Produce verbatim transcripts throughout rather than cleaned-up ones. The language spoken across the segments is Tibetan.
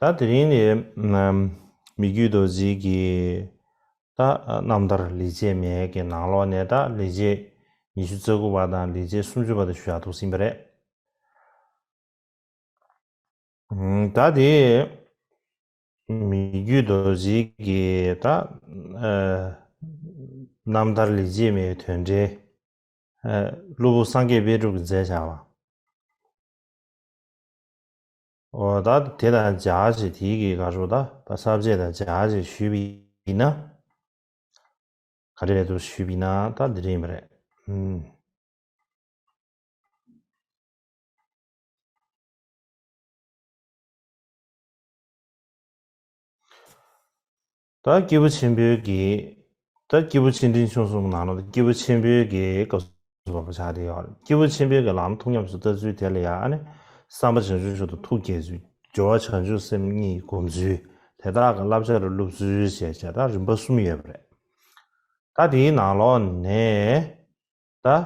ད་དེ་རིང་ནི་ཨམ་མི་བསྐྱོད་རྡོ་རྗེ་གི་ད་རྣམ་ཐར་ལེགས་བྱས་མའི་གི་ནང་ལོགས་ནས་ད་ལེགས་བྱས་ཉི་ཤུ་རྩ་དགུ་པ་དང་ལེགས་བྱས་སུམ་ཅུ་པ་དེ་ཞུ་ཡག་ཐུག་ཟིན་པ་རེད། ཨམ་ད་དེ་མི་བསྐྱོད་རྡོ་རྗེ་གི་ད་ཨ་རྣམ་ཐར་ལེགས་བྱས་མའི་དོན་འགྲེལ། ཨ་སློབ་བུ་སངས་རྒྱས་པཎ་གྲུབ་ཀྱིས་མཛད་བཞག་པ། འོ་ད་དེ་དང་སྦྱར་བྱས་དེའི་གི་ག་རེ་ཟེར་ད་ཕར་ས་བཅད་དང་སྦྱར་བྱས་ཞུས་པ་ཡིན་ན། ག་རེ་རེད་འདུག་ཞུས་པ་ཡིན་ན་ད་འདི་རེད་ཡིན་པ་རེད། ཨུམ། ད་སྐྱེས་བུ་ཆེན་པོའི་གི། ད་སྐྱེས་བུ་ཆེ་འབྲིང་ཆུང་གསུམ་ནང་ལ་སྐྱེས་བུ་ཆེན་པོའི་གི་སྐབས་སུ་བབ་པ་ཆགས་བསྡད་ཡོད་རེད། སྐྱེས་བུ་ཆེན་པོའི་གི་ལམ་ཐུགས་ཉམས་སུ་བསྟར་ཚུལ་དེ་ལ་ཡང་ཨ་ནི་བསམ་པ་བྱང་ཆུབ་མཆོག་ཏུ་ཐུགས་བསྐྱེད་ཚུལ། སྦྱོར་བ་བྱང་ཆུབ་སེམས་གཉིས་སྒོམ་ཚུལ། དེ་དག་གི་བསླབ་བྱ་ལ་སློབ་ཚུལ་ཞེས་བྱས་ད་རིམ་པ་གསུམ་ཡོད་པ་རེད། ད་དེའི་ནང་ལོགས་ནས་ད་ཨ།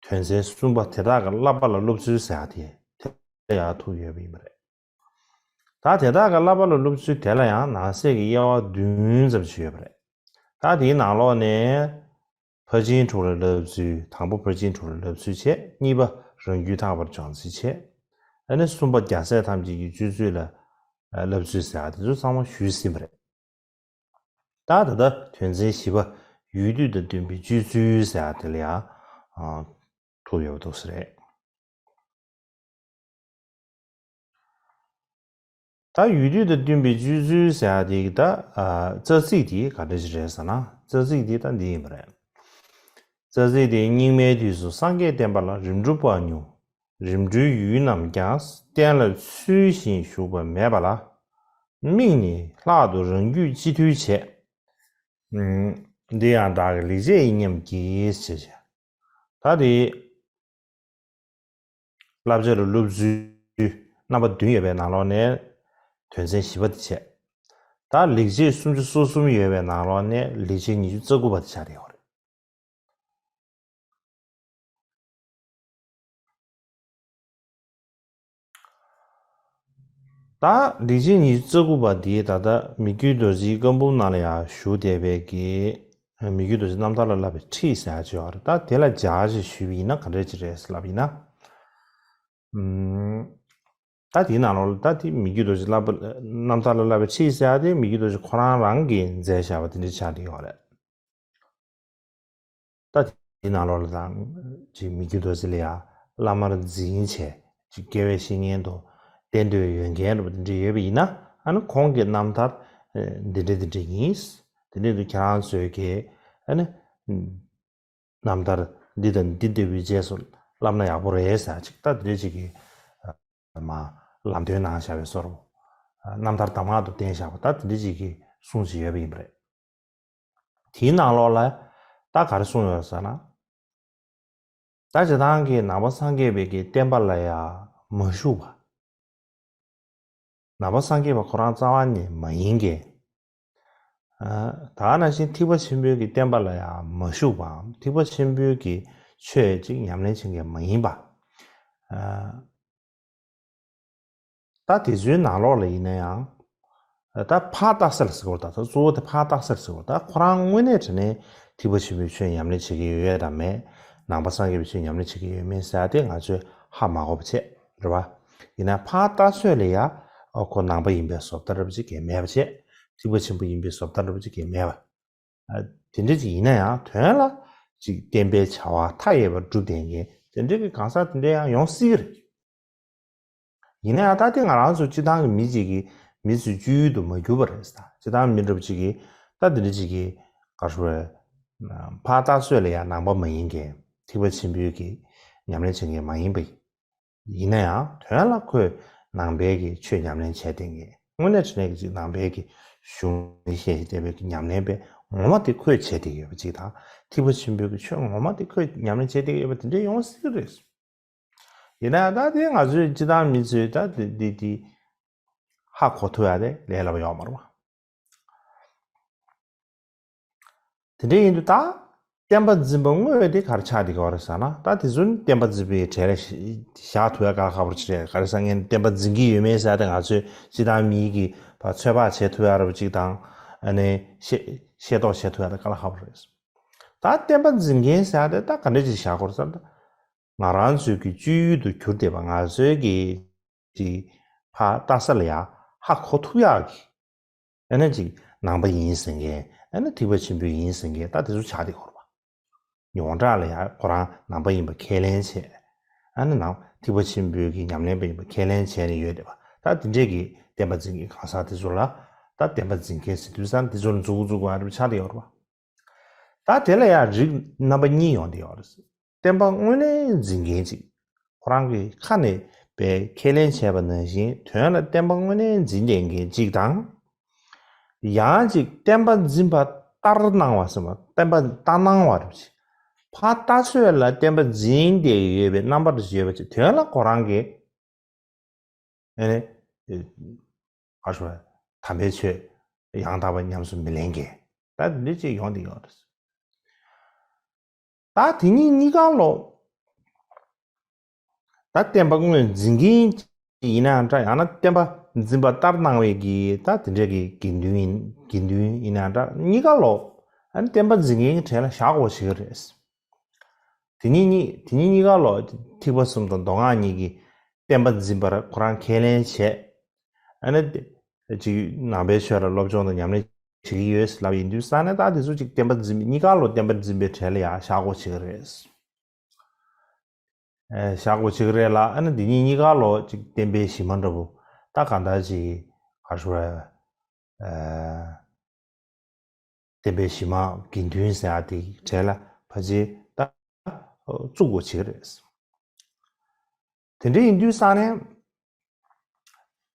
དོན་ཚན་གསུམ་པ་དེ་དག་གི་བསླབ་པ་ལ་སློབ་ཚུལ་ཟེར་ཡག་དེ་དེ་ལ་ཡང་ཐུག་ཡོད་པ་ཡིན་པ་རེད། ད་དེ་དག་གི་བསླབ་པ་ལ་སློབ་ཚུལ་དེ་ལ་ཡང་ནང་གསེས་ཀྱི་དབྱེ་བ་བདུན་ཙམ་ཞིག་ཡོད་པ་རེད། ད་དེའི་ནང་ལོགས་ནས་ཕར་ཕྱིན་དྲུག་ལ་བསླབ་ཚུལ། དང་པོ་ཕར་ཕྱིན་དྲུག་ལ་བསླབ་ཚུལ་བྱས། གཉིས་པ་རང་རྒྱུད་ཐར་པར་སྦྱོང་ཚུལ་བྱས། ཨ་ནི་གསུམ་པ་རྒྱལ་སྲས་ཐམས་ཅད་ཀྱི་སྤྱོད་ཚུལ་ལ་བསླབ་ཚུལ་ཟེར་ཡག་དེ་ཚོ་ཚང་མ་ཞུས་ཟིན་པ་རེད། ད་ད་ལྟ་དོན་ཚན་བཞི་པ་ཡུལ་དུས་དང་བསྟུན་པའི་སྤྱོད་ཚུལ་ཟེར་ཡག་དེ་ལ་ཡང་ཨ་ཐུག་ཡོད་པ་འདུག་ས་རེད། ད་ཡུལ་དུས་དང་བསྟུན་པའི་སྤྱོད་ཚུལ་ཟེར་ཡག་དེ་གི་ད་ཨ་རྩ་ཚིག་དེ་ག་འདྲ་ཞིག་རེད་ཟེར་ན། རྩ་ཚིག་དེ་ད་འདི་ཡིན་པ་རེད། རྩ་ཚིག་དེ་སྙིགས་མའི་དུས་སུ་སངས་རྒྱས་བསྟན་པ་ལ་རིམ་གྲོ་པ་ཉུང་། རིམ་གྲོའི་ཡུལ་རྣམས་ཀྱང་བསྟན་ལ་ཚུལ་བཞིན་ཞུགས་པ་མེད་པ་ལ། དམིགས་ནས་ལྷག་ཏུ་རང་རྒྱུད་སྤྱི་མཐུས་བྱས། ཨུམ། འདི་ཡང་བདག་གི་ལེགས་བྱས་ཡིན་སྙམ་གྱིས་ཞེས་བྱ། ད་དེ་བསླབ་བྱ་ལ་སློབ་ཚུལ་རྣམ་པ་བདུན་ཡོད་པའི་ནང་ལོགས་ནས་དོན་ཚན་བཞི་པ་དེ་བྱས། ད་ལེགས་བྱས་སུམ་ཅུ་སོ་གསུམ་ཡོད་པའི་ནང་ལོགས་ནས་ལེགས་བྱས་ཉི་ཤུ་རྩ་དགུ་པ་དེ་ཆགས་བསྡད་ཡོད་རེད། ད་ལེགས་བྱས་ཉི་ཤུ་རྩ་དགུ་པ་འདི་ད་ལྟ་མི་བསྐྱོད་རྡོ་རྗེའི་བཀའ་འབུམ་ནང་ལ་ཡང་བཞུགས་བསྡད་པའི་གི་མི་བསྐྱོད་རྡོ་རྗེ་རྣམ་ཐར་ལ་བསླབ་པའི་ཁྲིད་ཟེར་ཡག་ཅིག་ཡོད་རེད། ད་དེ་ལ་སྦྱར་ཞིག་ཞུས་པ་ཡིན་ན་ག་འདྲ་ཅིག་རེད་ཟེར་ལབ་ཡིན་ན། ཨུམ། ད་དེའི་ནང་ལོགས་ལ་ད་དེ་མི་བསྐྱོད་རྡོ་རྗེ་བསླབ་པ་རྣམ་ཐར་ལ་བསླབ་པའི་ཁྲིད་ཟེར་ཡག་དེ་མི་བསྐྱོད་རྡོ་རྗེ་ཁོ་རང་རང་གིས་མཛད་བཞག་པ་དེ་འདྲ་ཆགས་བསྡད་ཡོད་རེད། ད་དེའི་ནང་ལོགས་ལ་དང་ཅིག་མི་བསྐྱོད་རྡོ་རྗེ་ལ་ཡང་བླ་མར་འཛིན་བྱས་ཅིག་དགེ་བའི་བཤེས་གཉེན་དུ་བསྟེན་འདོད་ཡོད་མཁན་འདྲ་པོ་དེ་འདྲ་ཡོད་པ་ཡིན་ན། ཨ་ནི་ཁོང་གི་རྣམ་ཐར་འདི་འདྲ་འདི་འདྲ་ཡིན། དེ་འདྲ་འདུག་ཁྱེད་རང་ཚོས་ཀྱི་ཨ་ནི་རྣམ་ཐར་འདི་དང་འདི་འདྲ་བོའི་རྗེས་སུ་བསླབ་ན་ཡག་པོ་རེད་ཟེར་ཅིག་ད་དེ་འདྲ་ཅིག་གི་མ་ལམ་སྟོན་གནང་བཞག་པའི་བཟོ་འདྲ། རྣམ་ཐར་གདམས་ངག་ཏུ་བསྟན་བཞག་པ་ད་དེ་འདྲ་ཅིག་གི་གསུང་ཅིག་ཡོད་པ་ཡིན་པ་རེད། དེའི་ནང་ལོགས་ལ་ད་ག་རེ་གསུངས་ཡོད་ཟེར་ན། ད་སྤྱིར་བཏང་གི་ནང་པ་སངས་རྒྱས་པའི་གི་བསྟན་པ་ལ་ཡང་མ་ཞུགས་པ། ནང་པ་སངས་རྒྱས་པ་ཁོ་རང་རྩ་བ་ནས་མ་ཡིན་མཁན། ཨ། ད་ག་ནང་བཞིན་ཐེག་པ་ཆེན་པོའི་གི་བསྟན་པ་ལ་ཡང་མ་ཞུགས་པའམ་ཐེག་པ་ཆེན་པོའི་གི་ཆོས་ཅིག་ཉམས་ལེན་བྱེད་མཁན་མ་ཡིན་པ། ཨ། ད་དེ་ཚོའི་ནང་ལོགས་ལ་ཡིན་ན་ཡང་། ད་ཕར་རྟགས་གསལ་ཟེར་བ་ད་ད་གཙོ་བོ་དེ་ཕར་རྟགས་གསལ་ཟེར་བ་ད་ཁོ་རང་དངོས་གནས་དྲང་གནས་ཐེག་པ་ཆེན་པོའི་ཆོས་ཉམས་ལེན་བྱེད་ཀྱི་ཡོད་ཡོད་དམ་མེད། ནང་པ་སངས་རྒྱས་པའི་ཆོས་ཉམས་ལེན་བྱེད་ཀྱི་ཡོད་མེད་ཟེར་ཡ་དེ་ང་ཚོས་ཧ་མ་གོ་བ་བྱས་རེད་བ། ཡིན་ན་ཕར་རྟགས་གསལ་ལ་ཡ། ཨོ་ཁོ་ནང་པ་ཡིན་པའི་བཟོ་ལྟ་འདྲ་པོ་ཅིག་གས་མེད་པ་བྱས། ཐེག་པ་ཆེན་པོ་ཡིན་པའི་བཟོ་ལྟ་འདྲ་པོ་ཅིག་གས་མེད་པ། ཨ། དེ་འདྲ་ཅིག་ཡིན་ན་ཡང་དོན་ལ་ཅིག་བསྟན་པའི་བྱ་བ་མཐའ་ཡས་པ་སྒྲུབ་བསྡད་མཁན་དེ་འདྲ་གི་གང་ཟག་དེ་འདྲ་ཡང་ཡོང་སྲིད་ཀྱི་རེད། ཡིན་ན་ཡང་ད་དེ་ང་རང་ཚོ་སྤྱིར་བཏང་གི་མི་གཅིག་གིས་མི་ཚོའི་སྤྱོད་ཡུལ་དུ་མ་གྱུར་པ་རེད་ཟེར། སྤྱིར་བཏང་མི་འདྲ་པོ་གཅིག་གིས་ད་དེ་འདྲ་གཅིག་གིས་ག་རེ་ཟེར། ཕར་རྟགས་གསལ་ལ་ཡང་ནང་པ་མ་ཡིན་མཁན། ཐེག་པ་ཆེན་པོའི་གི་ཉམས་ལེན་བྱེད་མཁན་མ་ཡིན་པ་ཡིན་ན་ཡང་དོན་ལ་ཁོས་ནང་པའི་གི་ཆོས་ཉམས་ལེན་བྱས་བསྡད་མཁན། དངོས་གནས་དྲང་གནས་ཀྱི་ཅིག་ནང་པའི་གི་གཞུང་ནས་བཤད་བསྡད་པའི་གི་ཉམས་ལེན་པའི་ངོ་མ་དེ་ཁོས་བྱས་བསྡད་ཡོད་པ་ཅིག་དང་། ཐེག་པ་ཆེན་པོའི་གི་ཆོས་ངོ་མ་དེ་ཁོས་ཉམས་ལེན་བྱས་བསྡད་ཡོད་པ་དེ་འདྲ་ཡོང་སྲིད་ཀྱི་རེད། ཡིན་ན་ད་དེ་ང་ཚོའི་སྤྱིར་བཏང་མི་ཚོས་ད་དེ་དེ་དེ་ཧ་གོ་ཐུབ་ཡ་དེ་ལས་སླ་པོ་ཡོད་མ་རེད་བ། དེ་འདྲ་ཡིན་དུས་ད་ བསྟན་པ་འཛིན་པ་དངོས་དེ་ག་རེ་ཆགས་བསྡད་ཀྱི་ཡོད་རེད་ཟེར་ན། ད་དེ་ཚོ་ནི་བསྟན་པ་འཛིན་པའི་གྲས་ལ་བཞག་ཐུབ་ཡ་དཀའ་ལས་ཁག་པོ་ཅིག་རེད། ག་རེ་ཟེར་ན་བསྟན་པ་འཛིན་གྱི་ཡོད་མེད་ཟེར་ཡ་དེ་ང་ཚོས་སྤྱིར་བཏང་མིའི་གི་ཚོད་དཔག་བྱེད་ཐུབ་ཡ་ར་བ་ཅིག་དང་། ཨ་ནི་ཤེས་ཤེས་རྟོགས་བྱེད་ཐུབ་ཡ་དེ་དཀའ་ལས་ཁག་པོ་རེད། ད་བསྟན་པ་འཛིན་མཁན་ཟེར་ཡ་དེ་ད་ག་འདྲ་ཅིག་བཞག་དགོས་རེད་ཟེར་ན། ང་རང་ཚོའི་གི་སྤྱོད་ཡུལ་དུ་གྱུར་བསྡད་པ། ང་ཚོའི་གི་ཅིག་ཕར་ལྟ་ས་ལ་ཡ་ཧ་གོ་ཐུབ་ཡག་གི། ཨ་ནི་ཅིག་ནང་པ་ཡིན་ཟེར་མཁན། ཨ་ནི་ཐེག་པ་ཆེན་པོ་ཡིན་ཟེར་མཁན། ད་དེ་ཚོ་ཆགས་བསྡད་ཡོད་རེད་པ། ཡོངས་གྲགས་ལ་ཡ་ཁོ་རང་ནང་པ་ཡིན་པ་ཁས་ལེན་བྱས། ཨ་ནི་ནང་ཐེག་པ་ཆེན་པོའི་གི་ཉམས་ལེན་པ་ཡིན་པ་ཁས་ལེན་བྱས་ནས་ཡོད་བསྡད་པ། ད་དེ་འདྲས་ཀྱི་བསྟན་པ་འཛིན་མཁན་གང་ཟག་དེ་ཚོ་ལ་ད་བསྟན་པ་འཛིན་མཁན་ཟེར་དུས་ཙང་དེ་ཚོ་ལ་མཛུབ་གུ་འཛུགས་པ་རེད་པ། ཆགས་བསྡད་ཡོད་རེད་པ། ད་དེ་ལ་ཡང་རིགས་རྣམ་པ་གཉིས་ཡོང་བསྡད་ཡོད་རེད། བསྟན་པ་དངོས་གནས་འཛིན་མཁན་ཅིག་ཁོ་རང་གི་ཁ་ནས་པའི་ཁས་ལེན་བྱས་པ་ནང་བཞིན་དོན་ལ་བསྟན་པ་དངོས་གནས་འཛིན་བསྡད་མཁན་ཅིག་དང་། ཡང་ཅིག་བསྟན་པ་འཛིན་པ་ལྟར་སྣང་བ་ཟེར་བ། བསྟན་པ་ལྟར་སྣང་བ་རེད་ཅིག་ཕར་ལྟ་ཚོད་ལ་བསྟན་པ་འཛིན་བསྡད་ཡོད་པའི་རྣམ་པ་རེ་ཡོད་པ་ཅིག་དོན་ལ་ཁོ་རང་གི་ཨེ་ནི། ཨེ། ག་རེ་ཞུ་དགོས་རེད། དམ་པའི་ཆོས་ཡང་དག་པ་ཉམས་སུ་མི་ལེན་མཁན། ད་འདི་ཅིག་ཡོང་བསྡད་ཡོད་རེད། ད་དེ་གཉིས་གཉིས་ཀ་ལོ། ད་བསྟན་པ་དངོས་འཛིན་མཁན་ཡིན་ན་འདྲ། ཡང་ན་བསྟན་པ་འཛིན་པ་ལྟར་སྣང་བའི་གི་ད་དེ་འདྲའི་གི་དགེ་འདུན་ཡིན། དགེ་འདུན་ཡིན་ན་འདྲ། གཉིས་ཀ་ལོ། ཨ་ནི་བསྟན་པ་འཛིན་མཁན་གྱི་གྲས་ལ་བཞག་དགོས་བྱེད་ཀྱི་རེད། དེ་གཉིས་གཉིས། དེ་གཉིས་གཉིས་ཀ་ལོ། ཐེག་པ་གསུམ་དང་མདོ་སྔགས་གཉིས་ཀྱི་བསྟན་པ་འཛིན་པར་ཁོ་རང་ཁས་ལེན་བྱས། ཨ་ནི་ཅིག་ནང་པའི་ཆོས་ལ་སློབ་སྦྱོང་དང་ཉམས་ལེན་བྱེད་ཀྱི་ཡོད་ལབ་ཡིན་དུས་ཙང་ནས། ད་དེ་ཚོ་ཅིག་བསྟན་པ་འཛིན་པའི། གཉིས་ཀ་ལོ་བསྟན་པ་འཛིན་པའི་གྲས་ལ་ཡང་བཞག་དགོས་བྱེད་ཀྱི་རེད། ཨེ། བཞག་དགོས་བྱེད་ཀྱི་རེད་ལ། ཨ་ནི་འདི་གཉིས་གཉིས་ཀ་ལོ་ཅིག་བསྟན་པའི་གཞི་མ་འདྲ་བོ། ད་གང་ལྟར་ཅིག་ག་རེ་ཞུ་དགོས་རེད། ཨེ། བསྟན་པའི་གཞི་མ་དགེ་འདུན་ཟེར་ཡ་དེ་གྲས་ལ་ཕལ་ཆེར་ད་བཙུགས་དགོས་བྱེད་ཀྱི་རེད། དེ་འདྲ་ཡིན་དུས་ཙང་ནས།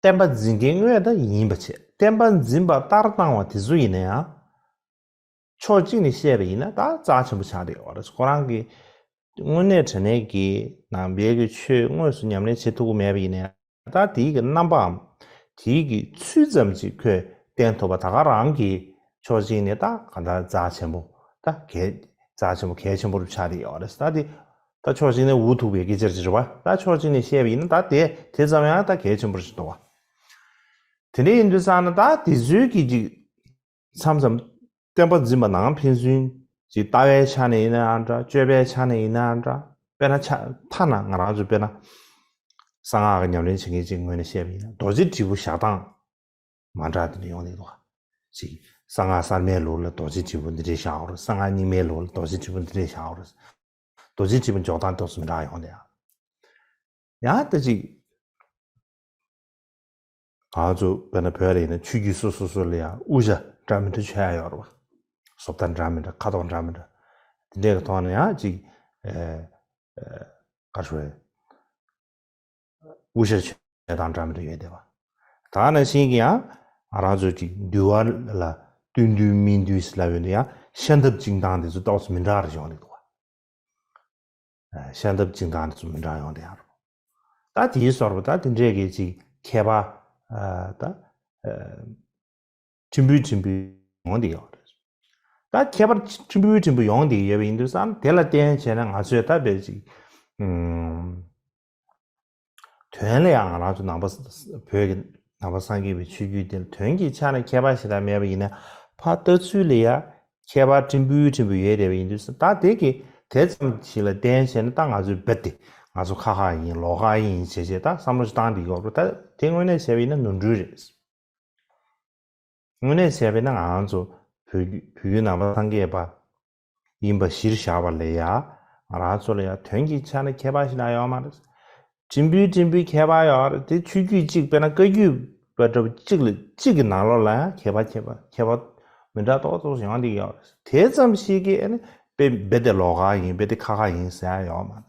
བསྟན་པ་འཛིན་མཁན་དངོས་ད་ཡིན་པ་བྱས། བསྟན་པ་འཛིན་པ་ལྟར་སྣང་བ་དེ་ཚོ་ཡིན་ན་ཡང་། ཕྱོགས་གཅིག་ནས་བཤད་པ་ཡིན་ན་ད་རྩ་ཆེན་པོ་ཆགས་བསྡད་ཡོད་རེད། ཁོ་རང་གི་དངོས་གནས་དྲང་གནས་ཀྱི་ནང་པའི་གི་ཆོས་དངོས་སུ་ཉམས་ལེན་བྱེད་ཐུབ་ཀྱི་མེད་པ་ཡིན་ན་ཡང་། ད་དེའི་གི་རྣམ་པའམ་དེའི་གི་ཚུལ་ཙམ་ཅིག་ཁོས་བསྟན་ཐུབ་པ། ད་ག་རང་གི་ཕྱོགས་གཅིག་ནས་ད་ག་འདྲ་རྩ་ཆེན་པོ། ད་གལ། རྩ་ཆེན་པོ་གལ་ཆེན་པོ་རུ་ཆགས་བསྡད་ཡོད་རེད། ད་དེ་ད་ཕྱོགས་གཅིག་ནས་འུ་ཐུག་པའི་སྐད་ཆ་ཅིག་རེད་པ། ད་ཕྱོགས་གཅིག་ནས་བཤད་པ་ཡིན་ན་ད་དེ་དེ་ཙམ་ཡང་ད་གལ་ཆེན་པོ་རུ་ཞིག་འདུག་པ། དེ་འདྲ་ཡིན་དུས་ཙང་ན་ད་དེ་ཚོའི་གི་ཅིག་མཚམས་མཚམས་བསྟན་པ་འཛིན་པ་ནང་ཕན་ཚུན་གྱི་ལྟ་བའི་ཆ་ནས་ཡིན་ནའང་འདྲ། སྤྱོད་པའི་ཆ་ནས་ཡིན་ནའང་འདྲ། དཔེར་ན་ཆ། ཐ་ན་ང་རང་ཚོ་དཔེར་ན་གསང་སྔགས་ཀྱི་ཉམས་ལེན་བྱེད་མཁན་ཅིག་ངོས་ནས་བཤད་པ་ཡིན་ན། རྡོ་རྗེ་དྲིལ་བུ་བཞག་སྟངས་མ་འདྲ་དེ་འདྲ་ཡོང་གི་འདུག་ག་ཅིག་གསང་སྔགས་གསར་མའི་ལུགས་ལ་རྡོ་རྗེ་དྲིལ་བུ་འདི་འདྲས་བཞག་ཡོད་རེད། གསང་སྔགས་རྙིང་མའི་ལུགས་ལ་རྡོ་རྗེ་དྲིལ་བུ་འདི་འདྲས་བཞག་ཡོད་རེད། རྡོ་རྗེ་དྲིལ་བུ་འཇོག་སྟངས་ཏོག་ཙམ་མི་འདྲ་ཡོང་བསྡད་ཡ། ཡང་ད་ཅིག་ང་ཚོ་དཔེར་ན་བོད་ལ་ཡིན་ན་ཆོས་བརྒྱུད་སོ་སོ་སོ་ལ་ཡང་དབུ་ཞྭ་འདྲ་མི་འདྲ་མཆོད་ཡ་ཡོད་རེད་པ། བཟོ་ལྟ་འདྲ་མི་འདྲ། ཁ་དོག་འདྲ་མི་འདྲ། དེ་འདྲའི་གི་ཐོག་ནས་ཡང་ཅིག་ཨེ། ཨེ། ག་རེ་ཞུ་དགོས་རེད། དབུ་ཞྭ་མཆོད་སྟངས་འདྲ་མི་འདྲ་ཡོད་བསྡད་པ། ད་ནང་བཞིན་གྱི་ཡང་ང་རང་ཚོ་ཅིག་འདུལ་བ་ལ་བསྟུན་འདུལ་མིན་འདུལ་ཟེར་ལབ་ཡོད་དུས། ཡང་ཤམ་ཐབས་བཅིངས་སྟངས་དེ་ཚོ་ཏོག་ཙམ་མི་འདྲ་བ་ཞིག་ཡོང་གི་འདུག་པ། ཤམ་ཐབས་བཅིངས་སྟངས་དེ་ཚོ་མི་འདྲ་ཡོང་བསྡད་ཡ་རེད། ད་དེའི་བཟོ་འདྲ་པོ་ད་དེ་འདྲས་ཀྱི་ཅིག་ཁྱད་པར། ཨ། ད། ཨ། ཕྲན་བུ་ཕྲན་བུ་ཡོང་བསྡད་ཡོད་རེད། ད་ཁྱད་པར་ཕྲན་བུ་ཕྲན་བུ་ཡོང་བསྡད་ཡོད་པ་ཡིན་དུས་ཙང་། དེ་ལ་བརྟེན་བྱས་ན་ང་ཚོས་ད་དཔེ་ཅིག་ཨུམ། དོན་ལ་ཡང་ང་རང་ཚོ་ནང་པ། བོད་ཀྱི་ནང་པ་སངས་རྒྱས་པའི་ཆོས་བརྒྱུད་དེ་ལ་དོན་གྱི་ཆ་ནས་ཁྱད་པར་ཞེ་དྲག་མེད་པ་ཡིན་ན། ཕར་ལྟ་ཚུལ་ལ་ཡང་ཁྱད་པར་ཕྲན་བུ་ཕྲན་བུ་ཡོད་བསྡད་པ་ཡིན་དུས་ཙང་། ད་དེ་གི་དེ་ཙམ་ཞིག་ལ་བརྟེན་བྱས་ན་ད་ང་ཚོས་རྦད་དེ་ང་ཚོ་ཁ་ཁ་ཡིན། ལོགས་ཁ་ཡིན་བྱས་བྱས་ད་བསམ་བློ་ཞིག་བཏང་བསྡད་ཡོད་རེད། ད་དེ་དངོས་གནས་བྱས་པ་ཡིན་ན་ནོར་འཁྲུལ་རེད། དངོས་གནས་བྱས་པ་ཡིན་ན་ང་རང་ཚོ་བོད་བརྒྱུད། བོད་བརྒྱུད་ནང་པ་སངས་རྒྱས་པ་ཡིན་པ་གཞིར་བཞག་པ་ལ་ཡ། ང་རང་ཚོ་ལ་ཡ་དོན་གྱི་ཆ་ནས་ཁྱད་པར་ཞིག་ན་ཡོད་མ་རེད། ཕྲན་བུ་ཕྲན་བུའི་ཁྱད་པར་ཡོད་རེད། དེ་ཆོས་བརྒྱུད་གཅིག་དཔེར་ན་བཀའ་བརྒྱུད་པ་འདྲ་བོ་གཅིག་ལ་གཅིག་གི་ནང་ལོགས་ལ་ཡང་ཁྱད་པར་ཁྱད་པར་ཁྱད་པར་མི་འདྲ་ཏོག་ཙམ་ཡོང་བསྡད་ཡོད་རེད། དེ་ཙམ་ཞིག་གིས་ཨ་ནི་དཔེ་རྦད་དེ་ལོགས་ཀ་ཡིན། རྦད་དེ་ཁ་ཁ་ཡིན་ཟེར་ཡ་ཡོད་མ་རེད།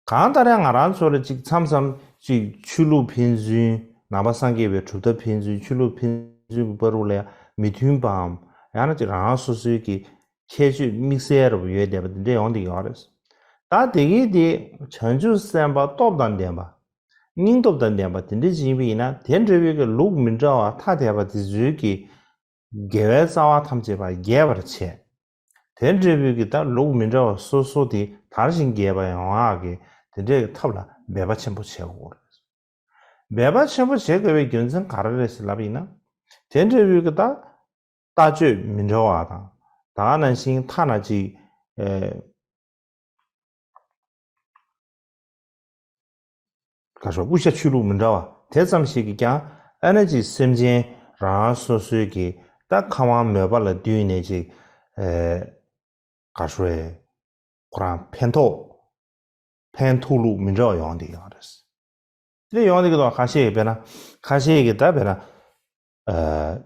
གང་ལྟར་ཡང་ང་རང་ཚོ་ལ་ཅིག་མཚམས་མཚམས་ཅིག་ཆོས་ལུགས་ཕན་ཚུན། ནང་པ་སངས་རྒྱས་པའི་སྒྲུབ་ཐབས་ཕན་ཚུན། ཆོས་ལུགས་ཕན་ཚུན་གྱི་བར་དུ་ལ་ཡང་མི་མཐུན་པའམ། ཡང་ན་ཅིག་རང་རང་སོ་སོའི་གི་ཁྱད་ཆོས་དམིགས་བསལ་འདྲ་བོ་ཡོད་བསྡད་པ་དེ་འདྲ་ཡོང་བསྡད་ཡོད་རེད། ད་དེ་གི་དེ་བྱང་ཆུབ་སེམས་དཔའ་སྟོབས་དང་ལྡན་པ། སྙིང་སྟོབས་དང་ལྡན་པ་དེ་འདྲ་ཅིག་ཡིན་པ་ཡིན་ན། དེ་འདྲ་བའི་གི་ལུགས་མི་འདྲ་བ་ཐ་དད་པ་དེ་ཚོའི་གི་ དགེ་བའི་རྩ་བ་ཐམས་ཅད་པ་རྒྱས་པར་བྱས། དེ་འབྲས་བུའི་གི་ད་ལུགས་མི་འདྲ་བ་སོ་སོ་དེ་དར་ཞིང་རྒྱས་པ་ཡོང་ཡག་གི་དེ་འདྲའི་གི་ཐབས་ལ་འབད་པ་ཆེན་པོ་བྱེད་དགོས་རེད། འབད་པ་ཆེན་པོ་བྱེད་དགོས་པའི་རྒྱུ་མཚན་ག་རེ་རེད་ཟེར་ལབ་ཡིན་ན། དེ་འབྲས་བུའི་གི་ད་ལྟ་སྤྱོད་མི་འདྲ་བ་དང་། ད་ག་ནང་བཞིན་ཐ་ན་ཅིག་ཨེ། ག་ཤོག་དབུ་ཞྭ་ཆོས་ལུགས་མི་འདྲ་བ་དེ་ཙམ་ཞིག་གིས་ཀྱང་ཨ་ནི་ཅིག་སེམས་ཅན་རང་སོ་སོའི་གི་ད་ཁམས་དབང་མོས་པ་ལ་བསྟུན་ནས་ཅིག་ཨེ། ག་ཤོག་ཨེ། ཁོ་རང་ཕན་ཐོགས་ཕན་ཐོགས་ལུགས་མི་འདྲ་བ་ཡོང་བསྡད་ཡོད་རེད། དེ་ཡོང་དེ་གི་དོ་ཁ་ཤས་ཀྱིས་དཔེར་ན། ཁ་ཤས་ཀྱིས་ད་དཔེར་ན། ཨ།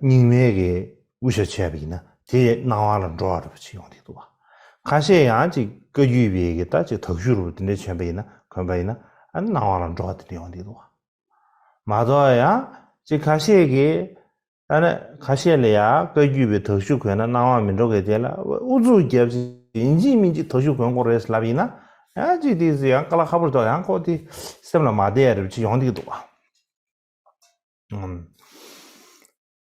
རྙིང་མའི་གི་དབུ་ཞྭ་མཆོད་པ་ཡིན་ན་དེ་སྣང་བ་ལ་འགྲོ་བ་འདྲ་པོ་ཅིག་ཡོང་དེ་འདུག་བ། ཁ་ཤས་ཡང་ཅིག་བཀའ་བརྒྱུད་པའི་གི་ད་ཅིག་དག་ཤུལ་རུ་དེ་འདྲའི་མཆོད་པ་ཡིན་ན་གོན་པ་ཡིན་ན་ཨ་སྣང་བ་ལ་འགྲོ་བ་དེ་འདྲ་ཡོང་དེ་འདུག་བ། མ་གཏོགས་ཡང་ཅིག་ཁ་ཤས་ཀྱིས། ཨ་ནི་ཁ་ཤས་ལ་ཡང་བཀའ་བརྒྱུད་པའི་དག་ཤུལ་གོན་ན་སྣང་བ་མི་འགྲོ་གི་དེ་ལ་ཨུ་ཚུགས་རྒྱབ་ཅིང་ཡིན་གཅིག་མིན་གཅིག་དག་ཤུལ་གོན་དགོས་རེད་ལབ་ཡིན་ན། ཡང་ཅིག་དེ་ཚོ་ཡང་དཀའ་ལས་ཁག་པོ་རེད་དོ། ཡང་ཁོ་དེ་སེམས་ལ་མ་བདེ་ཡ་རེད་ཅིག་ཡོང་གི་འདུག་བ། ཨུམ།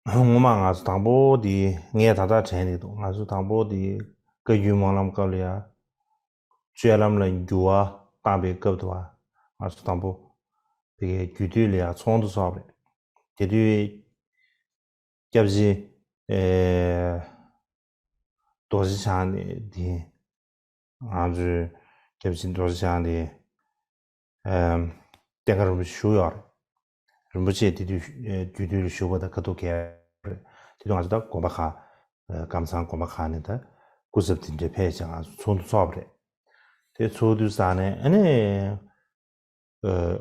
སྔོན་མ་ང་ཚོ་དང་པོ་དེ་ངས་ད་ལྟ་དྲན་གི་འདུག་ང་ཚོ་དང་པོ་དེ་བཀའ་བརྒྱུད་སྨོན་ལམ་སྐབས་ལ་ཡ། སྤྱོད་ལམ་ལ་འགྱུར་བ་བཏང་པའི་སྐབས་དུ་བ། ང་ཚོ་དང་པོ་དེ་གའི་རྒྱུད་སྟོད་ལ་ཡ་ཚོགས་འདུ་ཚོགས་པ་རེད། དེ་དུས། སྐྱབས་རྗེ། ཨེ། རྡོ་རྗེ་འཆང་ནས་དེ། ང་ཚོའི་སྐྱབས་རྗེ་རྡོ་རྗེ་འཆང་དེ། ཨེམ། བསྟན་དགའ་རིན་པོ་ཆེ་བཞུགས་ཡོད་རེད། རིན་པོ་ཆེ་དེ་དུས་རྒྱུད་སྟོད་ལ་བཞུགས་པ་དང་ཁ་ཐུག་གས་རེད། དེ་དུས་ང་ཚོ་ད་དགོན་པ་ཁག་ཨེ། ཀམ་ཚང་དགོན་པ་ཁག་ནས་ད་སྐུ་ཚབ་དེ་འདྲ་ཕེབས་བྱས་ང་ཚོ་ཚོགས་འདུ་ཚོགས་པ་རེད། དེ་ཚོགས་དུས་ཙང་ནས་ཨ་ནི།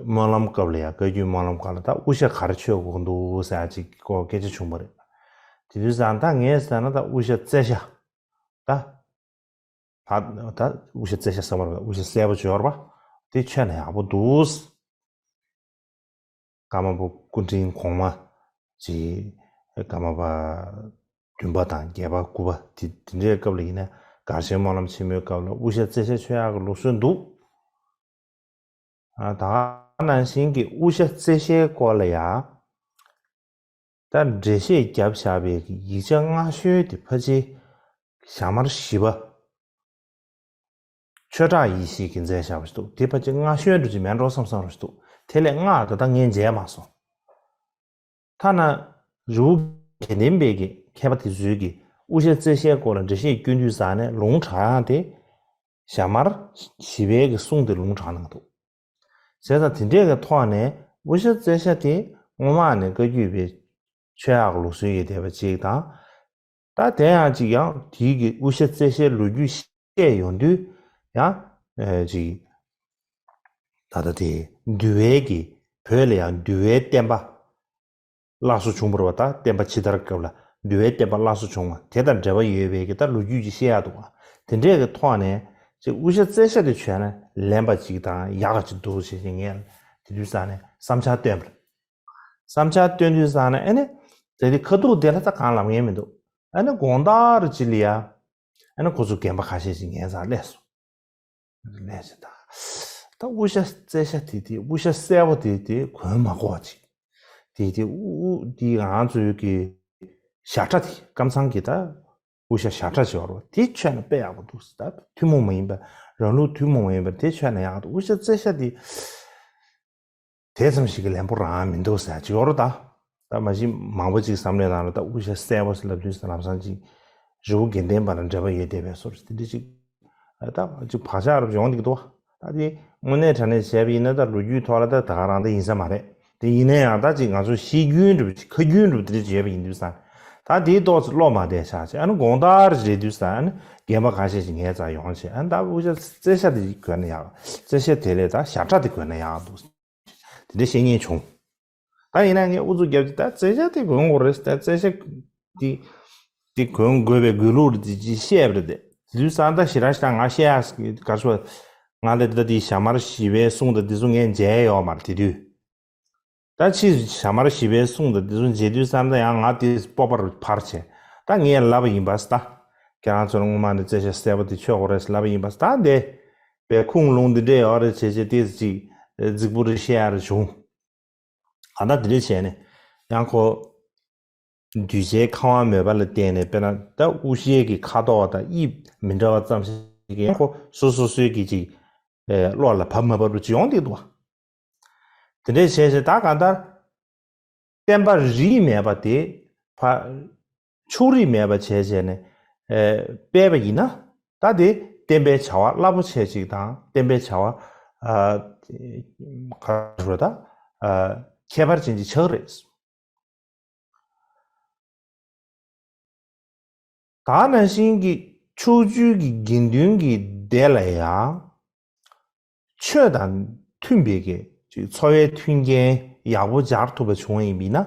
སྨོན་ལམ་སྐབས་ལ་ཡང་བཀའ་བརྒྱུད་སྨོན་ལམ་སྐབས་ལ་ད་དབུ་ཞྭ་ག་རེ་མཆོད་དགོས་འདུག་ཟེར་ཅིག་གོ་སྐད་ཆ་བྱུང་བ་རེད། དེ་དུས་ཙང་ད་ངས་ཟེར་ན་ད་དབུ་ཞྭ་རྩེ་ཞྭ། ད། ད་ད་དབུ་ཞྭ་རྩེ་ཞྭ་ཟེར་བ་རེད། དབུ་ཞྭ་སེར་པོ་ཅིག་ཡོད་རེད་པ། དེ་མཆོད་ན་ཡག་པོ་འདུག་ཀརྨ་པ་སྐུ་ཕྲེང་གོང་མ་ཅིག་ཀརྨ་པ་བདུན་པ་དང་བརྒྱད་པ་དགུ་པ་དེ་དེ་འདྲའི་སྐབས་ལ་ཡིན་ན་གར་བྱེད་སྨོན་ལམ་ཆེན་མོའི་སྐབས་ལ་དབུ་ཞྭ་རྩེ་ཞྭ་མཆོད་ཡག་གི་ལུགས་སྲོལ་འདུག་ཨ། ད་ག་ནང་བཞིན་གྱི་དབུ་ཞྭ་རྩེ་ཞྭའི་སྐོར་ལ་ཡང་། ད་འགྲེལ་བཤད་བརྒྱབ་བཞག་པའི་ཡིག་ཆ་སྔ་ཤོས་དེ་ཕལ་ཆེར་ཞྭ་དམར་བཞི་པ། ཆོས་གྲགས་ཡེ་ཤེས་ཀྱིས་མཛད་བཞག་པ་ཞིག་འདུག་དེ་ཕལ་ཆེར་སྔ་ཤོས་འདྲ་ཅིག་མེད་འགྲོ་བསམ་བསམ་རུ་ཞིག་འདུག་དེ་ལས་སྔ་ད་ལྟ་ངས་མཇལ་མ་སོང་། ཐ་ན་རི་བོ་དགེ་ལྡན་པའི་གི་མཁས་པ་དེ་ཚོའི་གི་དབུ་ཞྭ་རྩེ་ཞྭའི་སྐོར་ལ་འགྲེལ་བཤད་སྐྱོན་དུས་ཙང་ནས་ལུང་དྲངས་ཡག་དེ་ཞྭ་དམར་བཞི་པའི་གི་གསུང་དེ་ལུང་དྲངས་གནང་འདུག་བྱས་ཙང་དེ་འདྲས་ཀྱི་ཐོག་ནས་དབུ་ཞྭ་རྩེ་ཞྭ་དེ་སྔོན་མ་ནས་བཀའ་བརྒྱུད་པའི་མཆོད་ཡག་ལུགས་སྲོལ་ཡོད་བསྡད་པ་ཅིག་དང་། ད་དེ་ཡང་ཅིག་ཡང་དེའི་གི་དབུ་ཞྭ་རྩེ་ཞྭའི་ལོ་རྒྱུས་བཤད་ཡོང་དུས་ཡང་ཨེ་ཅིག་ད་ལྟ་དེ་འདུལ་བའི་གི་བོད་ལ་ཡང་འདུལ་བའི་བསྟན་པ་སླར་གསོ་བྱུང་བ་རེད་པ། ད་བསྟན་པ་ཕྱི་དར་སྐབས་ལ་འདུལ་བའི་བསྟན་པ་སླར་གསོ་བྱུང་བ་དེ་དང་འབྲེལ་བ་ཡོད་པའི་གི་ད་ལོ་རྒྱུས་ཅིག་བཤད་ཡག་འདུག་བ། དེ་འདྲས་ཀྱི་ཐོག་ནས་ཅིག་དབུ་ཞྭ་རྩེ་ཞྭ་དེ་མཆོད་ན་ལན་པ་ཅིག་དང་ཡག་ག་ཅིག་འདུག་ཟེར་བྱས་ངས་དེ་དུས་ཙང་ནས་བསམ་འཆར་བཏོན་པ་རེད། བསམ་འཆར་བཏོན་དུས་ཙང་ནས་ཨེ་ནི། དེ་དེ་ཁ་ཐུག་དེ་ལ་ད་གང་ལབ་མཁན་མི་འདུག་ཨེ་ནི་དགོང་དག་རུ་ཅི་ལ་ཡ། ཨེ་ནི་ཁོ་ཚོ་རྒན་པ་ཁ་ཤས་ཤིག་ངའི་རྩར་སླེབས་སོང་། སླེབས་ཤིག་ད། ད་དབུ་ཞྭ་རྩེ་ཞྭ་དེ་དེ་དབུ་ཞྭ་སེར་པོ་དེ་དེ་གོན་མ་དགོས་ཅིག་དེ་དེ་དབུ་དབུ་དེ་ང་ཚོའི་གི་ཞྭ་ཁྲ་དེ་ཀམ་ཚང་གི་ད་དབུ་ཞྭ་ཞྭ་ཁྲ་ཅིག་ཡོད་རེད་པ། དེ་མཆོད་ན་དཔེ་ཡག་པོ་འདུག་ད་ཐུན་མོང་མ་ཡིན་པ། རང་ལུགས་ཐུན་མོང་མ་ཡིན་པ་དེ་མཆོད་ན་ཡག་འདུག་དབུ་ཞྭ་རྩེ་ཞྭ་དེ། དེ་ཙམ་ཞིག་གི་ལན་པོ་རང་མི་འདུག་ཟེར་ཅིག་ཡོད་རེད་ད། ད་མ་གཞི་མང་པོ་ཅིག་བསམ་བློའི་ནང་ལ་ད་དབུ་ཞྭ་སེར་པོ་ཟེར་ལབ་དུས་ལམ་སང་ཅིག་རི་བོ་དགེ་ལྡན་པ་ལ་འབྲེལ་བ་ཡོད་བསྡད་པའི་བཟོ་འདྲ་དེ་འདྲ་ཅིག་ད་ཅིག་བག་ཆགས་རབ་ཡོང་འདུག་ད། ད་དེ་དངོས་གནས་དྲང་གནས་བྱས་པ་ཡིན་ན་ད་ལོ་རྒྱུས་ཐོག་ལ་ད་ད་ག་རང་ད་ཡིན་ས་མ་རེད། དེ་ཡིན་ན་ཡང་ད་ཅིག་ང་ཚོ་ཤེས་རྒྱུན་འདྲ་པོ་ཅིག་ཁ་རྒྱུན་འདྲ་པོ་དེ་འདྲ་ཅིག་ཡོད་པ་ཡིན་དུས་ཙང་། ད་དེའི་ཏོག་ཙམ་བློ་མ་བདེ་ཤག་ཅིག་ཨ་ནི་དགོང་དག་རེ་རེད་དུས་ཙང་ཨ་ནི་རྒན་པ་ཁ་ཤས་ཤིག་ངའི་རྩར་ཡོང་བྱས་ཨ་ནི་ད་དབུ་ཞྭ་རྩེ་ཞྭ་དེ་གོན་ན་ཡག་རྩེ་ཞྭ་དེ་ལས་ད་ཞྭ་ཁྲ་དེ་གོན་ན་ཡག་འདུག་དེ་འདྲ་བཤད་མཁན་བྱུང་། ད་ཡིན་ན་ངས་ཨུ་ཚུགས་རྒྱབ་ཀྱི་ད་རྩེ་ཞྭ་དེ་གོན་དགོས་རེད་ད། རྩེ་ཞྭ་དེ་དེ་གོན་དགོས་པའི་དགོས་ལུགས་རེད་དེ་ཅིག་བཤད་པ་རེད་དེ། དེ་དུས་ཙང་ད་ཞེ་དྲག་ཞེ་དྲག་ང་བཤད་ཡག་ག་རེ་ཟེར། ང་ལ་ད་དེ་ཞྭ་དམར་བཞི་པའི་གསུང་དང་དེ་ཚོ་ངས་མཇལ་ཡོད་མ་རེད་དེ་དུས། ད་ཕྱིས་ཞྭ་དམར་བཞི་པའི་གསུང་དང་དེ་ཚོ་མཇལ་དུས་ཙམ་ད་ཡང་ང་དེ་སྤོབས་པ་རུ་འཕར་བྱས། ད་ངས་ལབ་པ་ཡིན་པ་ད། ཁྱེད་རང་ཚོ་ལ་སྔོན་མ་ནས་རྩེ་ཞྭ་སེར་པོ་དེ་མཆོད་དགོས་རེད་ལབ་པ་ཡིན་པ་ད། དེ་བའི་ཁུངས་ལུང་འདི་འདྲས་ཡོད་རེད་བྱས་བྱས་དེ་ཅིག་རྫིག་པོ་རེ་བཤད་ཡ་རེ་བྱུང་། གང་ལྟར་དེ་འདྲས་བྱས་ནས་ཡང་ཁོ། གདུལ་བྱའི་ཁམས་དབང་མོས་པ་ལ་བརྟེན་ནས། དཔེར་ན་ད་དབུ་ཞྭའི་གི་ཁ་དོག་དང་དབྱིབས་མི་འདྲ་བ་ཙམ་ཞིག་གིས་ཁོ་སོ་སོ་སོའི་གི་ཅིག་ཨེ་བློ་ལ་བབ་མ་བབ་རུ་ཅིག་ཡོང་བསྡད་འདུག་བ། དེ་འདྲས་བྱས་བྱས་ད་གང་ལྟར་བསྟན་པ་རིས་མེད་པ་དེ་ཕ་ཕྱོགས་རིས་མེད་པ་བྱས་བྱས་ནས་ཨེ་སྤེལ་བ་ཡིན་ན། ད་དེ་བསྟན་པའི་བྱ་བ་རླབས་པོ་ཆེ་ཅིག་དང་། བསྟན་པའི་བྱ་བ་ཨ་ག་རེ་ཟེར་ད་ཨ་ཁྱད་པར་ཅན་ཅིག་ཆགས་རེད། ད་ནང་བཞིན་གྱི་ཕྱོགས་བཅུའི་གི་དགེ་འདུན་གྱི་སྡེ་ལ་ཡང་ཆོས་དང་མཐུན་པའི་གི་ཅིག་འཚོ་བའི་མཐུན་རྐྱེན་ཡག་པོ་སྦྱར་ཐུབ་པ་བྱུང་བ་ཡིན་པ་ཡིན་ན།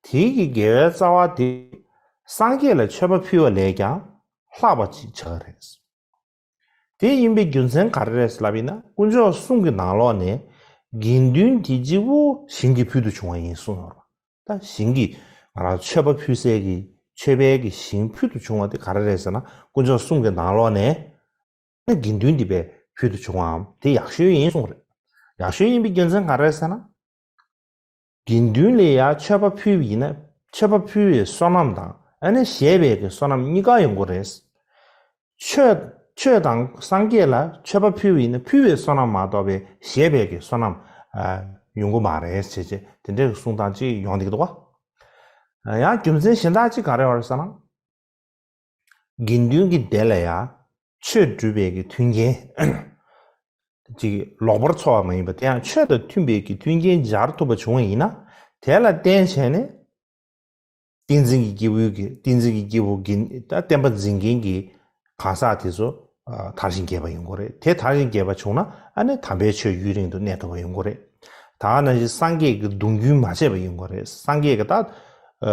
དེའི་གི་དགེ་བའི་རྩ་བ་དེ་སངས་རྒྱས་ལ་མཆོད་པ་ཕུལ་བ་ལས་ཀྱང་ལྷག་པ་ཅིག་ཆགས་ཀྱི་རེད། དེ་ཡིན་པའི་རྒྱུ་མཚན་ག་རེ་རེད་ལབ་ཡིན་ན། དཀོན་མཆོག་གསུམ་གྱི་ནང་ལོགས་ནས་དགེ་འདུན་དེ་གཅིག་པུ་ཞིང་གི་ཕུལ་དུ་བྱུང་བ་ཡིན་གསུངས་ཡོད་རེད། ད་ཞིང་གི་ང་རང་མཆོད་པ་ཕུལ་སའི་གི་མཆོད་པའི་གི་ཞིང་ཕུལ་དུ་བྱུང་བ་དེ་ག་རེ་རེད་ཟེར་ན། དཀོན་མཆོག་གསུམ་གྱི་ནང་ལོགས་ནས་དགེ་འདུན་དེ་བས་ཕུལ་དུ་བྱུང་བའམ་དེ་ཡག་ཤོས་ཡིན་གསུངས་རེད། ཡག་ཤོས་ཡིན་པའི་རྒྱུ་མཚན་ག་རེ་རེད་ཟེར་ན། དགེ་འདུན་ལ་ཡང་མཆོད་པ་ཕུལ་བ་ཡིན་ན། མཆོད་པ་ཕུལ་བའི་བསོད་ནམས་དང་ཨ་ནི་བཞེས་པའི་གི་བསོད་ནམས་གཉིས་ཀ་ཡོང་གི་རེད། ཆོས་ཆོས་དང་སངས་རྒྱས་ལ་མཆོད་པ་ཕུལ་བ་ཡིན་ན། ཕུལ་བའི་བསོད་ནམས་མ་གཏོགས་པའི་བཞེས་པའི་གི་བསོད་ནམས་ཨ་ཡོང་གི་མ་རེད་ཟེར་བྱས་དེ་འདྲའི་གི་གསུང་སྟངས་ཅིག་ཡོང་བསྡད་ཀྱི་འདུག་བ། ཨ་ཡང་རྒྱུ་མཚན་གཞན་དག་ཅིག་ག་རེ་ཡོད་རེད་ཟེར་ན། དགེ་འདུན་གྱི་སྡེ་ལ་ཡང་ཆོས་སྒྲུབ་པའི་གི་མཐུན་རྐྱེན་ཅིག་ལོག་པར་འཚོ་བ་མ་ཡིན་པ། དེ་ཡང་ཆོས་དང་མཐུན་པའི་གི་མཐུན་རྐྱེན་སྦྱར་ཐུབ་པ་བྱུང་བ་ཡིན་ན། དེ་ལ་བརྟེན་བྱས་ནས་བསྟན་འཛིན་གྱི་སྐྱེས་བུ་གི་བསྟན་འཛིན་གྱི་སྐྱེས་བུ་གི་ད་བསྟན་པ་འཛིན་མཁན་གྱི་གང་ཟག་དེ་ཚོ་ཨ་དར་ཞིང་རྒྱས་པ་ཡོང་གི་རེད། དེ་དར་ཞིང་རྒྱས་པ་བྱུང་ན་ཨ་ནི་དམ་པའི་ཆོས་ཡུན་རིང་དུ་གནས་ཐུབ་པ་ཡོང་གི་རེད། ད་ནང་བཞིན་སངས་རྒྱས་ཀྱི་གདུང་རྒྱུན་མ་ཆད་པ་ཡོང་གི་རེད། སངས་རྒྱས་ཀྱི་ད་ཨ་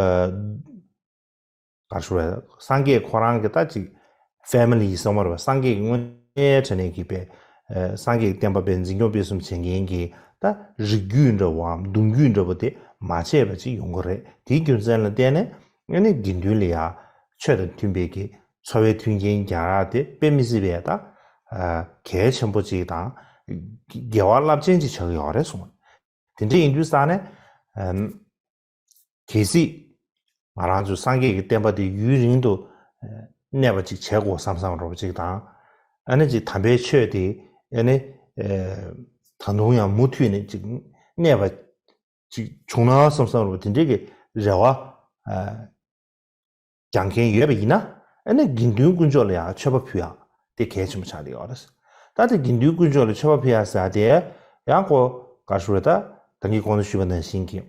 ག་རེ་ཞུ་དགོས་རེད། སངས་རྒྱས་ཁོ་རང་གི་ད་ཅིག་ཕེ་མི་ལི་ཡི་བསམ་བློ་རེད་པ། སངས་རྒྱས་ཀྱི་དངོས་གནས་དྲང་གནས་ཀྱི་པའི་ཨ་སངས་རྒྱས་ཀྱི་བསྟན་པ་པའི་འཛིན་སྐྱོང་སྤེལ་གསུམ་བྱེད་མཁན་གྱི་ད་རིགས་རྒྱུད་འདྲ་བོའམ་གདུང་རྒྱུད་འདྲ་བོ་དེ་མ་ཆད་པ་ཅིག་ཡོང་གི་རེད། དེའི་རྒྱུ་མཚན་ལ་བརྟེན་ནས་ཨ་ནི་དགེ་འདུན་ལ་ཡང་ཆོས་དང་མཐུན་པའི་གི་འཚོ་བའི་མཐུན་རྐྱེན་རྒྱག་ཡག་དེ་དཔེ་མི་སྲིད་པའི་ད་ཨ་གལ་ཆེན་པོ་ཅིག་དང་དགེ་བ་རླབས་ཆེན་ཅིག་ཆགས་ཀྱི་ཡོད་རེད་གསུངས། དེ་འདྲ་ཡིན་དུས་ཙང་ནས་ཨམ། གལ་སྲིད་ང་རང་ཚོའི་སངས་རྒྱས་ཀྱི་བསྟན་པ་དེ་ཡུན་རིང་དུ་གནས་པ་ཅིག་བྱེད་དགོས་བསམ་བསམ་འདྲ་བོ་ཅིག་དང་། ཨ་ནི་ཅིག་དམ་པའི་ཆོས་དེ་ཨ་ནི་ད་དུང་ཡང་མུ་མཐུད་ནས་ཅིག་གནས་པ་ཅིག་བྱུང་ན་བསམ་བསམ་འདྲ་བོ་དེ་འདྲའི་གི་རེ་བ་རྒྱག་མཁན་ཡོད་པ་ཡིན་ན། ཨ་ནི་དགེ་འདུན་དཀོན་མཆོག་ལ་ཡང་མཆོད་པ་ཕུལ་ཡག་དེ་གལ་ཆེན་པོ་ཆགས་བསྡད་ཡོད་རེད། ད་དེ་དགེ་འདུན་དཀོན་མཆོག་ལ་མཆོད་པ་ཕུལ་ཡག་ཟེར་ཡག་དེ་ཡང་ཁོ་ག་རེ་ཞུ་དགོས་རེད། ད་ད་གིན་གོང་དུ་ཞུས་པ་ནང་བཞིན་གྱི་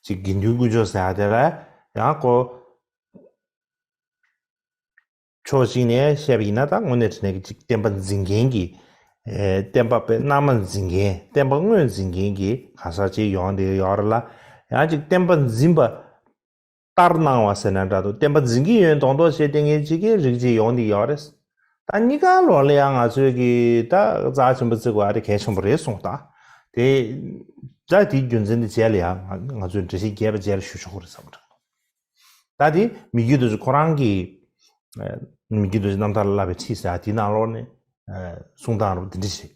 ཅིག་དགེ་འདུན་དཀོན་མཆོག་ཟེར་ཡག་དེ་ལ་ཡང་ཁོ་ཕྱོགས་གཅིག་ནས་བཤད་པ་ཡིན་ན། ད་དངོས་གནས་དྲང་གནས་ཀྱི་ཅིག་བསྟན་པ་འཛིན་མཁན་གྱི་ཨེ་བསྟན་པ་པའི་རྣལ་མ་འཛིན་མཁན། བསྟན་པ་དངོས་འཛིན་མཁན་གྱི་གང་ཟག་ཅིག་ཡོང་བསྡད་ཡོད་རེད་ལ། ཡང་ཅིག་བསྟན་པ་འཛིན་པ་ལྟར་སྣང་བ་ཟེར་ན་འདྲ་འདུག་བསྟན་པ་འཛིན་གྱི་ཡོད་མདོག་མདོག་བྱས་བསྡད་མཁན་ཅིག་གི་རིགས་ཅིག་ཡོང་བསྡད་ཡོད་རེད། ད་གཉིས་ཀ་ལོགས་ལ་ཡང་ང་ཚོས་ཀྱི་ད་རྩ་ཆེན་པོ་བརྩི་དགོས་ཡག་དེ་གལ་ཆེན་པོ་རེད་གསུངས། ད་དེ་ད་དེའི་རྒྱུ་མཚན་དེ་བྱས་ལ་ཡང་ང་ང་ཚོས་འགྲེལ་བཤད་རྒྱས་པ་རྒྱས་ལ་ཞུ་ཆོག་གི་རེད་བསམ་གི་འདུག་ད་དེ་མི་བསྐྱོད་རྡོ་རྗེ་ཁོ་རང་གི་ཨ་མི་བསྐྱོད་རྡོ་རྗེ་རྣམ་ཐར་བསླབ་པའི་ཁྲིད་ཟེར་ཡག་དེའི་ནང་ལོགས་ནས་ཨ་གསུང་སྟངས་རུ་དེ་འདྲ་ཞིག་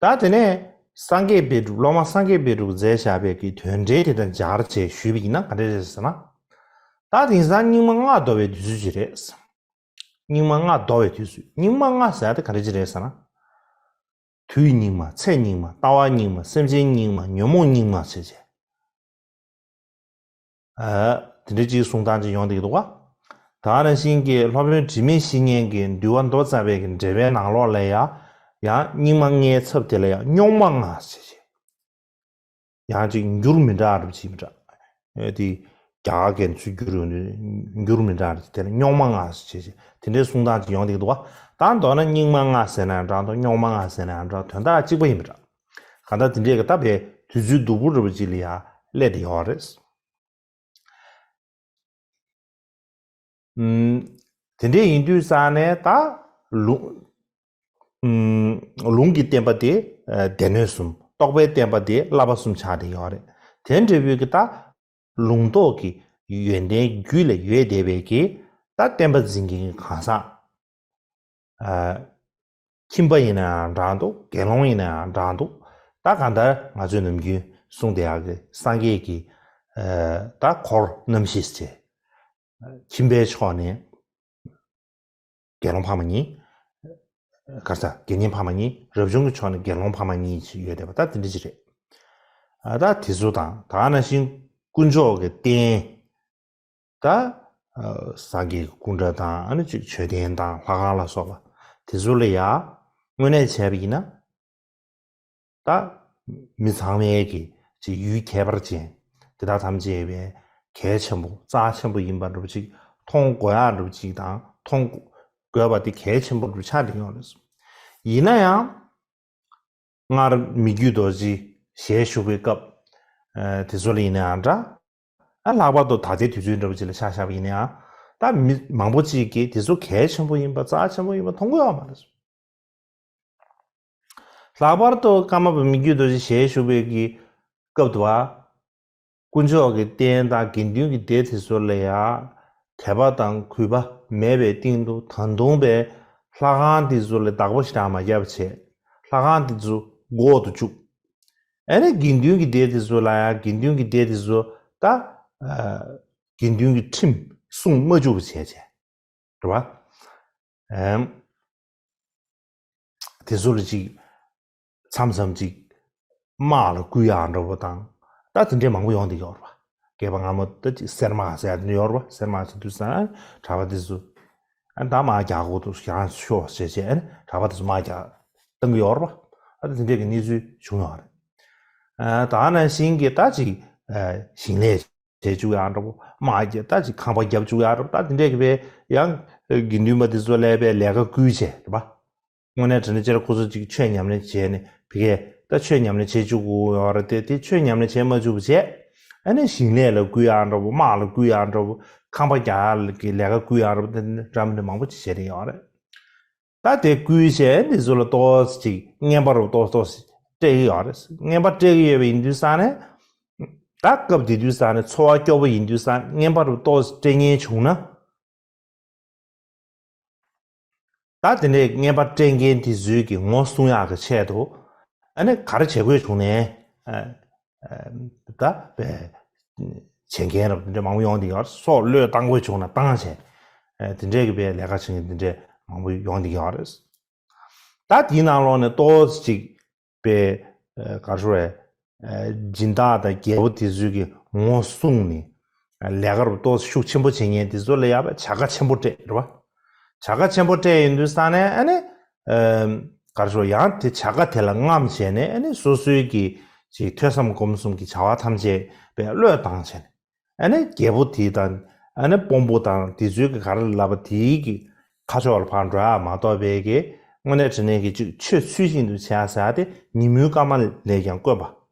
ད་དེ་ནས་སངས་རྒྱས་པཎ་གྲུབ། སློབ་མ་སངས་རྒྱས་པཎ་གྲུབ་མཛད་བཞག་པའི་གི་དོན་འགྲེལ་དེ་དང་སྦྱར་བྱས་ཞུས་པ་ཡིན་ན་ག་འདྲ་རེད་ཟེར་ན། ད་དེང་སང་སྙིགས་མ་ལྔ་བདོ་བའི་དུས་ཚོད་ཅིག་རེད། སྙིགས་མ་ལྔ་བདོ་བའི་དུས་ཚོད། སྙིགས་མ་ལྔ་ཟེར་ཡག་དེ་ག་འདྲ་ཅིག་རེད་ཟེར་ན། དུས་སྙིགས་མ། ཚེ་སྙིགས་མ། ལྟ་བ་སྙིགས་མ། སེམས་ཅན་སྙིགས་མ། ཉོན་མོངས་སྙིགས་མ་བྱས་བྱས། ཨ་དེ་འདྲ་ཅིག་གསུང་སྟངས་ཅིག་ཡོང་བསྡད་ཀྱི་འདུག་ག་ད་ནང་བཞིན་གྱི་སློབ་དཔོན་དྲི་མེད་བཤེས་གཉེན་གྱིས་འདུལ་བ་མདོ་རྩ་བའི་གི་འགྲེལ་པའི་ནང་ལོགས་ལ་ཡང་ཡང་སྙིགས་མ་ལྔའི་ཚབ་དེ་ལ་ཡང་རྙོག་མ་ལྔ་ཟེར་བྱས། ཡང་ཅིག་འགྱུར་མི་འདྲ་རབ་ཅིག་མི་འདྲ། ཨེ་དེ་རྒྱ་གར་གྱི་ཚུར་བསྒྱུར་ཡོང་དུས་འགྱུར་མི་འདྲ་རེད། དེ་ལ་རྙོག་མ་ལྔ་ཟེར་བྱས་བྱས་དེ་འདྲའི་གསུང་སྟངས་ཅིག་ཡོང་བསྡད་ཀྱི་འདུག་ག་ད་མདོར་ན་སྙིགས་མ་ལྔ་ཟེར་ན་འདྲ་འདུག་རྙོག་མ་ལྔ་ཟེར་ན་འདྲ་དོན་དག་གཅིག་པ་ཡིན་པ་འདྲ། གང་ལྟར་དེ་འདྲའི་གི་ད་བའི་དུས་ཚོད་སྡུག་པོ་འདྲ་པོ་ཅིག་ལ་ཡང་སླེབས་བསྡད་ཡོད་རེད། ཨུམ། དེ་འདྲ་ཡིན་དུས་ཙང་ནས་ད་ལུང་། ཨུམ། ལུང་གི་བསྟན་པ་དེ་ཨ་སྡེ་སྣོད་གསུམ། རྟོགས་པའི་བསྟན་པ་དེ་བསླབ་པ་གསུམ་ཆགས་བསྡད་ཡོད་རེད། དེ་འདྲ་བོའི་གི་ད་ལུང་རྟོགས་ཀྱི་ཡོན་ཏན་རྒྱུད་ལ་ཡོད་བསྡད་པའི་གི་ད་བསྟན་པ་འཛིན་མཁན་གྱི་གང་ཟག་ཨ། ཁྱིམ་པ་ཡིན་ན་ཡང་འདྲ་འདུག་དགེ་སློང་ཡིན་ན་ཡང་འདྲ་འདུག་ད་གང་ལྟར་ང་ཚོས་ནམ་རྒྱུན་གསུངས་བསྡད་ཡག་གི་སངས་རྒྱས་ཀྱི་ ད་འཁོར་རྣམ་བཞི་བྱས། ཁྱིམ་པའི་ཕྱོགས་ནས་དགེ་སློང་འཕགས་མ་གཉིས། ག་རེ་ཟ། དགེ་བསྙེན་འཕགས་མ་གཉིས། རབ་བྱུང་གི་ཕྱོགས་ནས་དགེ་སློང་འཕགས་མ་གཉིས་ཅིག་ཡོད་བསྡད་པ། ད་དེ་འདྲ་ཅིག་རེད། ད་དེ་ཚོ་དང་ད་ག་ནང་བཞིན་དཀོན་མཆོག་གི་རྟེན། ད་སངས་རྒྱས་ཀྱི་སྐུ་འདྲ་དང་། ཨ་ནི་ཅིག་མཆོད་རྟེན་དང་ལྷ་ཁང་ལ་སོགས་པ་དེ་ཚོ་ལ་ཡ་དངོས་གནས་བྱས་པ་ཡིན་ན། ད་མི་ཚང་མའི་གི་ཅིག་ཡུལ་ཁྱད་པར་ཅན། དེ་དག་ཐམས་ཅད་པའི་གལ་ཆེན་པོ་རྩ་ཆེན་པོ་ཡིན་པ་འདྲ་པོ་ཅིག་མཐོང་དགོས་ཡག་འདྲ་པོ་ཅིག་དང་། མཐོང་དགོས་པ་དེ་གལ་ཆེན་པོ་འདྲ་པོ་ཆགས་བསྡད་ཡོད་རེད། ཡིན་ན་ཡང་སྔར་མི་བསྐྱོད་རྡོ་རྗེ་ཞལ་བཞུགས་པའི་སྐབས་དེ་ཚོ་ལ་ཡིན་ན་ཡང་འདྲ། ཨ་ལྷག་པར་དུ་ད་ལྟའི་དུས་ཚོད་འདྲ་པོ་ཅིག་ལ་ཆ་བཞག་པ་ཡིན་ན་ཡང་། ད་མི་མང་པོ་ཅིག་གིས་དེ་ཚོ་གལ་ཆེན་པོ་ཡིན་པ་རྩ་ཆེན་པོ་ཡིན་པ་མཐོང་གི་ཡོད་མ་རེད། ལྷག་པར་དུ་ཀརྨ་པ་མི་བསྐྱོད་རྡོ་རྗེ་ཞལ་བཞུགས་པའི་གི་སྐབས་དུ་བ། དཀོན་མཆོག་གི་རྟེན་དང་དགེ་འདུན་གྱི་སྡེ་དེ་ཚོ་ལ་ཡང་དད་པ་དང་གུས་པ་མེད་པའི་སྟེང་དུ། ད་དུང་པའི་ལྷ་ཁང་དེ་ཚོ་ལ་བདག་པོ་ཞེ་དྲག་མ་བརྒྱབ་བྱས། ལྷ་ཁང་དེ་ཚོ་འགོག་ཏུ་བཅུག་ཨ་ནི་དགེ་འདུན་གྱི་སྡེ་དེ་ཚོ་ལ་ཡང་དགེ་འདུན་གྱི་སྡེ་དེ་ཚོ་ད་དགེ་འདུན་གྱི་ཁྲིམས་སྲུང་མ་བཅུག་པ་བྱས་བྱས། རེད་བ། ཨེམ། དེ་ཚོ་ལ་ཅིག་མཚམས་མཚམས་ཅིག་དམག་ལ་བསྐུལ་ཡག་འདྲ་པོ་དང་། ད་དེ་འདྲའི་མང་པོ་ཡོང་བསྡད་ཡོད་རེད་བ། སྐྱེས་པ་སྔ་མོ་ད་ཅིག་གསེར་དམག་ཟེར་ཡག་དེ་འདྲ་ཡོད་རེད་བ། གསེར་དམག་ཟེར་དུས་ཙང་གྲྭ་པ་དེ་ཚོ། ཨ་ད་དམག་རྒྱག་དགོས་འདུག་ཡང་ཤོག་ཟེར་བྱས། ཨ་ནི་གྲྭ་པ་དེ་ཚོ་དམག་རྒྱག་བཏང་གི་ཡོད་རེད་བ། ཨ་ད་དེ་འདྲའི་གི་གནས་ཚུལ་བྱུང་ཡོད་རེད། ཨ་ད་ག་ནང་བཞིན་གྱི་ད་ཅིག་ཨ་ཞིང་ལས་བྱེད་བཅུག་ཡག་འདྲ་པོ། དམག་རྒྱག་ད་ཅིག་ཁང་པ་རྒྱབ་བཅུག་ཡག་འདྲ་པོ། ད་དེ་འདྲས་ཀྱི་བས་ཡང་དགེ་འདུན་པ་དེ་ཚོ་ལ་བས་ལས་ཀ་བསྐུལ་བྱས་རེད་པ། དངོས་གནས་དྲང་གནས་བྱས་ན་ཁོ་ཚོ་ཅིག་ཆོས་ཉམས་ལེན་བྱས་ནས་ཕ་གིར་ད་ཆོས་ཉམས་ལེན་བྱེད་བཅུག་གི་ཡོད་རེད་དེ། དེ་ཆོས་ཉམས་ལེན་བྱེད་མ་བཅུག་པ་བྱས། ཨ་ནི་ཞིང་ལས་ལ་བསྐུལ་ཡག་འདྲ་པོ། དམག་ལ་བསྐུལ་ཡག་འདྲ་པོ། ཁང་པ་རྒྱག་ཡག་གི་ལས་ཀ་བསྐུལ་ཡག་འདྲ་པོ། དེ་འདྲ་འདྲ་མི་འདྲ་མང་པོ་ཅིག་བྱས་བསྡད་ཡོད་རེད། ད་དེ་བསྐུལ་བྱས་འདི་ཚོ་ལ་ཏོག་ཙམ་ཅིག་རྔན་པ་རུ་ཏོག་ཙམ་ཏོག་ཙམ་སྤྲད་ཀྱི་ཡོད་རེད། རྔན་པ་སྤྲད་ཀྱི་ཡོད་པ་ཡིན་དུས་ཙང་ནས། ད་སྐབས་དེ་དུས་ཙང་ནས་འཚོ་བ་སྐྱོ་པོ་ཡིན་དུས་ཙང་རྔན་པ་རུ་ཏོག་ཙམ་སྤྲད་མཁན་བྱུང་ན། ད་དེ་འདྲའི་རྔན་པ་སྤྲད་མཁན་དེ་ཚོའི་གི་ངོ་སྲུང་ཡག་གི་ཆེད་དུ། ཨ་ནི་ག་རེ་བྱེད་དགོས་བྱུང་ནས། ཨ་ཨ་ད་བས་བྱེད་མཁན་རབས་དེ་འདྲ་མང་པོ་ཡོང་བསྡད་ཡོད་རེད། སྲོག་བློས་བཏང་དགོས་བྱུང་ན་བཏང་བྱས། ཨ་དེ་འདྲའི་གི་བས་ལས་ཀ་བྱེད་མཁན་དེ་འདྲ་མང་པོ་ཡོང་བསྡད་ཡོད་རེད། ད་དེའི་ནང་ལོགས་ནས་ཏོག་ཙམ་ཅིག་པའི་ཨ་ག་རེ་ཟེར་དགོས་རེད། ཨ་སྦྱིན་བདག་དང་རྒྱལ་པོ་དེ་ཚོའི་གི་ངོ་སྲུང་ནས། ཨ་ལས་ཀ་རུ་ཏོག་ཙམ་ཤུགས་ཆེན་པོ་བྱེད་མཁན་དེ་ཚོ་ལ་ཡ་བྱ་དགའ་ཆེན་པོ་སྤྲད་རེད་བ། བྱ་དགའ་ཆེན་པོ་སྤྲད་ཡོང་དུས་ཙང་ནས། ཨ་ནི་ཨ་ག་རེ་ཟེར་དགོས། ཡང་དེ་བྱ་དགའ་དེ་ལ་རྔམ་བྱས་ནས། ཨ་ནི་སོ་སོའི་གི་ཅིག་ཐོས་བསམ་སྒོམ་གསུམ་གྱི་བྱ་བ་ཐམས་ཅད་པའི་བློས་བཏང་བྱས་ནས། ཨ་ནི་རྒྱལ་པོ་དེ་དང་། ཨ་ནི་དཔོན་པོ་དང་དེ་ཚོའི་གི་ག་རེ་ལབ་པ་དེའི་གི་ཁ་ཕྱོགས་ལ་ཕར་འགྲོ་ཡག་མ་གཏོགས་པའི་གི་དངོས་གནས་དྲང་གནས་ཀྱི་ཅིག་ཆོས་ཚུལ་བཞིན་དུ་བྱེད་ཡག་ཟེར་ཡག་དེ་ཉིན་མོའི་སྐར་མ་ལས་ཀྱང་དཀོན་པ།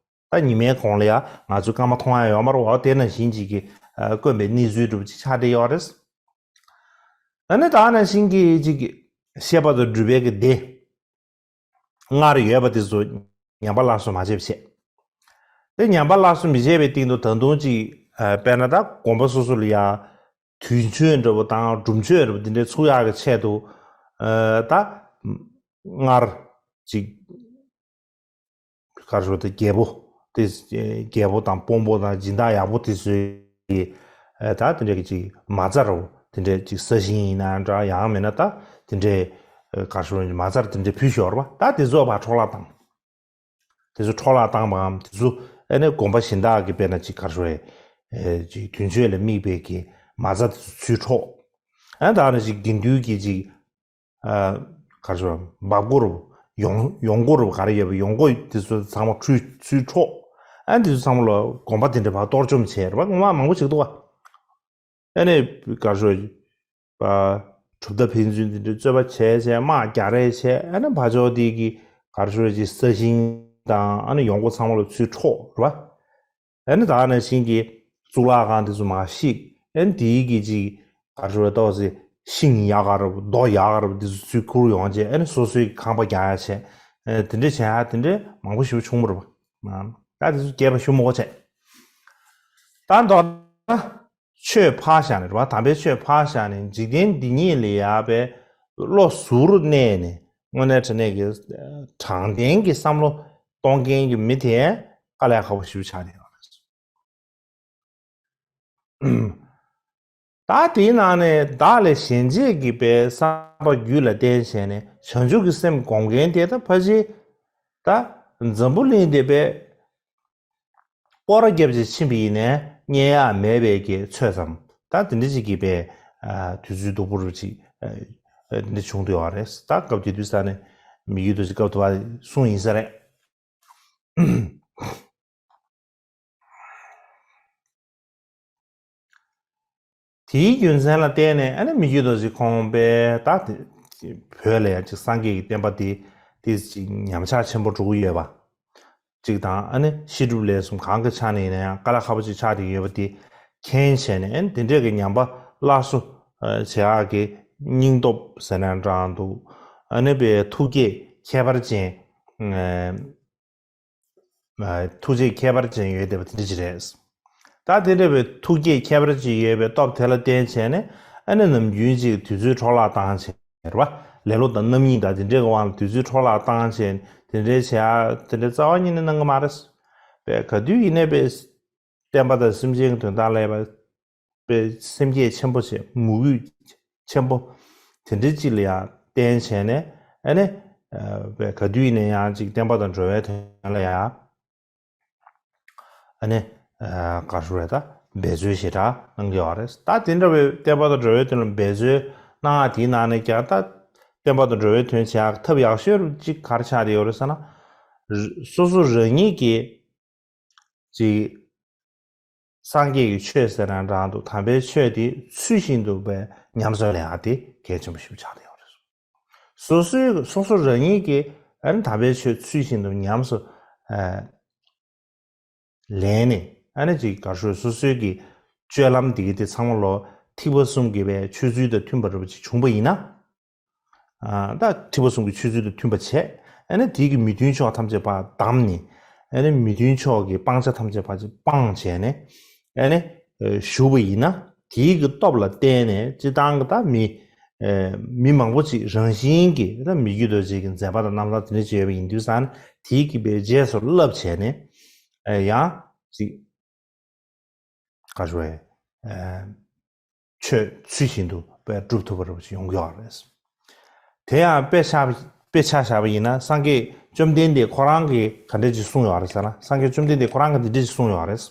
ད་ཉི་མའི་གོང་ལ་ཡ་ང་ཚོས་སྐར་མ་མཐོང་ཡག་ཡོད་མ་རེད་བ། དེ་ནང་བཞིན་ཅིག་གི་ཨ་དཀོན་པའི་གནས་ཚུལ་འདྲ་པོ་ཅིག་ཆགས་བསྡད་ཡོད་རེད། ཨ་ནི་ད་ནང་བཞིན་གྱི་ཅིག་གི་བཤད་པ་དང་སྒྲུབ་པའི་གི་སྡེ། སྔར་ཡོད་པ་དེ་ཚོ་ཉམས་པ་སླར་གསོ་མ་བྱས་པ་བྱས། དེ་ཉམས་པ་སླར་གསོ་མི་བྱས་པའི་སྟེང་དུ་ད་དུང་ཅིག་ཨ་དཔེར་ན་ད་དགོན་པ་སོ་སོ་ལ་ཡ་དུས་མཆོད་འདྲ་པོ་དང་སྒྲུབ་མཆོད་འདྲ་པོ་དེ་འདྲའི་ཚུགས་ཡག་གི་ཆེད་དུ། ཨ་ད་སྔར་ཅིག་ག་རེ་ཟེར་དགོས་རེད། རྒྱལ་པོ་དེ། རྒྱལ་པོ་དང་དཔོན་པོ་དང་སྦྱིན་བདག་ཡག་པོ་དེ་ཚོའི་གི་ཨ་ད་དེ་འདྲ་གི་ཅིག་མ་རྩ་འདྲ་པོ་དེ་འདྲའི་ཅིག་ས་ཞིང་ཡིན་ན་འདྲ། ཡང་མིན་ན་ད་དེ་འདྲའི་ཨ་ག་རེ་ཟེར་དགོས་རེད། མ་རྩ་དེ་འདྲ་ཕུལ་ཞོར་བ། ད་དེ་ཚོ་ཕར་འཕྲོ་བརླག་བཏང་། དེ་ཚོ་འཕྲོ་བརླག་བཏང་བའམ། དེ་ཚོ་ཨ་ནི་དགོན་པ་གཞན་དག་གི་དཔེར་ན་ཅིག་ག་རེ་ཟེར་དགོས་རེད། ཨེ་ཅིག་དུས་མཆོད་ལ་དམིགས་པའི་གི་མ་རྩ་དེ་ཚོ་ཚུར་འཕྲོག་ཨ་ད་ནི་ཅིག་དགེ་འདུན་གྱི་ཅིག་ཨ་ག་རེ་ཟེར་དགོས་རེད། འབབ་སྒོ་རུ། ཡོང་ཡོང་སྒོ་རུ་ག་རེ་ཡོད་པ། ཡོང་སྒོ་དེ་ཚོ་ཚང་མ་ཚུར་ཚུར་འཕྲོག་ཨ་དེ་ཚོ་ཚང་མ་ལ་དགོན་པ་དེ་འདྲ་ཕར་གཏོར་བཅོམ་བྱས་རེད་པ། ངོ་མ་མང་པོ་བྱེད་ཀྱི་འདུག་པ། ཨ་ནི་ག་རེ་ཟེར་དགོས་རེད། པ། གྲུབ་མཐའ་ཕན་ཚུན་དེ་འདྲའི་རྩོད་པ་བྱས་བྱས། དམག་རྒྱག་རེས་བྱས། ཨ་ནི་ཕར་ཕྱོགས་དེ་གི་ག་རེ་ཟེར་དགོས་རེད། ཅིག་ས་ཞིང་དང་ཨ་ནི་ཡོང་སྒོ་ཚང་མ་ལ་ཚུར་འཕྲོག་རེད་པ། ཨ་ནི་ད་ག་ནང་བཞིན་གྱི་གཙུག་ལག་ཁང་དེ་ཚོ་མར་བཤིག་ཨ་ནི་དེའི་གི་ཅིག་ག་རེ་ཟེར་དགོས་རེད། ཏོག་ཙམ་ཤིང་ཡག་ག་རེད་པ། རྡོ་ཡག་ག་རེད་པ། དེ་ཚོ་ཚུར་ཁུར་ཡོང་བྱས། ཨ་ནི་སོ་སོའི་ཁང་པ་རྒྱག་ཡག་བྱས། ཨ་དེ་འདྲ་བྱས་ཡག་དེ་འདྲ་མང་པོ་ཞེ་པོ་བྱུང་བ་རེད་པ། ཨ་ད་དེ་ཚོ་རྒྱས་པ་ཞུ་མི་དགོས་བྱས། ད་མདོར་ན། ཆོས་ཕར་བཞག་ནས་རེད་པ། དམ་པའི་ཆོས་ཕར་བཞག་ནས་འཇིག་རྟེན་འདི་ཉིད་ལ་ཡ་བའི་བློ་གཟུར་གནས་ནས་དངོས་གནས་དྲང་གནས་ཀྱི་དྲང་བདེན་གྱི་བསམ་བློ་གཏོང་མཁན་གྱི་མི་དེ་དཀའ་ལས་ཁག་པོ་ཞེ་པོ་ཆགས་བསྡད་ཡོད་རེད། ད་དེའི་ནང་ནས་བདག་ལས་གཞན་གཅེས་ཀྱི་པའི་བསམ་པ་རྒྱུད་ལ་བརྟེན་བྱས་ནས་བྱང་ཆུབ་ཀྱི་སེམས་སྒོམ་མཁན་དེ་ད་ཕལ་ཆེར་ད་འཛམ་བུ་གླིང་འདི་པའི་སྤོ་ར་བརྒྱབ་ཅིག་ཕྱིན་པ་ཡིན་ནའི་རྙེད་ཡག་མེད་པའི་གི་ཚོད་ཙམ། ད་དེ་འདྲ་ཅིག་གི་པའི་དུས་ཚོད་སྡུག་པོ་རུ་ཅིག་འདི་བྱུང་འདུག་ཡོད་རེད། ད་སྐབས་དེ་དུས་ས་ནས་མི་ཡུལ་དུ་ཅིག་སྐབས་དུ་བ་གསུངས་ཡིན་ས་རེད། དེའི་རྒྱུ་མཚན་ལ་བརྟེན་ནས་ཨ་ནི་མི་རྒྱུད་དོ་ཅིག་ཁོང་པས་ད་དེ་བོད་ལ་ཡང་ཅིག་སངས་རྒྱས་ཀྱི་བསྟན་པ་དེ་དེ་ཅིག་ཉམས་ཆག་ཆེན་པོ་འགྲོ་གི་ཡོད་པ། ཅིག་དང་ཨ་ནི་ཤེས་སྒྲུབ་ལས་གསུམ་གང་གི་ཆ་ནས་ཡིན་ན་ཡང་དཀའ་ལས་ཁག་པོ་ཅིག་ཆགས་བསྡད་ཡོད་པ་དེ་མཁྱེན་བྱས་ནས་ཨ་ནི་དེ་འདྲས་ཀྱི་ཉམས་པ་སླར་གསོ་བྱེད་ཡག་གི་སྙིང་སྟོབས་ཟེར་ན་འདྲ་འདུག་ཨ་ནི་པའི་ཐུགས་བསྐྱེད་ཁྱད་པར་ཅན། ཐུགས་རྗེ་ཁྱད་པར་ཅན་ཡོད་བསྡད་པ་དེ་འདྲ་ཅིག་རེད། ད་དེ་འདྲ་བའི་ཐུགས་བསྐྱེད་ཁྱད་པར་ཅན་ཡོད་པའི་སྟོབས་དེ་ལ་བརྟེན་བྱས་ནས་ཨ་ནི་ནམ་རྒྱུན་ཅིག་དུས་ཚོད་འཕྲོ་བརླག་བཏང་བྱས་རེད་བ། ལེ་ལོ་དང་རྣམ་གཡེང་དང་དེ་འདྲའི་དབང་ལ་དུས་ཚོད་འཕྲོ་བརླག་བཏང་བྱས་དེ་འདྲའི་བྱེད་ཡ་དེ་འདྲའི་རྩ་བ་ཉིད་ནས་གནང་གི་མ་རེད། པས་ག་དུས་ཡིན་ནའི་པས་བསྟན་པ་དང་སེམས་ཅན་གྱི་དོན་དག་ལ་ཡ་པའི་སེམས་བསྐྱེད་ཆེན་པོ་བྱས་མོས་གུས་ཆེན་པོ་དེ་འདྲའི་ཅིག་ལ་ཡང་བརྟེན་བྱས་ནས་ཨ་ནི་པའི་ག་དུས་ཡིན་ན་ཡང་ཅིག་བསྟན་པ་དང་འགྲོ་བའི་དོན་ལ་ཡང་ཨ་ནི་ག་རེ་ཞུ་རེད། ད་འབད་རྩོལ་ཞེ་དྲག་གནང་གི་ཡོད་རེད། ད་དེ་འདྲ་བའི་བསྟན་པ་དང་འགྲོ་བའི་དོན་ལ་འབད་རྩོལ་གནང་བ་དེའི་ནང་ནས་ཀྱང་ད་བསྟན་པ་དང་འགྲོ་བའི་དོན་བྱེད་ཡག་ཐབས་ཡག་ཤོས་ཅིག་ག་རེ་ཆགས་བསྡད་ཡོད་རེད་ཟེར་ན། སོ་སོ་རང་ཉིད་ཀྱིས་ཅིག་སངས་རྒྱས་ཀྱི་ཆོས་ཟེར་ན་འདྲ་འདུག་དམ་པའི་ཆོས་དེ་ཚུལ་བཞིན་དུ་བའི་ཉམས་སུ་ལེན་ཡག་དེ་གལ་ཆེན་པོ་ཞིག་ཆགས་བསྡད་ཡོད་རེད། སོ་སོའི་སོ་སོ་རང་ཉིད་ཀྱིས་ཨ་ནི་དམ་པའི་ཆོས་ཚུལ་བཞིན་དུ་ཉམས་སུ་ཨ་ལེན་ནས་ཨ་ནི་ཅིག་ག་རེ་ཞུ་སོ་སོའི་གི་སྤྱོད་ལམ་དེ་གི་དེ་ཚང་མ་ལོ་ཐེག་པ་གསུམ་གྱི་བའི་ཆོས་ཚུལ་དང་མཐུན་པ་འདྲ་པོ་ཅིག་བྱུང་པ་ཡིན་ན། ཨ་ད་ཐེག་པ་གསུམ་གྱི་ཆོས་ཚུལ་དང་མཐུན་པ་བྱས། ཨ་ནི་དེའི་གི་མི་མཐུན་ཕྱོགས་ཐམས་ཅད་ཕར་བསྡམས་ནས། ཨ་ནི་མི་མཐུན་ཕྱོགས་ཀྱི་སྤང་བྱ་ཐམས་ཅད་ཕར་ཅིག་སྤངས་བྱས་ནས། ཨ་ནི་ཨ་བཞུགས་པ་ཡིན་ན། དེའི་གི་སྟོབས་ལ་བརྟེན་ནས་སྤྱིར་བཏང་གི་ད་མི་ཨ་མི་མང་པོ་ཅིག་རང་བཞིན་གྱིས་ད་མི་རྒྱུད་དོ་ཅིག་གི་མཛད་པ་དང་རྣམ་ཐར་དེ་འདྲ་ཅིག་ཡོད་པ་ཡིན་དུས་ཙང་དེའི་གི་བའི་རྗེས་སུ་བསླབ་བྱས་ནས། ཨ་ཡང་ཅིག་ག་རེ་ཞུ་རེད། ཨ་ཆོས་ཚུལ་བཞིན་དུ་དཔེ་སྒྲུབ་ཐུབ་པ་རེད་པ་ཞིག་ཡོང་གི་ཡོད་རེད། དེ་ཡང་དཔེ་ཆ་དཔེ་ཆ་བཞག་པ་ཡིན་ན་སངས་རྒྱས་བཅོམ་ལྡན་འདས་ཁོ་རང་གིས་ག་འདྲ་ཅིག་གསུངས་ཡོད་རེད་ཟེར་ན། སངས་རྒྱས་བཅོམ་ལྡན་འདས་ཁོ་རང་གིས་འདི་འདྲ་ཅིག་གསུངས་ཡོད་རེད།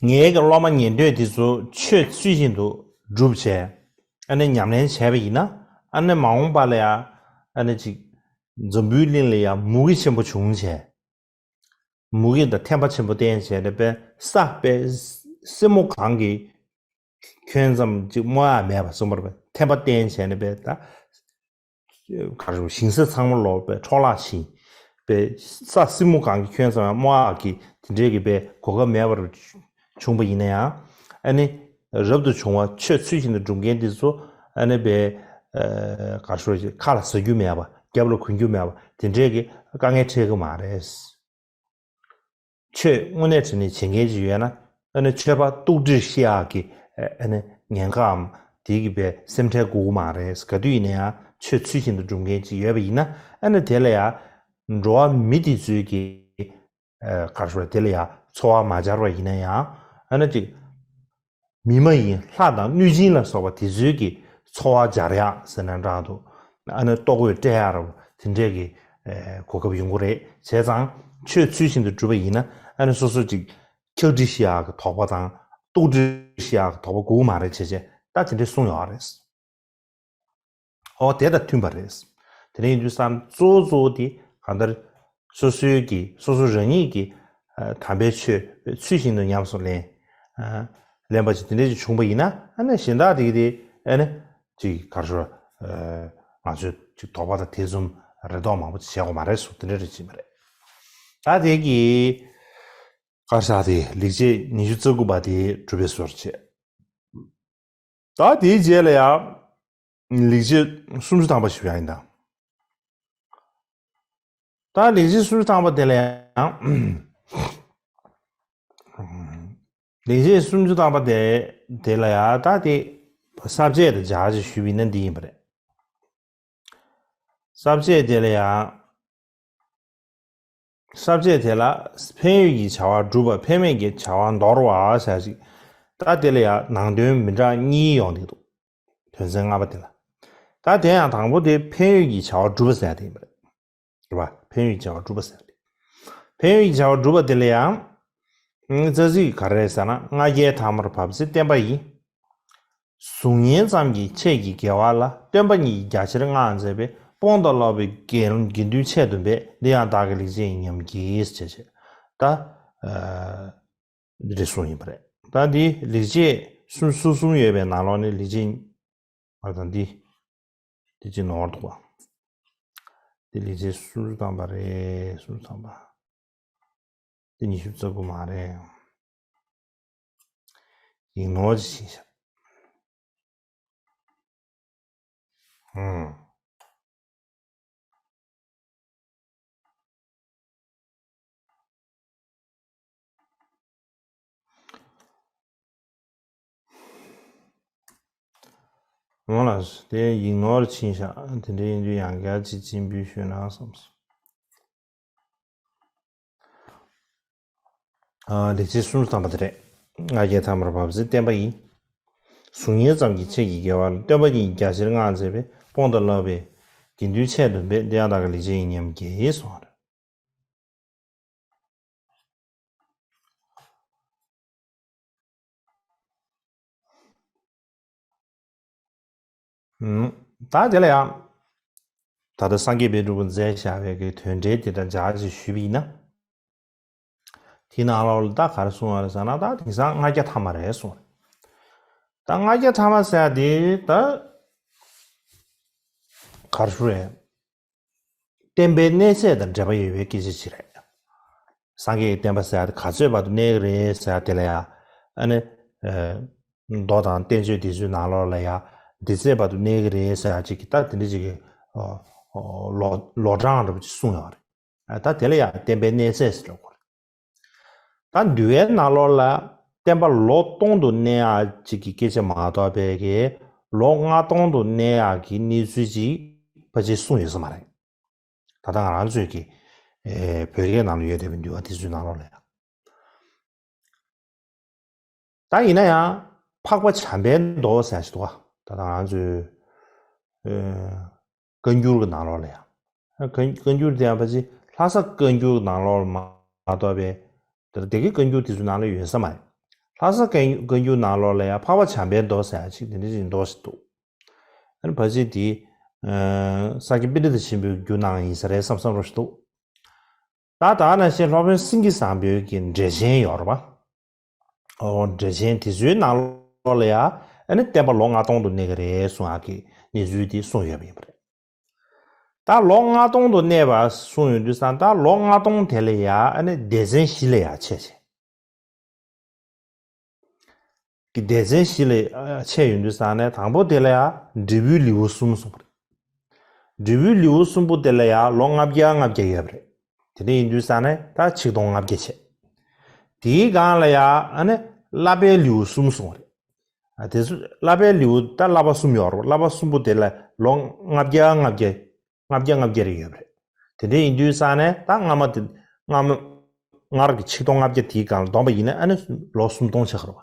ངའི་གི་སློབ་མ་ཉན་ཐོས་དེ་ཚོ་ཆོས་ཚུལ་བཞིན་དུ་སྒྲུབ་བྱས། ཨ་ནི་ཉམས་ལེན་བྱས་པ་ཡིན་ན། ཨ་ནི་མ་འོངས་པ་ལ་ཡང་ཨ་ནི་ཅིག་འཛམ་བུའི་གླིང་ལ་ཡང་མུ་གེ་ཆེན་པོ་བྱུང་བྱས། མུ་གེ་དང་ཐན་པ་ཆེན་པོ་བསྟན་བྱས་ནས་པས་ས་པས་སེན་མོ་གང་གིས་ཁྱོན་ཙམ་ཅིག་རྨོ་ཡག་མེད་པ་གསུངས་པ་རེད་པས། ཐན་པ་བསྟན་བྱས་ནས་པས་ད་ག་རེ་ཞིང་ས་ཚང་མ་ལོག་པས་འཕྲོ་བརླག་ཕྱིན་པས། ས་སེན་མོ་གང་གིས་ཁྱོན་ཙམ་ཡང་རྨོ་ཡག་གི་དེ་འདྲའི་གི་པས་གོ་སྐབས་མེད་པར་བྱུང་པ་ཡིན་ན་ཡང་། ཨ་ནི་རབ་ཏུ་བྱུང་བ་ཆོས་ཚུལ་བཞིན་དུ་སྒྲུབ་མཁན་འདི་ཚོ་ཨ་ནི་པས་ག་རེ་ཞུ་རེད། ཁ་ལ་ཟ་རྒྱུ་མེད་པ། རྒྱབ་ལ་གོན་རྒྱུ་མེད་པ་དེ་འདྲའི་གི་དཀའ་ངལ་འཕྲད་ཀྱི་མ་རེད། ཆོས་དངོས་གནས་དྲང་གནས་བྱེད་མཁན་ཅིག་ཡོད་ན། ཨ་ནི་ཆོས་པ་རྟོག་སྒྲིལ་ཤེས་ཡག་གི་ཨ་ནི་ཉེན་ཁའམ་དེ་གི་པའི་སེམས་ཁྲལ་དགོས་ཀྱི་མ་རེད། ག་དུས་ཡིན་ན་ཡང་ཆོས་ཚུལ་བཞིན་དུ་སྒྲུབ་མཁན་ཅིག་ཡོད་པ་ཡིན་ན། ཨ་ནི་དེ་ལ་ཡང་འགྲོ་བ་མི་དེ་ཚོའི་གི་ཨ་ག་རེ་ཞུ་རེད། དེ་ལ་ཡང་འཚོ་བ་མ་སྦྱར་བ་ཡིན་ན་ཡང་། ཨ་ནི་ཅིག་མི་མ་ཡིན་ལྷ་དང་གནོད་སྦྱིན་ལ་སོགས་པ་དེ་ཚོའི་གི་འཚོ་བ་སྦྱར་ཡག་ཟེར་ན་འདྲ་འདུག་ཨ་ནི་ལྟོ་གོས་སྤྲད་ཡག་ར་བ་དེ་འདྲས་གི་ཨེ་གོ་སྐབས་ཡོང་གི་རེད། བྱས་ཙང་ཆོས་ཚུལ་བཞིན་དུ་སྒྲུབ་པ་ཡིན་ན། ཨ་ནི་སོ་སོ་ཅིག་ཁྱག་དྲི་ཤི་ཡག་གི་དོགས་པ་དང་རྟོག་དྲི་ཤི་ཡག་གི་དོགས་པ་དགོས་ཀྱི་མ་རེད། བྱས་བྱས་ད་དེ་འདྲས་གསུངས་ཡོད་རེད། ཨོ་དེ་དང་མཐུན་པ་རེད། དེ་ནས་ཡིན་དུས་ཙང་གཙོ་བོ་གཙོ་བོ་དེ་གང་ལྟར་སོ་སོའི་གི་སོ་སོ་རང་ཉིད་ཀྱི་ཨ་དམ་པའི་ཆོས་ཚུལ་བཞིན་དུ་ཉམས་སུ་ལེན། ཨ་ལེན་པ་ཅིག་དེ་འདྲ་ཅིག་བྱུང་པ་ཡིན་ན། ཨ་ནི་གཞན་དག་དེ་གི་དེ་ཨ་ནི་ཅིག་ག་རེ་ཞུ། ཨ་ང་ཚོས་ཅིག་དོགས་པ་དང་ཐེ་ཚོམ་རེ་དོགས་མང་པོ་ཅིག་བྱེད་དགོས་མ་རེད་ཟེར། དེ་འདྲ་རེད་ཅིག་མ་རེད། ད་དེ་གི་བཀའ་ཤག་དེ་ལེགས་བྱས་ཉི་ཤུ་རྩ་དགུ་པ་དེ་གྲུབ་པའི་བཟོ་འདྲ་བྱས། ད་དེའི་རྗེས་ལ་ཡང་ལེགས་བྱས་སུམ་ཅུ་ཐམ་པ་ཞུ་ཡ་ཡིན་ད། ད་ལེགས་བྱས་སུམ་ཅུ་ཐམ་པ་དེ་ལ་ཡང་། ལེགས་བྱས་སུམ་ཅུ་ཐམ་པ་དེ་དེ་ལ་ཡང་ད་དེ་ས་བཅད་དང་སྦྱར་ཅིག་ཞུས་པ་ཡིན་ན་འདི་ཡིན་པ་རེད། ས་བཅད་དེ་ལ་ཡང་ ས་བཅད་དེ་ལ་ཕན་ཡོན་གྱི་བྱ་བ་སྒྲུབ་པ་ཕན་མེད་ཀྱི་བྱ་བ་འདོར་བ་ཟེར་ཞིག་ད་དེ་ལ་ཡང་ནང་དོན་མི་འདྲ་གཉིས་ཡོང་གི་འདུག་དོན་ཚན་ལྔ་པ་དེ་ལ། ད་དེ་ཡང་དང་པོ་དེ་ཕན་ཡོན་གྱི་བྱ་བ་སྒྲུབ་པ་ཟེར་དེ་ཡིན་པ་རེད། རེད་བ། ཕན་ཡོན་གྱི་བྱ་བ་སྒྲུབ་པ་ཟེར་དེ། ཕན་ཡོན་གྱི་བྱ་བ་སྒྲུབ་པ་དེ་ལ་ཡང་། ཨང་། རྩ་ཚིག་ག་རེ་རེད་ཟེར་ན། ལྔ་བརྒྱའི་ཐ་མར་བབས་ཚེ་བསྟན་པ་ཡིན། གཟུགས་བརྙན་ཙམ་གྱི་ཆེད་ཀྱི་དགེ་བ་ལ་སྟོན་པ་ཉིད་ཀྱིས་རྒྱ་ཆེར་བསྔགས་མཛད་པའི་སྤོང་དང་ལགས་པའི་དགེ་དགེ་འདུན་ཆེད་དུ་འབད། འདི་ཡང་བདག་གི་ལེགས་སྤྱད་ཉམས་བགྱིས་ཞེས་བྱས། ད། ཨ། འདི་རེ་ཟུང་ཡིན་པ་རེད། ད་འདི་ལེགས་སྤྱད་སུམ་ཅུ་སོ་གསུམ་ཡོད་པའི་ནང་ལོགས་ནས་ལེགས་སྤྱད། ཨ། ད་འདི། འདི་ཅི་ནོར་འདུག་པ། འདི་ལེགས་སྤྱད་སུམ་ཅུ་ཐམ་པ་རེད། སུམ་ཅུ་ཐམ་པ། འདི་ཉི་ཤུ་རྩ་དགུ་མ་རེད། ཡིག་ནོར་ཅིག་ཕྱིན་ཤག་ཧུམ། འོང་ལགས། དེ་ཡིག་ནོར་ཕྱིན་ཤག་དེ་འདྲ་ཡིན་དུས་ཡང་བསྐྱར་ཅིག་སྤྱན་འབུལ་ཞུས་ན་བསམས་སོང་། ཨ། ལེགས་སྤྱད་སུམ་ཅུ་ཐམ་པ་དེ་རེད། ལྔ་བརྒྱའི་ཐ་མར་བབས་ཚེ་བསྟན་པ་ཡིན། གཟུགས་བརྙན་ཙམ་གྱི་ཆེད་ཀྱི་དགེ་བ་ལ་སྟོན་པ་ཉིད་ཀྱིས་རྒྱ་ཆེར་བསྔགས་མཛད་པའི་སྤོང་དང་ལགས་པའི་དགེ་འདུན་ཆེད་དུ་འབད། འདི་ཡང་བདག་གི་ལེགས་སྤྱད་ཉམས་བགྱིས་གསུངས་པ་རེད། ཨུམ། ད་དེ་ལ་ཡང་། ད་ལྟ་སངས་རྒྱས་པའི་སྒྲུབ་པ་མཛད་བཞག་པའི་གི་དོན་འགྲེལ་དེ་དང་སྦྱར་ཅིག་ཞུས་པ་ཡིན་ན། དེའི་ནང་ལོགས་ལ་ད་ག་རེ་གསུངས་པ་རེད་ཟེར་ན། ད་དེང་སང་ལྔ་བརྒྱ་ཐ་མ་རེད་གསུངས་རེད། ད་ལྔ་བརྒྱ་ཐ་མ་ཟེར་ཡ་དེ་ད་ག་རེ་ཞུ་རེད། བསྟན་པའི་གནས་ཚད་དང་འབྲེལ་བ་ཡོད་པའི་སྐད་ཆ་ཅིག་རེད། སངས་རྒྱས་ཀྱི་བསྟན་པ་ཟེར་ཡ་དེ་ག་ཚོད་བར་དུ་གནས་ཀྱི་རེད་ཟེར་ཡ་དེ་ལ་ཡ། ཨ་ནི། ཨ། མདོ་དང་བསྟན་བཅོས་དེ་ཚོའི་ནང་ལོགས་ལ་ཡ། འདི་ཚོད་བར་དུ་གནས་ཀྱི་རེད་ཟེར་ཡ་ཅིག་གི་ད་དེ་འདྲ་ཅིག་གི། ཨོ། ཨོ། ལོ་ལོ་གྲངས་འདྲ་པོ་ཅིག་གསུངས་ཡོད་རེད། ཨ། ད་དེ་ལ་ཡ་བསྟན་པའི་གནས་ཚད་ཟེར་ལབ་དགོས་རེད། ད་འདུལ་བའི་ནང་ལོགས་ལ་བསྟན་པ་ལོ་སྟོང་དུ་གནས་ཡག་ཅིག་གི་སྐད་ཆ་མ་གཏོགས་པའི་གི་ལོ་ལྔ་སྟོང་དུ་གནས་ཡག་གི་གནས་ཚུལ་ཅིག་ཕལ་ཆེར་གསུངས་ཡོད་ས་མ་རེད། ད་ལྟ་ང་རང་ཚོའི་གི། ཨེ། བོད་སྐད་ནང་ལ་ཡོད་བསྡད་པའི་འདུལ་བ་དེ་ཚོའི་ནང་ལོགས་ལ་ཡང་། ད་ཡིན་ན་ཡང་འཕགས་པ་བྱམས་པའི་མདོ་ཟེར་ཞིག་འདུག་ག་ད་ལྟ་ང་ཚོའི། ཨེ། བཀའ་འགྱུར་གྱི་ནང་ལོགས་ལ་ཡང་། བཀའ་བཀའ་འགྱུར་དེ་ཡང་ཕལ་ཆེར་ལྷ་ས་བཀའ་འགྱུར་གྱི་ནང་ལོགས་ལ་མ་གཏོགས་པའི། དེ་སྡེ་དགེ་བཀའ་འགྱུར་དེ་ཚོའི་ནང་ལ་ཡོད་ས་མ་རེད། ལྷ་ས་བཀའ་བཀའ་འགྱུར་ནང་ལོགས་ལ་ཡང་འཕགས་པ་བྱམས་པའི་མདོ་ཟེར་ཡ་ཅིག་དེ་འདྲ་ཅིག་མདོ་ཞིག་འདུག་ཨ་ནི་ཕལ་ཆེར་དེ། ཨ། ས་སྐྱ་པཎྜི་ཏ་ཆེན་པོས་བསྒྱུར་གནང་ཡིན་ས་རེད་བསམ་བསམ་རོ་ཞིག་འདུག་ད་ད་ནང་བཞིན་སློབ་དཔོན་སེང་གེ་བཟང་པོའི་གི་འགྲེལ་ཆེན་ཡོད་རེད་པ། ཨོ། འགྲེལ་ཆེན་དེ་ཚོའི་ནང་ལོགས་ལ་ཡ། ཨ་ནི་བསྟན་པ་ལོ་ལྔ་སྟོང་དུ་གནས་ཀྱི་རེད་གསུང་ཡག་གི་གནས་ཚུལ་དེ་གསུངས་ཡོད་པ་ཡིན་པ་རེད། ད་ལོ་ལྔ་སྟོང་དུ་གནས་པ་གསུངས་ཡོང་དུས་ཙང་ད་ལོ་ལྔ་སྟོང་དེ་ལ་ཡ་ཨ་ནི་སྡེ་ཚན་བཞི་ལ་ཡ་ཕྱེ་བྱས། གི་སྡེ་ཚན་བཞི་ལ་ཕྱེ་ཡོང་དུས་ཙང་ནས་དང་པོ་དེ་ལ་ཡ་འབྲས་བུའི་ལེའུ་གསུམ་གསུངས་པ་རེད། འབྲས་བུའི་ལེའུ་གསུམ་པོ་དེ་ལ་ཡ་ལོ་ལྔ་བརྒྱ་ལྔ་བརྒྱ་ཡོད་པ་རེད། དེ་འདྲ་ཡིན་དུས་ཙང་ནས་ད་ཆིག་སྟོང་ལྔ་བརྒྱ་བྱས། དེའི་སྒང་ལ་ཡ་ཨ་ནི་བསླབ་པའི་ལེའུ་གསུམ་གསུངས་པ་རེད། ཨ། དེ་ཚོ་བསླབ་པའི་ལེའུ་ད་བསླབ་པ་གསུམ་ཡོད་རེད། བསླབ་པ་གསུམ་པོ་དེ་ལ་ལོ་ལྔ་བརྒྱ་ལྔ་བརྒྱ། ལྔ་བརྒྱ་ལྔ་བརྒྱ་རེ་ཡོད་པ་རེད། དེ་འདྲ་ཡིན་དུས་ཙང་ནས་ད་སྔ་མ་དེ་སྔ་མ་སྔར་གྱི་ཆིག་སྟོང་ལྔ་བརྒྱ་དེའི་སྒང་ལ་བསྡོམས་པ་ཡིན་ན་ཨ་ནི་ལོ་སུམ་སྟོང་ཆགས་རེད་བ།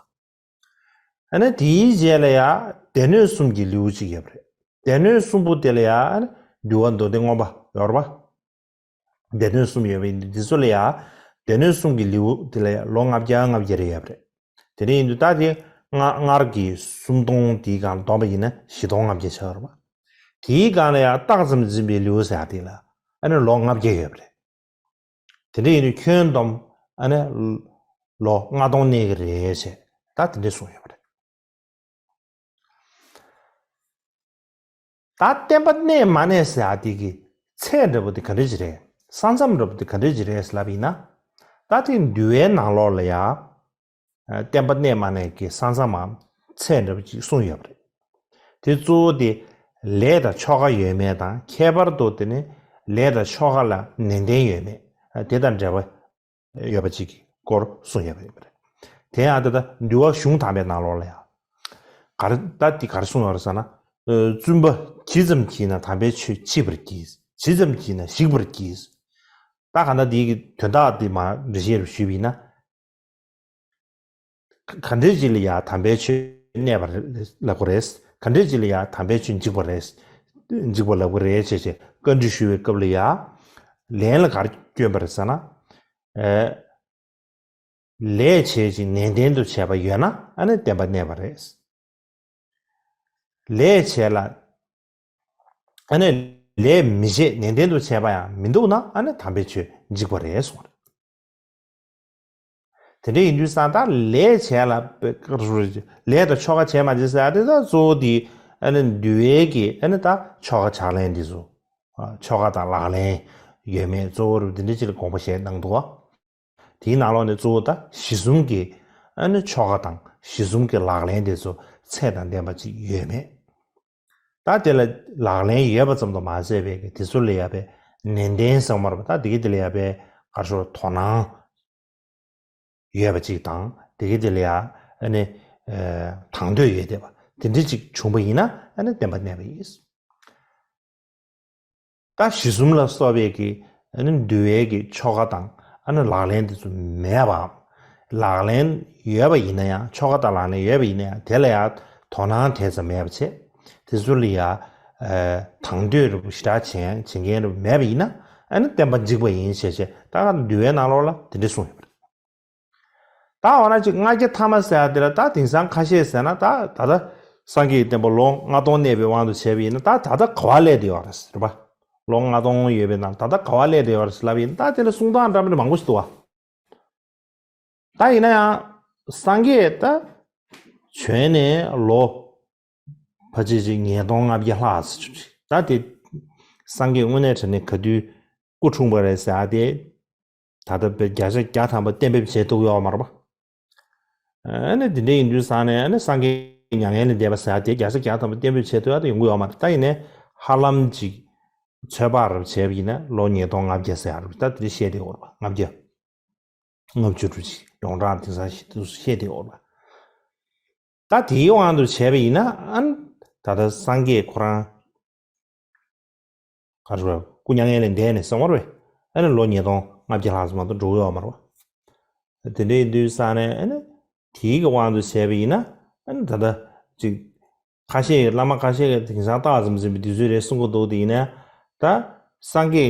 ཨ་ནི་དེའི་རྗེས་ལ་ཡ་སྡེ་སྣོད་གསུམ་གྱི་ལེའུ་གཅིག་ཡོད་པ་རེད། སྡེ་སྣོད་གསུམ་པོ་དེ་ལ་ཡ་ཨ་ནི་འདུལ་བ་མདོ་སྡེ་མངོན་པ་ཡོད་རེད་བ། སྡེ་སྣོད་གསུམ་ཡོད་པ་ཡིན་དུས་འདི་ཚོ་ལ་ཡ་སྡེ་སྣོད་གསུམ་གྱི་ལེའུ་དེ་ལ་ཡ་ལོ་ལྔ་བརྒྱ་ལྔ་བརྒྱ་རེ་ཡོད་པ་རེད། དེ་འདྲ་ཡིན་དུས་ད་དེ་སྔ་སྔར་གྱི་སུམ་སྟོང་དེའི་སྒང་ལ་བསྡོམས་པ་ཡིན་ན་བཞི་སྟོང་ལྔ་བརྒྱ་ཆགས་རེད་བ། དེའི་སྒང་ལ་ཡང་རྟགས་ཙམ་འཛིན་པའི་ལེའུ་ཟེར་ཡ་དེ་ལ་ཨ་ནི་ལོ་ལྔ་བརྒྱ་ཡོད་པ་རེད། དེ་འདྲ་ཡིན་དུས་ཁྱོན་བསྡོམས་ཨ་ནི་ལོ་ལྔ་སྟོང་གནས་ཀྱི་རེད་ཅེས་ད་དེ་འདྲ་གསུངས་ཡོད་པ་རེད། ད་བསྟན་པ་གནས་མ་གནས་ཟེར་ཡ་དེ་གི་ཚད་འདྲ་པོ་དེ་ག་འདྲ་ཅིག་རེད། ས་མཚམས་འདྲ་པོ་དེ་ག་འདྲ་ཅིག་རེད་ཟེར་ལབ་པ་ཡིན་ན། ད་དེ་འདུལ་བའི་ནང་ལོགས་ལ་ཡ། བསྟན་པ་གནས་མ་གནས་ཀྱི་ས་མཚམས་མམ་ཚད་འདྲ་པོ་ཅིག་གསུངས་ཡོད་པ་རེད། དེ་གཙོ་བོ་དེ་ལས་དང་ཆོ་ག་ཡོད་མེད་དང་ཁྱད་པར་དུ་དེ་ནི་ལས་དང་ཆོ་ག་ལ་ནན་ཏན་ཡོད་མེད་དེ་དང་འབྲེལ་བ་ཡོད་པ་ཅིག་གི་སྐོར་གསུངས་ཡོད་པ་ཡིན་པ་རེད། དེ་ཡང་དེ་ལྟར་འདུལ་བ་གཞུང་དམ་པའི་ནང་ལོགས་ལ་ཡང་། ག་རེ་ད་དེ་ག་རེ་གསུངས་ཡོད་རེད་ཟེར་ན། བཙུན་པ་ཇི་ཙམ་གྱིས་ན་དམ་པའི་ཆོས་མཆིས་པར་གྱིས། ཇི་ཙམ་གྱིས་ན་ཞིག་པར་གྱིས། ད་གང་ལྟར་འདིའི་གི་དོན་དག་འདི་མ་འགྲེལ་བཤད་རུ་ཞུས་པ་ཡིན་ན། ག་འདྲས་ཅིག་ལ་ཡང་དམ་པའི་ཆོས་གནས་པ་ལབ་དགོས་རེད། ག་འདྲས་ཅིག་ལ་ཡང་དམ་པའི་ཆོས་འཇིག་པ་རེད། འཇིག་པ་ལབ་དགོས་རེད་ཅེས་བྱས་བཀའ་འདྲི་ཞུ་བའི་སྐབས་ལ་ཡང་། ལན་ལ་ག་རེ་བསྐྱོན་པ་རེད་ཟེར་ན། ཨེ། ལས་བྱས་ཅིང་ནན་ཏན་དུ་བྱས་པ་ཡོད་ན་ཨ་ནི་བསྟན་པ་གནས་པ་རེད། ལས་བྱས་ལ། ཨ་ནི་ལས་མི་བྱེད་ནན་ཏན་དུ་བྱས་པ་ཡང་མི་འདུག་ན་ཨ་ནི་དམ་པའི་ཆོས་འཇིག་པ་རེད་གསུངས་རེད། དེ་འདྲ་ཡིན་དུས་ཙང་ད་ལས་བྱས་ལ་ལས་དང་ཆོ་ག་བྱས་མ་བྱས་ཟེར་ཡ་དེ་ད་གཙོ་བོ་དེ་ཨ་ནི་འདུལ་བའི་གི་ཨ་ནི་ད་ཆོ་ག་ཕྱག་ལེན་འདི་ཚོ། ཨ། ཆོ་ག་དང་ལག་ལེན་ཡོད་མེད་གཙོ་བོ་རུ་འདི་འདྲ་ཅིག་ལ་དགོངས་པ་བཞེས་གནང་འདུག་བ། དེའི་ནང་ལོགས་ནས་གཙོ་བོ་ད་གཞི་གསུམ་གྱི་ཨ་ནི་ཆོ་ག་དང་གཞི་གསུམ་གྱི་ལག་ལེན་དེ་ཚོ་ཚད་དང་ལྡན་པ་ཅིག་ཡོད་མེད། ད་དེ་ལ་ལག་ལེན་ཡོད་པ་ཙམ་དུ་མ་ཟད་པའི་གི་དེ་ཚོ་ལ་ཡ་པའི་ནན་ཏན་ཟེར་མ་རེད་པ། ད་དེ་གི་དེ་ལ་ཡ་པའི་ག་རེ་ཞུ་དོ་སྣང་ཡོད་པ་ཅིག་དང་དེ་གི་དེ་ལ་ཡ་ཨ་ནི་ཨ་དང་དོད་ཡོད་བསྡད་པ་དེ་འདྲ་ཅིག་བྱུང་པ་ཡིན་ན་ཨ་ནི་བསྟན་པ་གནས་པ་ཡིན། ད་གཞི་གསུམ་ལ་སོགས་པའི་གི་ཨ་ནི་འདུལ་བའི་གི་ཆོ་ག་དང་ཨ་ནི་ལག་ལེན་དེ་ཚོ་མེད་པའམ། ལག་ལེན་ཡོད་པ་ཡིན་ན་ཡང་ཆོ་ག་དང་ལག་ལེན་ཡོད་པ་ཡིན་ན་ཡང་དེ་ལ་ཡང་དོ་སྣང་དེ་ཙམ་མེད་པ་བྱས། དེ་ཚོ་ལ་ཡང་ཨ་དང་དོད་རུ་ཞེ་དྲག་བྱེད་བྱེད་མཁན་རུ་མེད་པ་ཡིན་ན་ཨ་ནི་བསྟན་པ་འཇིག་པ་ཡིན་ཞེས་བྱས་ད་ག་འདུལ་བའི་ནང་ལོགས་ལ་དེ་འདྲ་གསུངས་ཡོད་པ་རེད། ད་འོ་ན་ཅིག་ལྔ་བརྒྱ་ཐ་མ་ཟེར་ཡ་དེ་ལ་ད་དེང་སང་ཁ་ཤས་ཟེར་ན་ད་ད་ལྟ་སངས་རྒྱས་ཀྱི་བསྟན་པ་ལོ་ལྔ་སྟོང་གནས་པའི་དབང་དུ་བྱས་པ་ཡིན་ན་ད་ད་ལྟ་ག་བ་སླེབས་བསྡད་ཡོད་རེད་ཟེར་བ། ལོ་ལྔ་སྟོང་ཡོད་པའི་ནང་ད་ལྟ་ག་བ་སླེབས་བསྡད་ཡོད་རེད་ཟེར་ལབ་ཡིན་ད་དེ་ལ་གསུང་སྟངས་འདྲ་མིན་མང་པོ་ཞིག་འདུག་བ། ད་ཡིན་ན་ཡང་སངས་རྒྱས་ད་བྱོན་ནས་ལོ་ཕལ་ཆེར་ཅིག་ཉིས་སྟོང་ལྔ་བརྒྱ་ལྷག་ཙམ་ཅིག་ད་དེ་སངས་རྒྱས་དངོས་གནས་དྲང་གནས་ག་དུས་སྐུ་འཁྲུངས་པ་རེད་ཟེར་ཡ་དེ། ད་ལྟ་བརྒྱ་ཆ་བརྒྱ་ཐམ་པ་གཏན་འབེབས་བྱེད་ཐུབ་ཡོད་མ་རེད་པ། ཨ་ནི་དེ་འདྲ་ཡིན་དུས་ཙང་ནས་ཨ་ནི་སངས་རྒྱས་མྱ་ངན་ལས་འདས་པ་ཟེར་ཡ་དེ་བརྒྱ་ཆ་བརྒྱ་ཐམ་པ་གཏན་འབེབས་བྱེད་ཐུབ་ཡ་དེ་ཡོང་གི་ཡོད་མ་རེད། ད་ཡིན་ནའི་ཧ་ལམ་ཅིག་ཚོད་དཔག་རབ་བྱས་པ་ཡིན་ན་ལོ་ཉིས་སྟོང་ལྔ་བརྒྱ་ཟེར་ཡ་རེད། ད་དེ་འདྲ་བཤད་བསྡད་ཡོད་རེད་པ། ལྔ་བརྒྱ། ལྔ་བཅུ་དྲུག་ཅིག་ཡོངས་གྲགས་དེང་སང་ཞིག་ཏུ་བཤད་བསྡད་ཡོད་རེད་པ། ད་དེའི་དབང་དུ་བྱས་པ་ཡིན་ན་ཨ་ནི་ད་ལྟ་སངས་རྒྱས་ཁོ་རང་ག་རེ་རེད། སྐུ་མྱ་ངན་ལས་འདས་ནས་སོང་བ་རེད། ཨ་ནི་ལོ་ཉིས་སྟོང་ལྔ་བརྒྱ་ལྷག་ཙམ་མ་གཏོགས་འགྲོ་གི་ཡོད་མ་རེད་པ། དེ་འདྲ་ཡིན་དུས་ཙང་ནས་ཨ་ནི་དེའི་གི་དབང་དུ་བྱས་པ་ཡིན་ན་ཨ་ནི་ད་ལྟ་ཅིག་ཁ་ཤས་ཀྱི་བླ་མ་ཁ་ཤས་ཀྱིས་དེང་སང་རྟགས་ཙམ་འཛིན་པའི་དུས་ཚོད་རེད་གསུང་གི་འདུག་དེ་ཡིན་ན་ད་སངས་རྒྱས་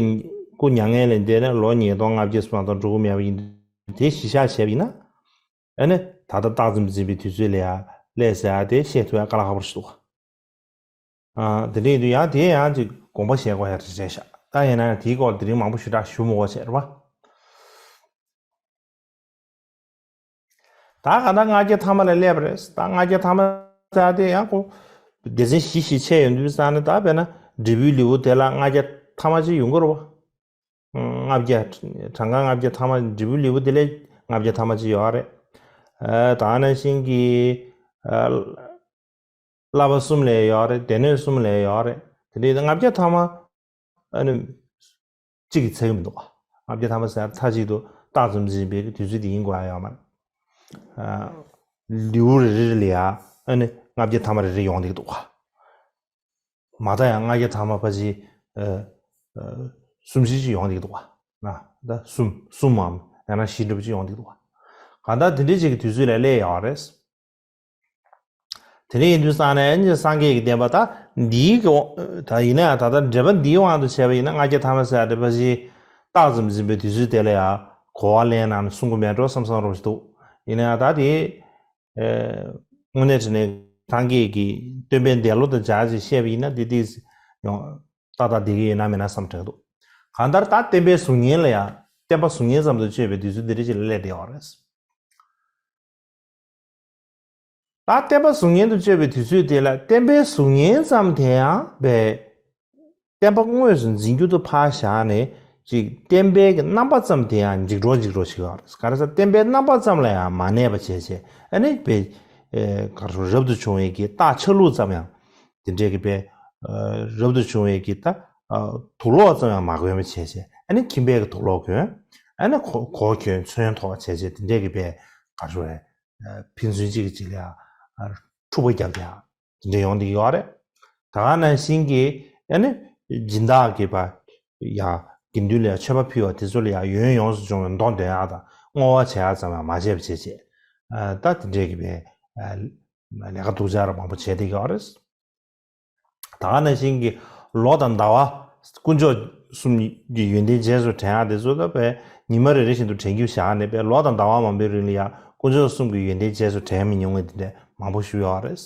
སྐུ་མྱ་ངན་ལས་འདས་ནས་ལོ་ཉིས་སྟོང་ལྔ་བརྒྱ་ཙམ་མ་གཏོགས་འགྲོ་གི་མེད་པ་ཡིན་དུས་དེ་གཞི་བཞག་བྱས་པ་ཡིན་ན་ཨ་ནི་ད་ལྟ་རྟགས་ཙམ་འཛིན་པའི་དུས་ཚོད་ལ་ཡ་སླེབས་ཟེར་ཡ་དེ་བཤད་ཐུབ་ཡ་དཀའ་ལས་ཁག་པོ་ཞིག་འདུག་ཨ། དེ་འདྲ་ཡིན་དུས་ཡང་དེ་ཡང་ཅིག་དགོངས་པ་བཞེས་དགོས་ཡ་རེད་རེད་ཤག་ད་ཡིན་ན་ཡང་དེའི་སྐོར་དེ་རིང་མང་པོ་ཞེ་དྲག་ཞུ་མི་དགོས་བྱས་རེད་པ། ད་ག་ད་ལྔ་བརྒྱ་ཐ་མ་ལ་སླེབས་པ་རེད། ད་ལྔ་བརྒྱ་ཐ་མ་ཟེར་དེ་ཡང་ཁོ་སྡེ་ཚན་བཞི་བཞི་ཕྱེ་ཡོང་དུས་ཙང་ནས་ད་དཔེར་ན་འབྲས་བུའི་ལེའུ་དེ་ལ་ལྔ་བརྒྱ་ཐ་མ་ཅིག་ཡོང་གི་རེད་པ། ལྔ་བརྒྱ། གྲངས་ཀ་ལྔ་བརྒྱ་ཐ་མ་འབྲས་བུའི་ལེའུ་དེ་ལས་ལྔ་བརྒྱ་ཐ་མ་ཅིག་ཡོད་རེད། ཨ། ད་ནང་བཞིན་གྱི་ཨ། བསླབ་པ་གསུམ་ལས་ཡོད་རེད། སྡེ་སྣོད་གསུམ་ལས་ཡོད་རེད། དེ་འདྲའི་ལྔ་བརྒྱ་ཐ་མ་ཨ་ནི་གཅིག་གིས་ཚར་གྱི་མི་འདུག་ལྔ་བརྒྱ་ཐ་མ་ཟེར་མཐའ་གཅིག་ཏུ་རྟགས་ཙམ་འཛིན་པའི་དུས་ཚོད་དེ་ཡིན་དགོས་ཡ་ཡོད་མ་རེད། ཨ། ལེའུ་རེ་རེ་ལ་ཡ་ཨ་ནི་ལྔ་བརྒྱ་ཐ་མ་རེ་རེ་ཡོང་བསྡད་ཀྱི་འདུག་མ་མཐའ་ཡང་ལྔ་བརྒྱ་ཐ་མ་ཕལ་ཆེར་ཨ། ཨ། གསུམ་བཞི་ཅིག་ཡོང་བསྡད་ཀྱི་འདུག་ན་ད་གསུམ་གསུམ་མམ་ཡང་ན་བཞི་འདྲ་པོ་ཅིག་ཡོང་བསྡད་ཀྱི་འདུག་གང་ལྟར་དེ་འདྲའི་ཅིག་གི་དུས་ཚོད་ལ་སླེབས་ཡོད་རེད། དེ་འདྲ་ཡིན་དུས་ཙང་ནས་ཨ་ནི་སངས་རྒྱས་ཀྱི་བསྟན་པ་ད་འདིའི་གི་ད་ཡིན་ན་ཡང་ད་ལྟ་འགྲེལ་པ་འདིའི་དབང་དུ་བྱས་པ་ཡིན་ན་ལྔ་བརྒྱ་ཐ་མ་ཟེར་ཡ་དེ་ཕལ་ཆེར་རྟགས་ཙམ་འཛིན་པའི་དུས་ཚོད་དེ་ལ་ཡང་གོ་བ་ལེན་གནང་ནས་གསུང་གི་མེད་འགྲོ་བསམ་བསམ་འདྲ་པོ་ཞིག་འདུག་ཡིན་ན་ཡང་ད་དེ་ཨེ། དངོས་གནས་དྲང་གནས་སངས་རྒྱས་ཀྱི་སྟོན་པའི་འདས་ལོ་དང་སྦྱར་ཅིག་བཤད་པ་ཡིན་ན་འདི་ཏིས་ཡོང་ཏག་ཏག་བསྡད་ཀྱི་ཡོད་ན་མེད་ན་བསམ་དྲན་འདུག་གང་ལྟར་ད་བསྟན་པའི་གཟུགས་བརྙན་ལ་ཡང་བསྟན་པ་གཟུགས་བརྙན་ཙམ་དུ་སྤྱོད་པའི་དུས་ཚོད་འདི་འདྲ་ཅིག་ལ་སླེབས་བསྡད་ཡོད་རེད། ད་བསྟན་པ་གཟུགས་བརྙན་དུ་སྤྱོད་པའི་དུས་ཚོད་དེ་ལ་བསྟན་པའི་གཟུགས་བརྙན་ཙམ་དེ་ཡང་བས་བསྟན་པ་དངོས་སུ་འཛིན་རྒྱུ་དུ་ཕར་བཞག་ནས་ཅིག་བསྟན་པའི་གི་རྣམ་པ་ཙམ་དེ་ཡང་འཇིག་འགྲོ་འཇིག་འགྲོ་ཞིག་ཡོད་རེད། ག་རེ་ཟེར་བསྟན་པའི་རྣམ་པ་ཙམ་ལ་ཡང་མ་གནས་པ་བྱས་བྱས་ཨ་ནི་བས་ག་རེ་རབ་ཏུ་བྱུང་བའི་གི་རྟགས་ཆ་ལུགས་ཙམ་ཡང་དེ་འདྲའི་གི་བས་རབ་ཏུ་བྱུང་བའི་གི་ད་དུག་ལོག་ཙམ་ཡང་མ་གོན་པ་བྱས་བྱས་ཨ་ནི་ཁྱིམ་པའི་གི་དུག་ལོག་གོན་ཨ་ནི་གོ་གོས་གྱོན་ཚོན་ཐོགས་བྱས་བྱས་དེ་འདྲའི་གི་བས་ག་རེ་རེད། ཕན་ཚུན་གཅིག་གིས་གཅིག་ལ་ཡང་འཁྲུག་པ་རྒྱབ་ཡ་དེ་འདྲ་ཡོང་བསྡད་ཀྱི་ཡོད་རེད། ད་ག་ནང་བཞིན་གྱི་ཨ་ནི་སྦྱིན་བདག་གིས་པ་ཡང་ དགེ་འདུན་ལ་ཡང་མཆོད་པ་ཕུལ་བ་དེ་ཚོ་ལ་ཡང་ཡོན་ཡོངས་སུ་སྦྱོང་བའི་མདོ་འདོན་ཡག་དང་བསྔོ་བ་བྱེད་ཡག་ཙམ་ཡང་མ་བྱས་པ་བྱས་བྱས། ད་དེ་འདྲས་ཀྱི་བའི་ལས་ཀ་སྡུག་ཅག་ར་མང་པོ་བྱས་བསྡད་ཀྱི་ཡོད་རེད། ད་ག་ནང་བཞིན་གྱི་ལོ་དང་ཟླ་བ་དཀོན་མཆོག་གསུམ་གྱི་ཡོན་ཏན་རྗེས་སུ་དྲན་ཡག་དེ་ཚོ་ད་བས་ཉི་མ་རེ་རེ་བཞིན་དུ་དྲན་རྒྱུ་བཞག་ནས་བས་ལོ་དང་ཟླ་བ་མང་པོའི་རིང་ལ་ཡང་དཀོན་མཆོག་གསུམ་གྱི་ཡོན་ཏན་རྗེས་སུ་དྲན་མི་མྱོང་བའི་དེ་འདྲ་མང་པོ་ཞིག་ཡོད་རེད།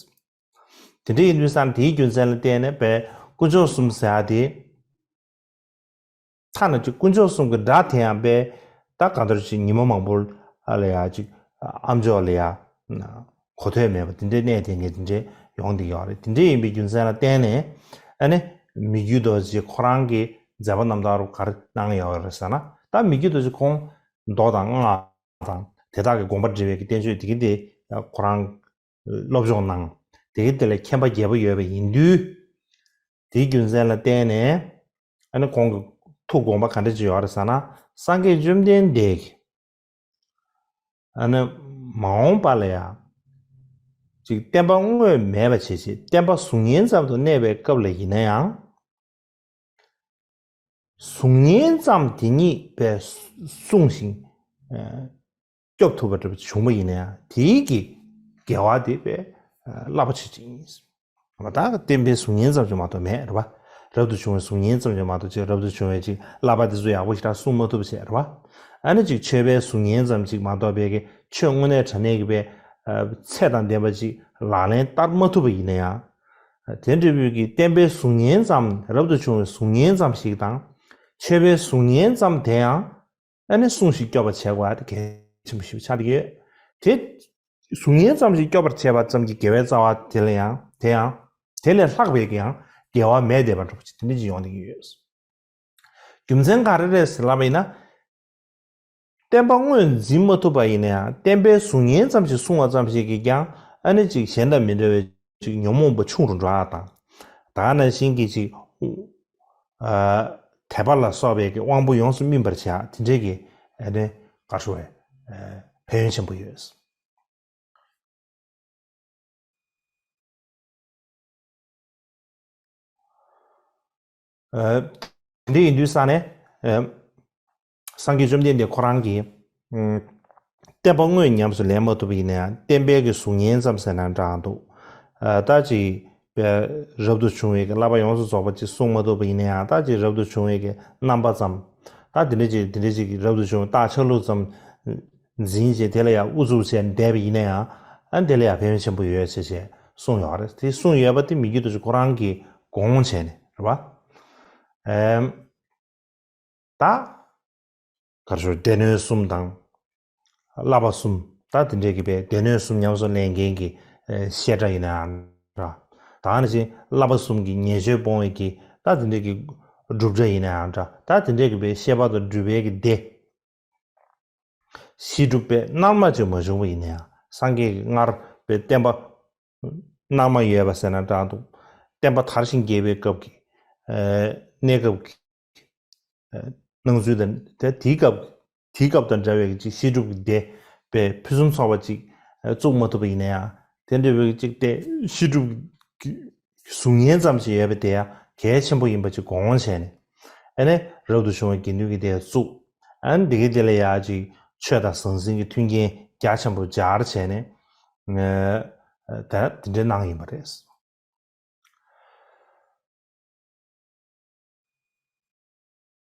དེ་འདྲ་ཡིན་དུས་ཙང་དེའི་རྒྱུ་མཚན་ལ་བརྟེན་ནས་བས་དཀོན་མཆོག་གསུམ་ཟེར་ཡག་དེ། ཐ་ན་ཅིག་དཀོན་མཆོག་གསུམ་གྱི་སྒྲ་དེ་ཡང་པས་ད་གང་ལྟར་ཅིག་ཉི་མ་མང་པོ་ལ་ཡ་ཅིག་ཨ་མཆོག་ལ་ཡ་གོ་ཐོས་མེད་པ་དེ་འདྲའི་གནས་དེ་ངས་དེ་འདྲའི་ཡོང་བསྡད་ཡོད་རེད། དེ་འདྲའི་ཡིན་པའི་རྒྱུ་མཚན་ལ་བརྟེན་ནས་ཨ་ནི་མི་བསྐྱོད་རྡོ་རྗེ་ཁོ་རང་གི་མཛད་པ་རྣམ་ཐར་ག་རེ་གནང་ཡོད་རེད་ཟེར་ན། ད་མི་བསྐྱོད་རྡོ་རྗེ་ཁོང་མདོ་དང་སྔགས་དང་དེ་དག་གི་དགོངས་པ་འགྲེལ་བའི་གི་བསྟན་བཅོས་དེ་གི་དེ་ཁོ་རང་སློབ་སྦྱོང་གནང་། དེ་གི་དེ་ལ་མཁྱེན་པ་རྒྱས་པོ་ཡོད་པ་ཡིན་དུས། དེའི་རྒྱུ་མཚན་ལ་བརྟེན་ནས་ཨ་ནི་ཁོང་གི་ཐུགས་དགོངས་པ་ག་འདྲ་ཅིག་ཡོད་རེད་ཟེར་ན། སངས་རྒྱས་བཅོམ་ལྡན་འདས་ཀྱིས་ཨ་ནི་མ་འོངས་པ་ལ་ཡང་ཅིག་བསྟན་པ་དངོས་མེད་པ་བྱེད་ཅིག་བསྟན་པ་གཟུགས་བརྙན་ཙམ་དུ་གནས་པའི་སྐབས་ལ་ཡིན་ན་ཡང་། གཟུགས་བརྙན་ཙམ་དེ་ཉིད་པས་གསུངས་ཤིང་། སྐྱོབ་ཐུབ་པ་འདྲ་བྱུང་བ་ཡིན་ན་ཡང་དེའི་གི་དགེ་བ་དེ་པས་རླབས་པོ་ཆེ་ཅིག་ཡིན། མ་ད་བསྟན་པའི་གཟུགས་བརྙན་ཙམ་ཅིག་མ་གཏོགས་མེད་རེད་པ། རབ་ཏུ་བྱུང་བའི་གཟུགས་བརྙན་ཙམ་ཅིག་མ་གཏོགས་ཅིག་རབ་ཏུ་བྱུང་བའི་ཅིག་བསླབ་པ་དེ་ཚོ་ཡག་པོ་ཞེ་དྲག་གསུང་མ་ཐུབ་བྱས་རེད་པ། ཨ་ནི་ཅིག་ཆོས་པའི་གཟུགས་བརྙན་ཙམ་ཅིག་མ་གཏོགས་པའི་གི་ཆོས་དངོས་གནས་དྲང་གནས་ཀྱི་པའི་ཚད་དང་ལྡན་པ་ཅིག་ལག་ལེན་བསྟར་མ་ཐུབ་པ་ཡིན་ན་ཡང་། དེ་འདྲ་བོའི་གི་བསྟན་པའི་གཟུགས་བརྙན་ཙམ་རབ་ཏུ་བྱུང་བའི་གཟུགས་བརྙན་ཙམ་ཞིག་དང་། ཆོས་པའི་གཟུགས་བརྙན་ཙམ་དེ་ཡང་ཨ་ནི་གསུངས་ཤིང་སྐྱོབ་པར་བྱེད་དགོས་པ་དེ་གལ་ཆེན་པོ་ཞིག་ཆགས་ཀྱི་ཡོད། དེ་གཟུགས་བརྙན་ཙམ་ཞིག་སྐྱོབ་པར་བྱེད་པ་ཙམ་གྱི་དགེ་བའི་རྩ་བ་དེ་ལ་ཡང་དེ་ཡང་དེ་ལས་ལྷག་པའི་གི་ཡང་དགེ་བ་མེད་བསྡད་པ་འདྲ་པོ་ཅིག་དེ་འདྲ་ཅིག་ཡོང་བསྡད་ཀྱི་ཡོད། རྒྱུ་མཚན་ག་རེ་རེད་ཟེར་ལབ་པ་ཡིན་ན། བསྟན་པ་དངོས་འཛིན་མ་ཐུབ་པ་ཡིན་ན་ཡང་བསྟན་པའི་གཟུགས་བརྙན་ཙམ་ཞིག་གསུང་བ་ཙམ་ཞིག་གིས་ཀྱང་ཨ་ནི་ཅིག་གཞན་དང་མི་འདྲ་བའི་ཅིག་ཉོན་མོངས་པ་ཆུང་རུ་འགྲོ་ཡག་དང་། ད་ག་ནང་བཞིན་གྱི་ཅིག་ཨ་དད་པ་ལ་སོགས་པའི་གི་དབང་པོ་ཡོངས་སུ་སྨིན་པར་བྱ་དེ་འདྲའི་གི་ཨ་ནི་ག་རེ་ཞུ་དགོས་རེད། ཨ་ཕན་ཡོན་ཆེན་པོ་ཡོད། ཨ་དེ་འདྲ་ཡིན་དུས་ཙང་ནས་ཨ་སངས་རྒྱས་བཅོམ་ལྡན་འདས་ཁོ་རང་གིས་ཨ་བསྟན་པ་དངོས་ཉམས་སུ་ལེན་མ་ཐུབ་པ་ཡིན་ན་ཡང་བསྟན་པའི་གི་གཟུགས་བརྙན་ཙམ་ཟེར་ན་འདྲ་འདུག་ཨ་ད་ཅིག་པའི་རབ་ཏུ་བྱུང་བའི་གི་བསླབ་པ་ཡོངས་སུ་རྫོགས་པ་ཅིག་གསུང་མ་ཐུབ་པ་ཡིན་ན་ཡང་ད་ཅིག་རབ་ཏུ་བྱུང་བའི་གི་རྣམ་པ་ཙམ། ད་དེ་འདྲ་ཅིག་དེ་འདྲ་ཅིག་རབ་ཏུ་བྱུང་བའི་རྟགས་ཆ་ལུགས་ཙམ་འཛིན་བྱས་དེ་ལ་ཡང་ཨུ་ཚུགས་བྱས་བསྡད་པ་ཡིན་ན་ཡང་ཨ་དེ་ལ་ཡང་ཕན་ཡོན་ཆེན་པོ་ཡོད་ཅེས་བྱས་གསུངས་ཡོད་རེད། དེ་གསུངས་ཡོད་པ་དེ་མི་བསྐྱོད་རྡོ་རྗེ་ཁོ་རང་གིས་དགོངས་བྱས་ནས་རེད་པ། ཨེམ། ད། ག་རེ་ཞུ་སྡེ་སྣོད་གསུམ་དང་། བསླབ་པ་གསུམ། ད་དེ་འདྲའི་གི་པའི་སྡེ་སྣོད་གསུམ་ཉམས་སུ་ལེན་མཁན་གྱི་ཨེ་བཤད་གྲྭ་ཡིན་ནའང་འདྲ། ད་ནང་བཞིན་བསླབ་པ་གསུམ་གྱི་ཉེས་སྤྱོད་སྤོང་བའི་གི་ད་དེ་འདྲའི་གི་སྒྲུབ་གྲྭ་ཡིན་ནའང་འདྲ། ད་དེ་འདྲའི་གི་པའི་བཤད་པ་དང་སྒྲུབ་པའི་གི་སྡེ། བཤད་སྒྲུབ་པའི་རྣལ་མ་ཅིག་མ་བྱུང་བ་ཡིན་ན་ཡང་སངས་རྒྱས་ཀྱི་སྔར་པའི་བསྟན་པ་རྣལ་མ་ཡོད་པ་ཟེར་ན་འདྲ་འདུག་བསྟན་པ་དར་ཞིང་རྒྱས་པའི་སྐབས་ཀྱི་ཨ་གནས་སྐབས་ཀྱི་ཨ་སྣང་ཚུལ་དང་དེ་དེའི་སྐབས་དེའི་སྐབས་དང་འདྲ་བའི་ཅིག་བཤད་སྒྲུབ་ཀྱི་སྡེ་པའི་ཕུན་སུམ་ཚོགས་པ་ཅིག་ཨ་བཙུགས་མ་ཐུབ་པ་ཡིན་ན་ཡང་དེ་འདྲ་བའི་ཅིག་དེ་བཤད་སྒྲུབ་ཀྱི་གཟུགས་བརྙན་ཙམ་ཞིག་ཡོད་པ་དེ་ཡང་གལ་ཆེན་པོ་ཡིན་པ་ཅིག་དགོངས་བྱས་ནས། ཨ་ནི་རབ་ཏུ་བྱུང་བའི་དགེ་འདུན་གྱི་སྡེ་བཙུགས། ཨ་ནི་འདི་གའི་སྡེ་ལ་ཡང་ཅིག་ཆོས་དང་ཟང་ཟིང་གི་མཐུན་རྐྱེན་རྒྱ་ཆེན་པོ་སྦྱར་བྱས་ནས། ཨ་ད་དེ་འདྲའི་གནང་ཡིན་པ་རེད།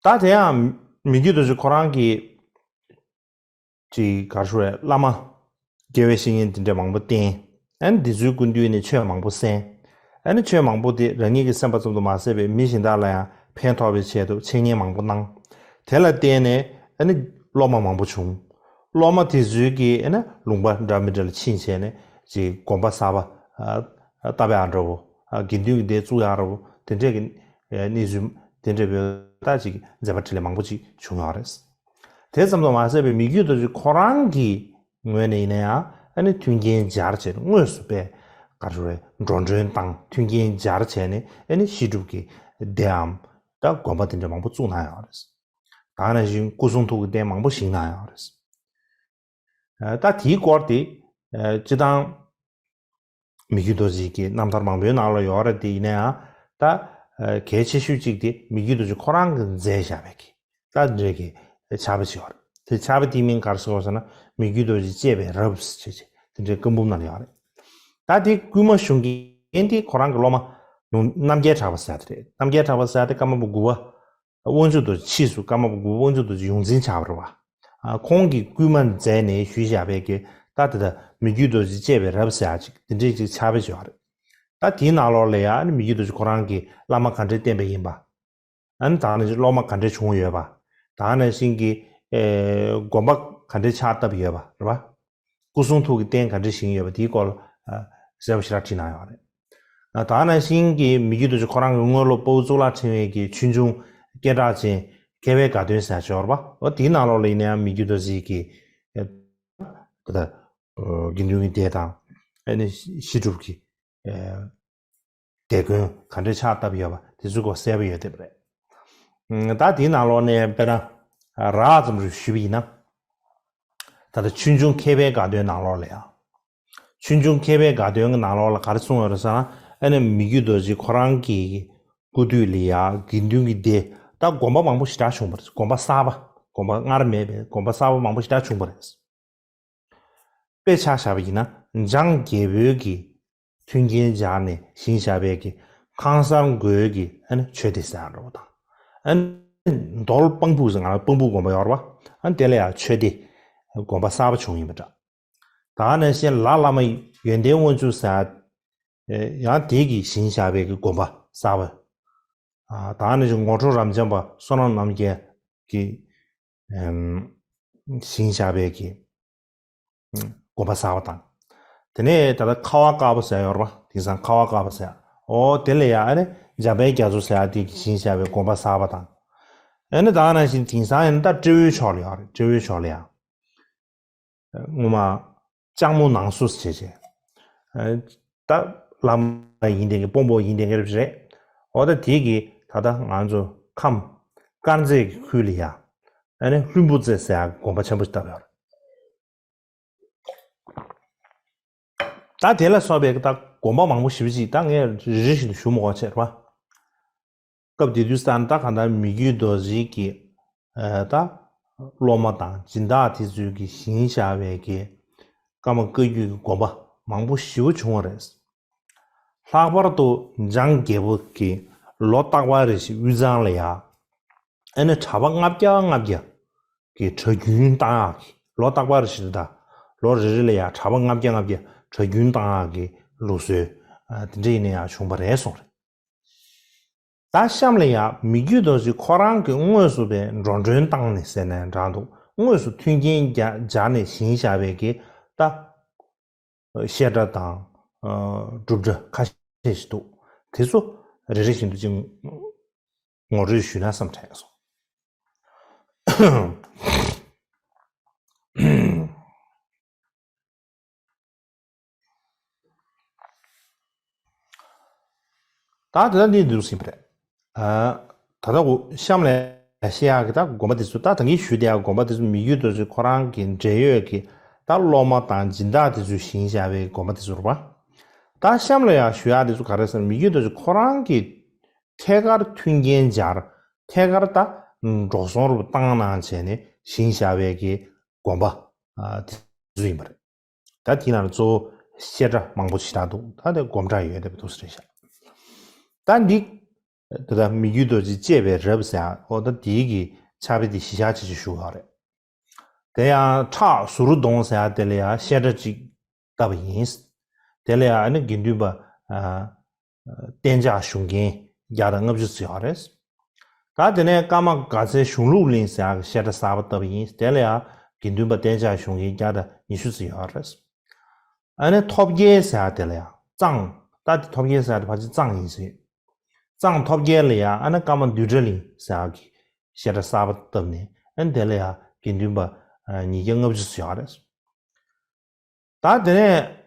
ད་དེ་ཡང་མི་བསྐྱོད་རྡོ་རྗེ་ཁོ་རང་གིས་ཅིག་ག་རེ་ཞུ་རེད། བླ་མ་དགེ་བའི་བཤེས་གཉེན་དེ་འདྲ་མང་པོ་བསྟེན། ཨ་ནི་འདི་ཚོའི་སྐུ་མདུན་ནས་ཆོས་མང་པོ་གསན། ཨ་ནི་ཆོས་མང་པོ་དེ་རང་ཉིད་ཀྱི་སེམས་པ་ཙམ་དུ་མ་ཟད་པའི་མི་གཞན་དག་ལ་ཡང་ཕན་ཐོགས་པའི་ཆེད་དུ་འཆད་ཉན་མང་པོ་གནང་། དེ་ལ་བརྟེན་ནས་ཨ་ནི་སློབ་མ་མང་པོ་བྱུང་། སློབ་མ་དེ་ཚོའི་གིས་ཨ་ནི་ལུང་པ་འདྲ་མི་འདྲ་ལ་ཕྱིན་བྱས་ནས་ཅིག་དགོན་པ་གསར་པ་ཨ་བཏབ་ཡག་འདྲ་བོ། ཨ་དགེ་འདུན་གྱི་སྡེ་བཙུགས་ཡག་འདྲ་བོ། དེ་འདྲས་ཀྱི་ཨ་གནས་ཚུལ་དེ་འདྲ་བའི་ད་ཅིག་མཛད་པ་འཕྲིན་ལས་མང་པོ་ཅིག་བྱུང་ཡོད་རེད། དེ་ཙམ་དུ་མ་ཟད་པའི་མི་བསྐྱོད་རྡོ་རྗེ་ཁོ་རང་གི་ངོས་ནས་ཡིན་ན་ཡང་ཨ་ནི་མཐུན་རྐྱེན་སྦྱར་བྱས་དངོས་སུ་པས་ག་རེ་ཞུ་རེད། འགྲོ་གྲོན་བཏང་མཐུན་རྐྱེན་སྦྱར་བྱས་ནས་ཨ་ནི་བཤད་སྒྲུབ་ཀྱི་སྡེའམ་ད་དགོན་པ་དེ་འདྲ་མང་པོ་བཙུགས་གནང་ཡོད་རེད། ད་ནང་བཞིན་སྐུ་གསུང་ཐུགས་ཀྱི་རྟེན་མང་པོ་བཞེངས་གནང་ཡོད་རེད། ད་དེའི་སྐོར་དེ་སྤྱི་བཏང་མི་བསྐྱོད་རྡོ་རྗེ་གི་རྣམ་ཐར་མང་པོའི་ནང་ལ་ཡོད་རེད་དེ། ཡིན་ན་ཡང་ད་གལ་ཆེ་ཤོས་གཅིག་དེ་མི་བསྐྱོད་རྡོ་རྗེ་ཁོ་རང་གིས་མཛད་བཞག་པའི་གི་ ད་འདྲས་ཀྱི་ཕྱག་དཔེ་ཅིག་ཡོད་རེད། དེ་ཕྱག་དཔེ་དེའི་མིང་ག་རེ་ཟེར་བ་ཟེར་ན། མི་བསྐྱོད་རྡོ་རྗེ་བཅས་པའི་རབ་ཟེར་བྱས་དེ་འདྲའི་བཀའ་འབུམ་ནང་ལ་ཡོད་རེད། ད་དེ་བསྐུལ་མ་ཞུ་མཁན་དེ་ཁོ་རང་གི་སློབ་མ་ནུ་རྣམ་རྒྱལ་གྲགས་པ་ཟེར་དེ་རེད། རྣམ་རྒྱལ་གྲགས་པ་ཟེར་དེ་ཀརྨ་པ་དགུ་པ་དབང་ཕྱུག་རྡོ་རྗེ། ཕྱིས་སུ་ཀརྨ་པ་དགུ་པ་དབང་ཕྱུག་རྡོ་རྗེ་ཡོངས་འཛིན་ཆགས་པ་རེད་བ། ཨ། ཁོང་གིས་བསྐུལ་མ་མཛད་ནས་ཞུས་བཞག་པའི་གི་ད་དེ་ད་མི་བསྐྱོད་རྡོ་རྗེ་བཅས་པའི་རབ་ཟེར་ཡག་ཅིག་དེ་འདྲའི་ཅིག་ཕྱག་དཔེ་ཅིག་ཡོད་རེད། ད་དེའི་ནང་ལོགས་ལ་ཡང་མི་བསྐྱོད་རྡོ་རྗེ་ཁོ་རང་གི་བླ་མ་ག་འདྲའི་བསྟེན་པ་ཡིན་པ། ཨ་ནི་ད་ནི་སློབ་མ་ག་འདྲ་བྱུང་ཡོད་པ། ད་ནང་བཞིན་གྱི་ཨེ་དགོན་པ་ག་འདྲའི་ཕྱག་བཏབ་ཡོད་པ་རེད་པ། སྐུ་གསུང་ཐུགས་ཀྱི་རྟེན་ག་འདྲ་བཞེངས་ཡོད་པ་དེའི་སྐོར་ལ་ཨ་གསལ་པོ་ཞེ་དྲག་བྲིས་གནང་ཡོད་རེད། ཨ་ད་ནང་བཞིན་གྱི་མི་བསྐྱོད་རྡོ་རྗེ་ཁོ་རང་གི་དངོས་སློབ་དཔའ་བོ་གཙུག་ལག་ཕྲེང་བའི་གི་ཆོས་འབྱུང་སྐད་གྲགས་ཅན་མཁས་པའི་དགའ་སྟོན་ཟེར་ཡག་ཅིག་ཡོད་རེད་པ། འོ་དེའི་ནང་ལོགས་ལ་ཡིན་ན་ཡང་མི་བསྐྱོད་རྡོ་རྗེ་གི་ཨེ་ད་ད་དགེ་འདུན་གྱི་སྡེ་དང་ཨ་ནི་བཤད་སྒྲུབ་ཀྱི་ཨེ་སྡེ་དགོན་ག་འདྲའི་ཕྱག་བཏབ་ཡོད་པ་དེ་ཚོའི་སྐོར་གསལ་པོ་ཡོད་བསྡད་པ་རེད། ཨ་ད་དེའི་ནང་ལོགས་ནས་དཔེར་ན་རགས་ཙམ་ཞིག་ཞུས་པ་ཡིན་ན། ད་ལྟ་ཆོས་འབྱུང་མཁས་པའི་དགའ་སྟོན་ནང་ལོགས་ལ་ཡང་། ཆོས་འབྱུང་མཁས་པའི་དགའ་སྟོན་གྱི་ནང་ལོགས་ལ་ག་རེ་གསུངས་ཡོད་རེད་ཟེར་ན། ཨ་ནི་མི་བསྐྱོད་རྡོ་རྗེ་ཁོ་རང་གི་སྐུ་དུས་ལ་ཡང་དགེ་འདུན་གྱི་སྡེ་ད་དགོན་པ་མང་པོ་ཞེ་དྲག་བྱུང་བ་རེད། དགོན་པ་གསར་པ། དགོན་པ་སྔར་མེད་པའི་དགོན་པ་གསར་པ་མང་པོ་ཞེ་དྲག་བྱུང་བ་རེད། དཔེ་ཆ་བཞག་པ་ཡིན་ན་འཇང་རྒྱལ་པོའི་གི་མཐུན་རྐྱེན་སྦྱར་ནས་བཞེངས་བཞག་པའི་གི་ཁང་གསར་མགོའི་གི་ཨ་ནི་ཆོས་སྡེ་ཟེར་ཡག་འདྲ་བོ་དང་། ཨ་ནི་རྡོར་སྤང་ཕུག་ཟེར་ང་རང་སྤང་ཕུག་དགོན་པ་ཡོད་རེད་པ། ཨ་ནི་དེ་ལ་ཡང་ཆོས་སྡེ་དགོན་པ་གསར་པ་བྱུང་ཡིན་པ་འདྲ། ད་ནང་བཞིན་ལ་བླ་མ་ཡོན་ཏན་དབང་ཕྱུག་ཟེར་ཡག་ཡང་དེ་གིས་བཞེངས་བཞག་པའི་གི་དགོན་པ་གསར་པ། ཨ་ད་ནང་བཞིན་ངོ་སྤྲོད་རབ་འབྱམས་པ་བསོད་ནམས་རྣམ་རྒྱལ་གྱིས་ཨམ་བཞེངས་བཞག་པའི་གི་དགོན་པ་གསར་པ་དང་། དེ་ནས་ད་ལྟ་ཁ་བ་དཀར་པོ་ཟེར་ཡག་ཡོད་རེད་པ། དེང་སང་ཁ་བ་དཀར་པོ་ཟེར་ཡག་འོ་དེ་ལ་ཡང་ཨ་ནི་འཇམ་དཔལ་རྒྱ་མཚོ་ཟེར་ཡག་དེ་གིས་བཞེངས་བཞག་པའི་དགོན་པ་གསར་པ་དང་། ཨ་ནི་ད་ནང་བཞིན་དེང་སང་ཡང་ད་སྤྲེའུའི་ཕྱོགས་ལ་ཡོད་རེད། སྤྲེའུའི་ཕྱོགས་ལ་ཡང་སྔོན་མ་ལྕགས་མོ་ནང་སོ་ཟེར་བྱས། ཨ་ད་བླ་མ་ཡིན་བསྡད་མཁན་དཔོན་པོ་ཡིན་བསྡད་མཁན་རེད། འོ་ད་དེ་གིས་ད་ལྟ་ང་ཚོ་ཁམས་དཀར་མཛེས་ཀྱི་ཁུལ་ལ་ཡང་ཨ་ནི་ལྷུན་པོ་རྩེ་ཟེར་ཡག་དགོན་པ་ཆེན་པོ་ཞིག་བཏབ་ཡོད་རེད། ད་དེ་ལ་སོགས་པའི་ད་དགོན་པ་མང་པོ་ཞེ་པོ་ཅིག་ད་ངས་རེ་རེ་བཞིན་དུ་ཞུ་མི་དགོས་བྱས་རེད་པ། སྐབས་དེ་དུས་ཙང་ད་གང་ལྟར་མི་བསྐྱོད་རྡོ་རྗེ་གི་ཨ་ད་སློབ་མ་དང་སྦྱིན་བདག་དེ་ཚོས་ཀྱིས་བཞེངས་བཞག་པའི་གི་ཀརྨ་བཀའ་བརྒྱུད་ཀྱི་དགོན་པ་མང་པོ་ཞེ་པོ་བྱུང་བ་རེད། ལྷག་པར་དུ་འཇང་རྒྱལ་པོ་གིས་ལོ་རྟག་པར་རེ་བཞིན་དབུས་གཙང་ལ་ཡ་ཨ་ནི་གྲྭ་པ་ལྔ་བརྒྱ་ལྔ་བརྒྱ་གི་གྲྭ་རྒྱུན་བཏང་ཡག་གི་ལོ་རྟག་པར་རེ་བཞིན་དུ་ད་ལོ་རེ་རེ་ལ་ཡ་གྲྭ་པ་ལྔ་བརྒྱ་ལྔ་བརྒྱ་གྲྭ་རྒྱུན་བཏང་ཡག་གི་ལུགས་སྲོལ་ཨ་དེ་འདྲ་ཡིན་ན་ཡང་བྱུང་བ་རེད་གསུངས་རེད། ད་གཤམ་ལ་ཡང་མི་བསྐྱོད་རྡོ་རྗེ་ཁོ་རང་གི་དངོས་སུ་པའི་འགྲོ་གྲོན་བཏང་ནས་ཟེར་ནས་འདྲ་འདུག་དངོས་སུ་མཐུན་རྐྱེན་རྒྱ་སྦྱར་ནས་བཞེངས་བཞག་པའི་གི་ད་བཤད་གྲྭ་དང་སྒྲུབ་གྲྭ་ཁ་ཤས་ཤིག་འདུག་དེ་ཚོ་རེ་རེ་བཞིན་དུ་ཅིག་ངོ་སྤྲོད་ཞུས་ན་བསམ་དྲན་སོང་། ད་དེ་ལྟར་འདི་འདུག་ཟིན་པ་རེད། ཨ་ད་ལྟ་འོ་གཤམ་ལ་བཤད་ཡག་གི་ད་དགོན་པ་དེ་ཚོ་ད་ད་གིན་ཞུས་བསྡད་ཡག་དགོན་པ་དེ་ཚོ་མི་བསྐྱོད་རྡོ་རྗེ་ཁོ་རང་གི་འབྲེལ་ཡོད་ཀྱི་ད་སློབ་མ་དང་སྦྱིན་བདག་དེ་ཚོས་བཞེངས་བཞག་པའི་དགོན་པ་དེ་ཚོ་རེད་པ། ད་གཤམ་ལ་ཡང་ཞུ་ཡག་དེ་ཚོ་ག་རེ་ཟེར་ན་མི་བསྐྱོད་རྡོ་རྗེ་ཁོ་རང་གི་ཐད་ཀར་མཐུན་རྐྱེན་སྦྱར། ཐད་ཀར་ད་འགྲོ་སོང་རུ་བཏང་གནང་བྱས་ནས་བཞེངས་བཞག་པའི་གི་དགོན་པ་ཨ་དེ་ཚོ་ཡིན་པ་རེད། ད་དེའི་ནང་ལ་གཙོ་བོ་བཤད་གྲྭ་མང་པོ་ཞེ་དྲག་འདུག་ད་དེ་སྒོམ་གྲྭ་ཡོད་བསྡད་པ་འདུག་ཟེར་ཤག་ད་འདི་ད་ལྟ་མི་བསྐྱོད་རྡོ་རྗེ་བཅས་པའི་རབ་ཟེར་ཡག་འོ་ད་དེའི་གི་ཕྱག་དཔེ་དེ་གཞི་བཞག་བྱས་བྱས་ཞུ་གི་ཡོད་རེད། དེ་ཡང་ཁྲག་ཟུར་གདོང་ཟེར་ཡག་དེ་ལ་ཡང་བཤད་གྲྭ་གཅིག་བཏབ་པ་ཡིན། དེ་ལ་ཡང་ཨ་ནི་དགེ་འདུན་པ་ཨ་གཏན་འཇགས་བཞུགས་མཁན་བརྒྱ་དང་ལྔ་བཅུ་ཙམ་ཡོད་རེད། ད་དེ་ནས་ཀརྨ་དགའ་ཚལ་གཞུང་ལུགས་གླིང་ཟེར་ཡག་གི་བཤད་གྲྭ་གསར་པ་བཏབ་པ་ཡིན། དེ་ལ་ཡང་དགེ་འདུན་པ་གཏན་འཇགས་བཞུགས་མཁན་བརྒྱ་དང་ཉི་ཤུ་ཙམ་ཡོད་རེད། ཨ་ནི་ཐོབ་རྒྱལ་ཟེར་ཡག་དེ་ལ་ཡང་གཙང་། ད་དེ་ཐོབ་རྒྱལ་ཟེར་ཡག་དེ་ཕལ་ཆེར་གཙང་ཡིན་ཟེར། གཙང་ཐོབ་རྒྱལ་ལ་ཡང་ཨ་ནི་ཀརྨ་འདུས་གྲྭ་གླིང་ཟེར་ཡག་གི་བཤད་གྲྭ་གསར་པ་བཏབ་ནས་ཨ་ནི་དེ་ལ་ཡང་དགེ་འདུན་པ་ཨ་ཉིས་བརྒྱ་ལྔ་བཅུ་ཙམ་ཡོད་རེད། ད་དེ་ནས་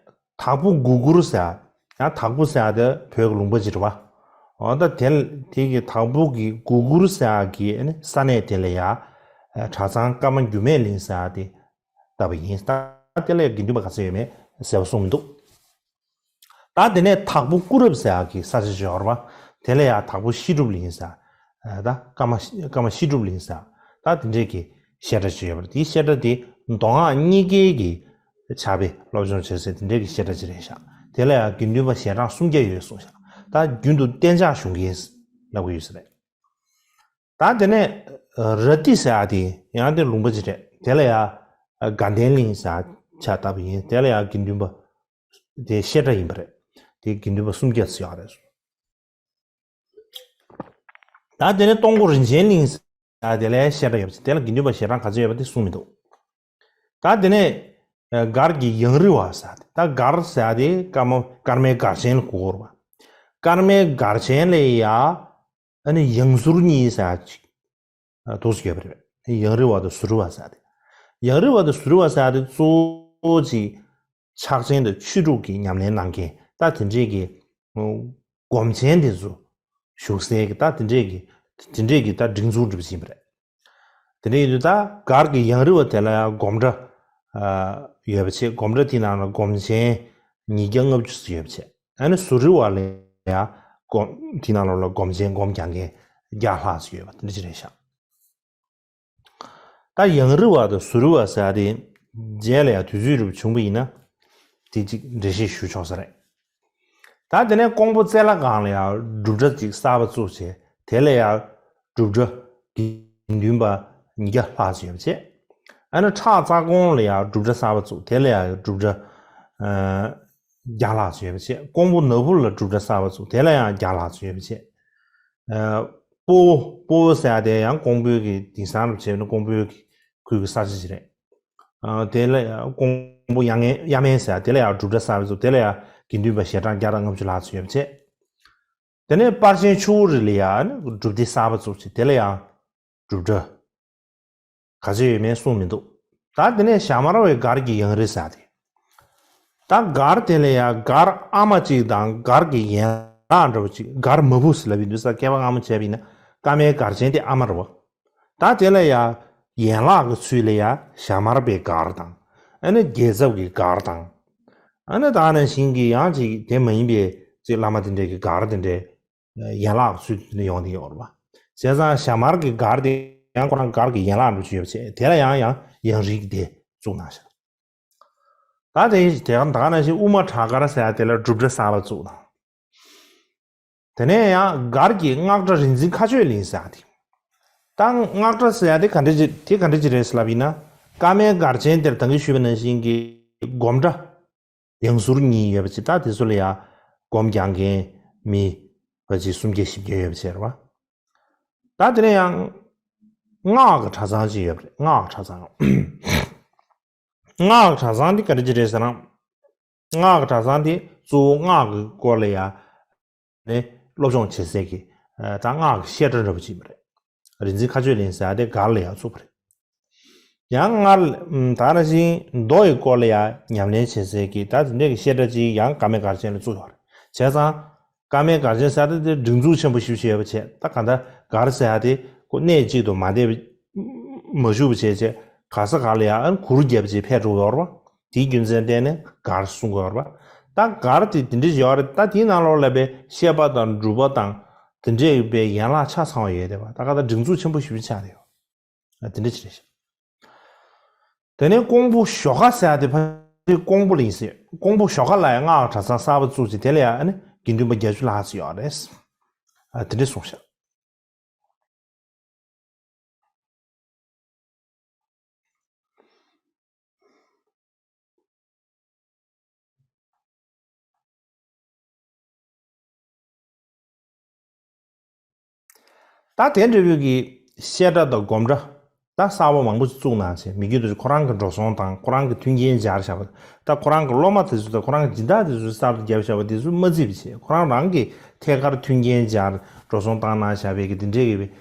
དྭགས་པོ་གུར་གུར་ཟེར་ཡག་ཡང་དྭགས་པོ་ཟེར་ཡག་དེ་བོད་ཀྱི་ལུང་པ་ཅིག་རེད་པ། འོ་ད་དེ་དེ་གི་དྭགས་པོ་གི་གུར་གུར་ཟེར་ཡག་གི་ཨ་ནི་ས་གནས་དེ་ལ་ཡང་གྲྭ་ཚང་ཀརྨ་འགྱུར་མེད་གླིང་ཟེར་ཡག་དེ་བཏབ་པ་ཡིན། ད་དེ་ལ་ཡང་དགེ་འདུན་པ་ག་ཚོད་ཡོད་མེད་གསལ་པོ་གསུངས་མི་འདུག་ད་དེ་ནས་དྭགས་པོ་སྐུ་རབ་ཟེར་ཡག་གི་ས་ཆ་ཅིག་ཡོད་རེད་པ། དེ་ལ་ཡང་དྭགས་པོ་བཤད་སྒྲུབ་གླིང་ཟེར། ཨ་ད་ཀརྨ་ཀརྨ་བཤད་སྒྲུབ་གླིང་ཟེར། ད་དེ་འདྲས་ཀྱི་བཤད་གྲྭ་ཅིག་ཡོད་པ་རེད། དེའི་བཤད་གྲྭ་དེ་མདོ་སྔགས་གཉིས་ཀའི་གི་ཕྱག་དཔེ་སློབ་སྦྱོང་བྱེད་སའི་དེ་འདྲས་ཀྱི་བཤད་གྲྭ་ཅིག་རེད་ཤག་དེ་ལ་ཡང་དགེ་འདུན་པ་ཞལ་གྲངས་སུམ་བརྒྱ་ཡོད་གསུངས་ཤག་ད་རྒྱུན་དུ་གཏན་འཇགས་བཞུགས་མཁན་ལབ་ཀྱི་ཡོད་ས་རེད། ད་དེ་ནས་ར་ཏི་ཟེར་ཡ་དེ་ཡང་དེ་ལུང་པ་ཅིག་རེད། དེ་ལ་ཡང་དགའ་ལྡན་གླིང་ཟེར་ཡ་ཕྱག་བཏབ་པ་ཡིན། དེ་ལ་ཡང་དགེ་འདུན་པ་དེ་བཤད་གྲྭ་ཡིན་པ་རེད། དེ་དགེ་འདུན་པ་སུམ་བརྒྱ་ཙམ་ཡོད་རེད། ད་དེ་ནས་སྟོང་སྐོར་རིན་ཆེན་གླིང་ཟེར་ཡ་དེ་ལ་བཤད་གྲྭ་ཡོད་པ་ཅིག་དེ་ལ་དགེ་འདུན་པ་ཞལ་གྲངས་ག་ཚོད་ཡོད་པ་དེ་གསུངས་མི་འདུག་ད་དེ་ནས་ཨ་སྒར་གྱི་ཡང་རི་བ་ཟེར་ཡ་དེ། ད་སྒར་ཟེར་ཡ་དེ་ཀརྨ་ཀརྨའི་སྒར་ཆེན་ལ་གོ་དགོས་རེད་པ། ཀརྨའི་སྒར་ཆེན་ལ་ཡ་ཨ་ནི་ཡང་ཟུར་གཉིས་ཟེར་ཡ་ཅིག་ཨ་འདུག་སེ་ཡོད་པ་རེད། ཡང་རི་བ་དང་ཟུར་རི་བ་ཟེར་ཡ་དེ། ཡང་རི་བ་དང་ཟུར་རི་བ་ཟེར་ཡ་དེ་གཙོ་བོ་ཅིག་ཕྱག་ཆེན་དང་ཆོས་དྲུག་གི་ཉམས་ལེན་གནང་མཁན་ད་དེ་འདྲས་ཀྱི་སྒོམ་ཆེན་དེ་ཚོ་བཞུགས་སའི་གི་ད་དེ་འདྲས་ཀྱི་དེ་འདྲས་ཀྱི་ད་སྒྲིག་འཛུགས་འདྲ་པོ་ཅིག་ཡིན་པ་རེད། དེ་འདྲ་ཡིན་དུས་ད་སྒར་གྱི་ཡང་རི་བ་དེ་ལ་ཡང་སྒོམ་གྲྭ་ཨ་ཡོད་པ་བྱས། སྒོམ་གྲྭ་དེའི་ནང་ལ་སྒོམ་ཆེན་ཉིས་བརྒྱ་ལྔ་བཅུ་ཙམ་ཡོད་པ་བྱས། ཨ་ནི་ཟུར་རི་བ་ལ་ཡང་སྒོམ་དེའི་ནང་ལོགས་ལ་སྒོམ་ཆེན་སྒོམ་རྒྱག་མཁན་བརྒྱ་ལྷག་ཙམ་ཡོད་པ་དེ་འདྲ་ཅིག་རེད་ཤག་ད་ཡང་རི་བ་དང་ཟུར་རི་བ་ཟེར་ཡ་དེ་རྗེས་ལ་ཡང་དུས་ཚོད་འདྲ་པོ་བྱུང་པ་ཡིན་ན་དེ་གཅིག་འགྲེལ་བཤད་ཞུ་ཆོག་ས་རེད། ད་དེ་ནས་ཀོང་པོ་རྩེ་ལྷ་སྒང་ལ་ཡང་སྒྲུབ་གྲྭ་གཅིག་གསར་པ་བཙུགས་བྱས། དེ་ལ་ཡང་སྒྲུབ་གྲྭ་དགེ་འདུན་པ་ཉིས་བརྒྱ་ལྷག་ཙམ་ཡོད་པ་བྱས། ཨ་ནི་ཁྲག་རྩ་ཀོང་ལ་ཡང་སྒྲུབ་གྲྭ་གསར་པ་བཙུགས། དེ་ལ་ཡང་སྒྲུབ་གྲྭ་ཨ་བརྒྱ་ལྷག་ཙམ་ཡོད་པ་བྱས། ཀོང་པོ་ནོར་བུ་ལ་སྒྲུབ་གྲྭ་གསར་པ་བཙུགས། དེ་ལ་ཡང་བརྒྱ་ལྷག་ཙམ་ཡོད་པ་བྱས། ཨ་སྤོ་བོ། སྤོ་བོ་ཟེར་ཡ་དེ་ཡང་ཀོང་པོའི་གི་དེང་སང་ལ་བྱས་ན་ཀོང་པོའི་གི་ཁུལ་གྱི་ས་ཆ་ཞིག་རེད། ཨ་དེ་ལ་ཀོང་པོ་གཡང་གཡང་སྨན་ཟེར་ཡ་དེ་ལ་ཡང་སྒྲུབ་གྲྭ་གསར་པ་བཙུགས། དེ་ལ་ཡང་དགེ་འདུན་པ་ཞལ་གྲངས་བརྒྱ་དང་ལྔ་བཅུ་ལྷག་ཙམ་ཡོད་པ་བྱས། དེ་ནས་པར་ཆེན་ཆུ་བོ་རི་ལ་ཡང་སྒྲུབ་སྡེ་གསར་པ་བཙུགས་བྱས། དེ་ལ་ཡང་སྒྲུབ་གྲྭ་ག་ཚོད་ཡོད་མེད་གསུངས་མི་འདུག་ད་དེ་ནས་ཞྭ་དམར་བའི་སྒར་གྱི་ཡང་རི་ཟེར་ཡ་དེ། ད་སྒར་དེ་ལ་ཡང་སྒར་ཨ་མ་གཅིག་དང་སྒར་གྱི་ཡན་ལག་འདྲ་པོ་གཅིག་སྒར་མ་བུ་ཟེར་ལབ་ཡོང་དུས་ས་སྐད་པ་སྔ་མོ་བྱས་པ་ཡིན་ན་ཀརྨའི་སྒར་ཆེན་དེ་ཨ་མ་རེད་པ། ད་དེ་ལ་ཡང་ཡན་ལག་གི་ཚུལ་ལ་ཡང་ཞྭ་དམར་པའི་སྒར་དང་། ཨ་ནི་རྒྱལ་ཚབ་ཀྱི་སྒར་དང་། ཨ་ནི་ད་ནང་བཞིན་གྱི་ཡང་ཅིག་དེ་མ་ཡིན་པའི་ཅིག་བླ་མ་དེ་འདྲས་ཀྱི་སྒར་དེ་འདྲས་ཡན་ལག་ཚུལ་དེ་འདྲས་ཡོང་དེ་ཡོད་རེད་པ། བྱས་ཙང་ཞྭ་དམར་གྱི་སྒར་དེ་ཡང་ཁོ་རང་སྒར་གྱི་ཡན་ལག་འདྲ་ཅིག་ཡོད་པ་བྱས། དེ་ལ་ཡང་ཡང་ཡང་རིགས་དེ་བཙུགས་གནང་ཤག་ད་དེ་དེ་ག་ད་ག་ནང་བཞིན་དབུ་མ་བྲག་དཀར་ཟེར་ཡ་དེ་ལ་སྒྲུབ་གྲྭ་གསར་པ་བཙུགས་དང་། དེ་ནས་ཡང་སྒར་གྱི་སྔགས་གྲྭ་རིག་འཛིན་མཁའ་སྤྱོད་གླིང་ཟེར་ཡ་དེ། ད་སྔགས་གྲྭ་ཟེར་ཡ་དེ་ག་འདྲ་ཅིག་དེ་ག་འདྲ་ཅིག་རེད་ཟེར་ལབ་ཡིན་ན། ཀརྨའི་སྒར་ཆེན་དེར་ད་གིན་ཞུས་པ་ནང་བཞིན་གྱི་སྒོམ་གྲྭ་ཡང་ཟུར་གཉིས་ཡོད་པ་ཅིག་ད་དེ་ཚོ་ལ་ཡང་སྒོམ་རྒྱག་མཁན་མི་བ་ཅིག་སུམ་བརྒྱ་བཞི་བརྒྱ་ཡོད་པ་ཅིག་རེད་པ། ད་དེ་ནས་ཡང་སྔགས་ཀྱི་གྲྭ་ཚང་ཅིག་ཡོད་པ་རེད། སྔགས་གྲྭ་ཚང་། སྔགས་གྲྭ་ཚང་འདི་ག་འདྲ་ཅིག་རེད་ཟེར་ན། སྔགས་གྲྭ་ཚང་འདི་གཙོ་བོ་སྔགས་ཀྱི་སྐོར་ལ་ཡ་ནས་སློབ་སྦྱོང་བྱེད་སའི་གི་ད་སྔགས་ཀྱི་བཤད་གྲྭ་འདྲ་པོ་ཅིག་ཡིན་པ་རེད། རིག་འཛིན་མཁའ་སྤྱོད་གླིང་ཟེར་ཡ་དེ་སྒར་ལ་ཡ་བཙུགས་པ་རེད། ཡང་སྔར་ད་ག་ནང་བཞིན་མདོ་ཡི་སྐོར་ལ་ཡ་ཉམས་ལེན་བྱེད་སའི་གི་ད་དེ་འདྲའི་གི་བཤད་གྲྭ་ཅིག་ཡང་ཀརྨའི་སྒར་ཆེན་ལ་བཙུགས་ཡོད་རེད། བྱས་ཙང་། ཀརྨའི་སྒར་ཆེན་ཟེར་ཡ་དེ་སྒྲིག་འཛུགས་ཆེན་པོ་ཞེ་པོ་ཅིག་ཡོད་པ་བྱས། ད་ག་ད་སྒར་ཟེར་ཡ་དེ་ཁོ་གནས་གཅིག་ཏུ་མ་བསྡད་པ་མ་བཞུགས་པ་བྱས་བྱས་ག་ས་ག་ལ་ཡང་གུར་བརྒྱབ་བྱས་ཕེབས་འགྲོ་ཡོད་རེད་པ། དེའི་རྒྱུ་མཚན་བརྟེན་ནས་སྒར་གསུང་གི་ཡོད་རེད་པ། ད་སྒར་དེ་དེ་འདྲ་ཞིག་ཡོད་རེད། ད་དེའི་ནང་ལོགས་ལ་པའི་བཤད་པ་དང་སྒྲུབ་པ་དང་དེ་འདྲའི་པའི་ཡན་ལག་ཆ་ཚང་བ་ཡོད་རེད་པ། ད་ག་ད་སྒྲིག་འཛུགས་ཆེན་པོ་ཞེ་པོ་ཆགས་བསྡད་ཡོད། ཨ་དེ་འདྲ་ཅིག་རེད་ཤག་དེ་ནས་ཀོང་པོ་ཞོགས་ཀ་ཟེར་ཡ་དེ་ཕ་གི་ཀོང་པོ་གླིང་ཟེར། ཀོང་པོ་ཞོགས་ཀ་ལ་ཡང་སྔགས་གྲྭ་ཚང་གསར་པ་བཙུགས་ཅིག་དེ་ལ་ཡང་ཨ་ནི་དགེ་འདུན་པ་བརྒྱད་ཅུ་ལྷག་ཙམ་ཡོད་རེད། ཨ་དེ་འདྲ་གསུངས་ཤག་ད་དེ་འདྲ་བོའི་གི་བཤད་གྲྭ་དང་སྒོམ་གྲྭ་ད་གསར་པ་མང་པོ་ཞིག་བཙུགས་གནང་བྱས། མི་རྒྱུད་དུ་ཁོ་རང་གི་འགྲོ་སོང་དང་ཁོ་རང་གི་མཐུན་རྐྱེན་སྦྱར་བཞག་པ། ད་ཁོ་རང་གི་སློབ་མ་དེ་ཚོ་དང་ཁོ་རང་གི་སྦྱིན་བདག་དེ་ཚོ་གསར་དུ་བརྒྱབ་བཞག་པ་དེ་ཚོ་མ་བརྩིས་པ་བྱས། ཁོ་རང་རང་གི་ཐད་ཀར་མཐུན་རྐྱེན་སྦྱར་འགྲོ་སོང་བཏང་གནང་བཞག་པའི་གི་དེ་འདྲའི་གི་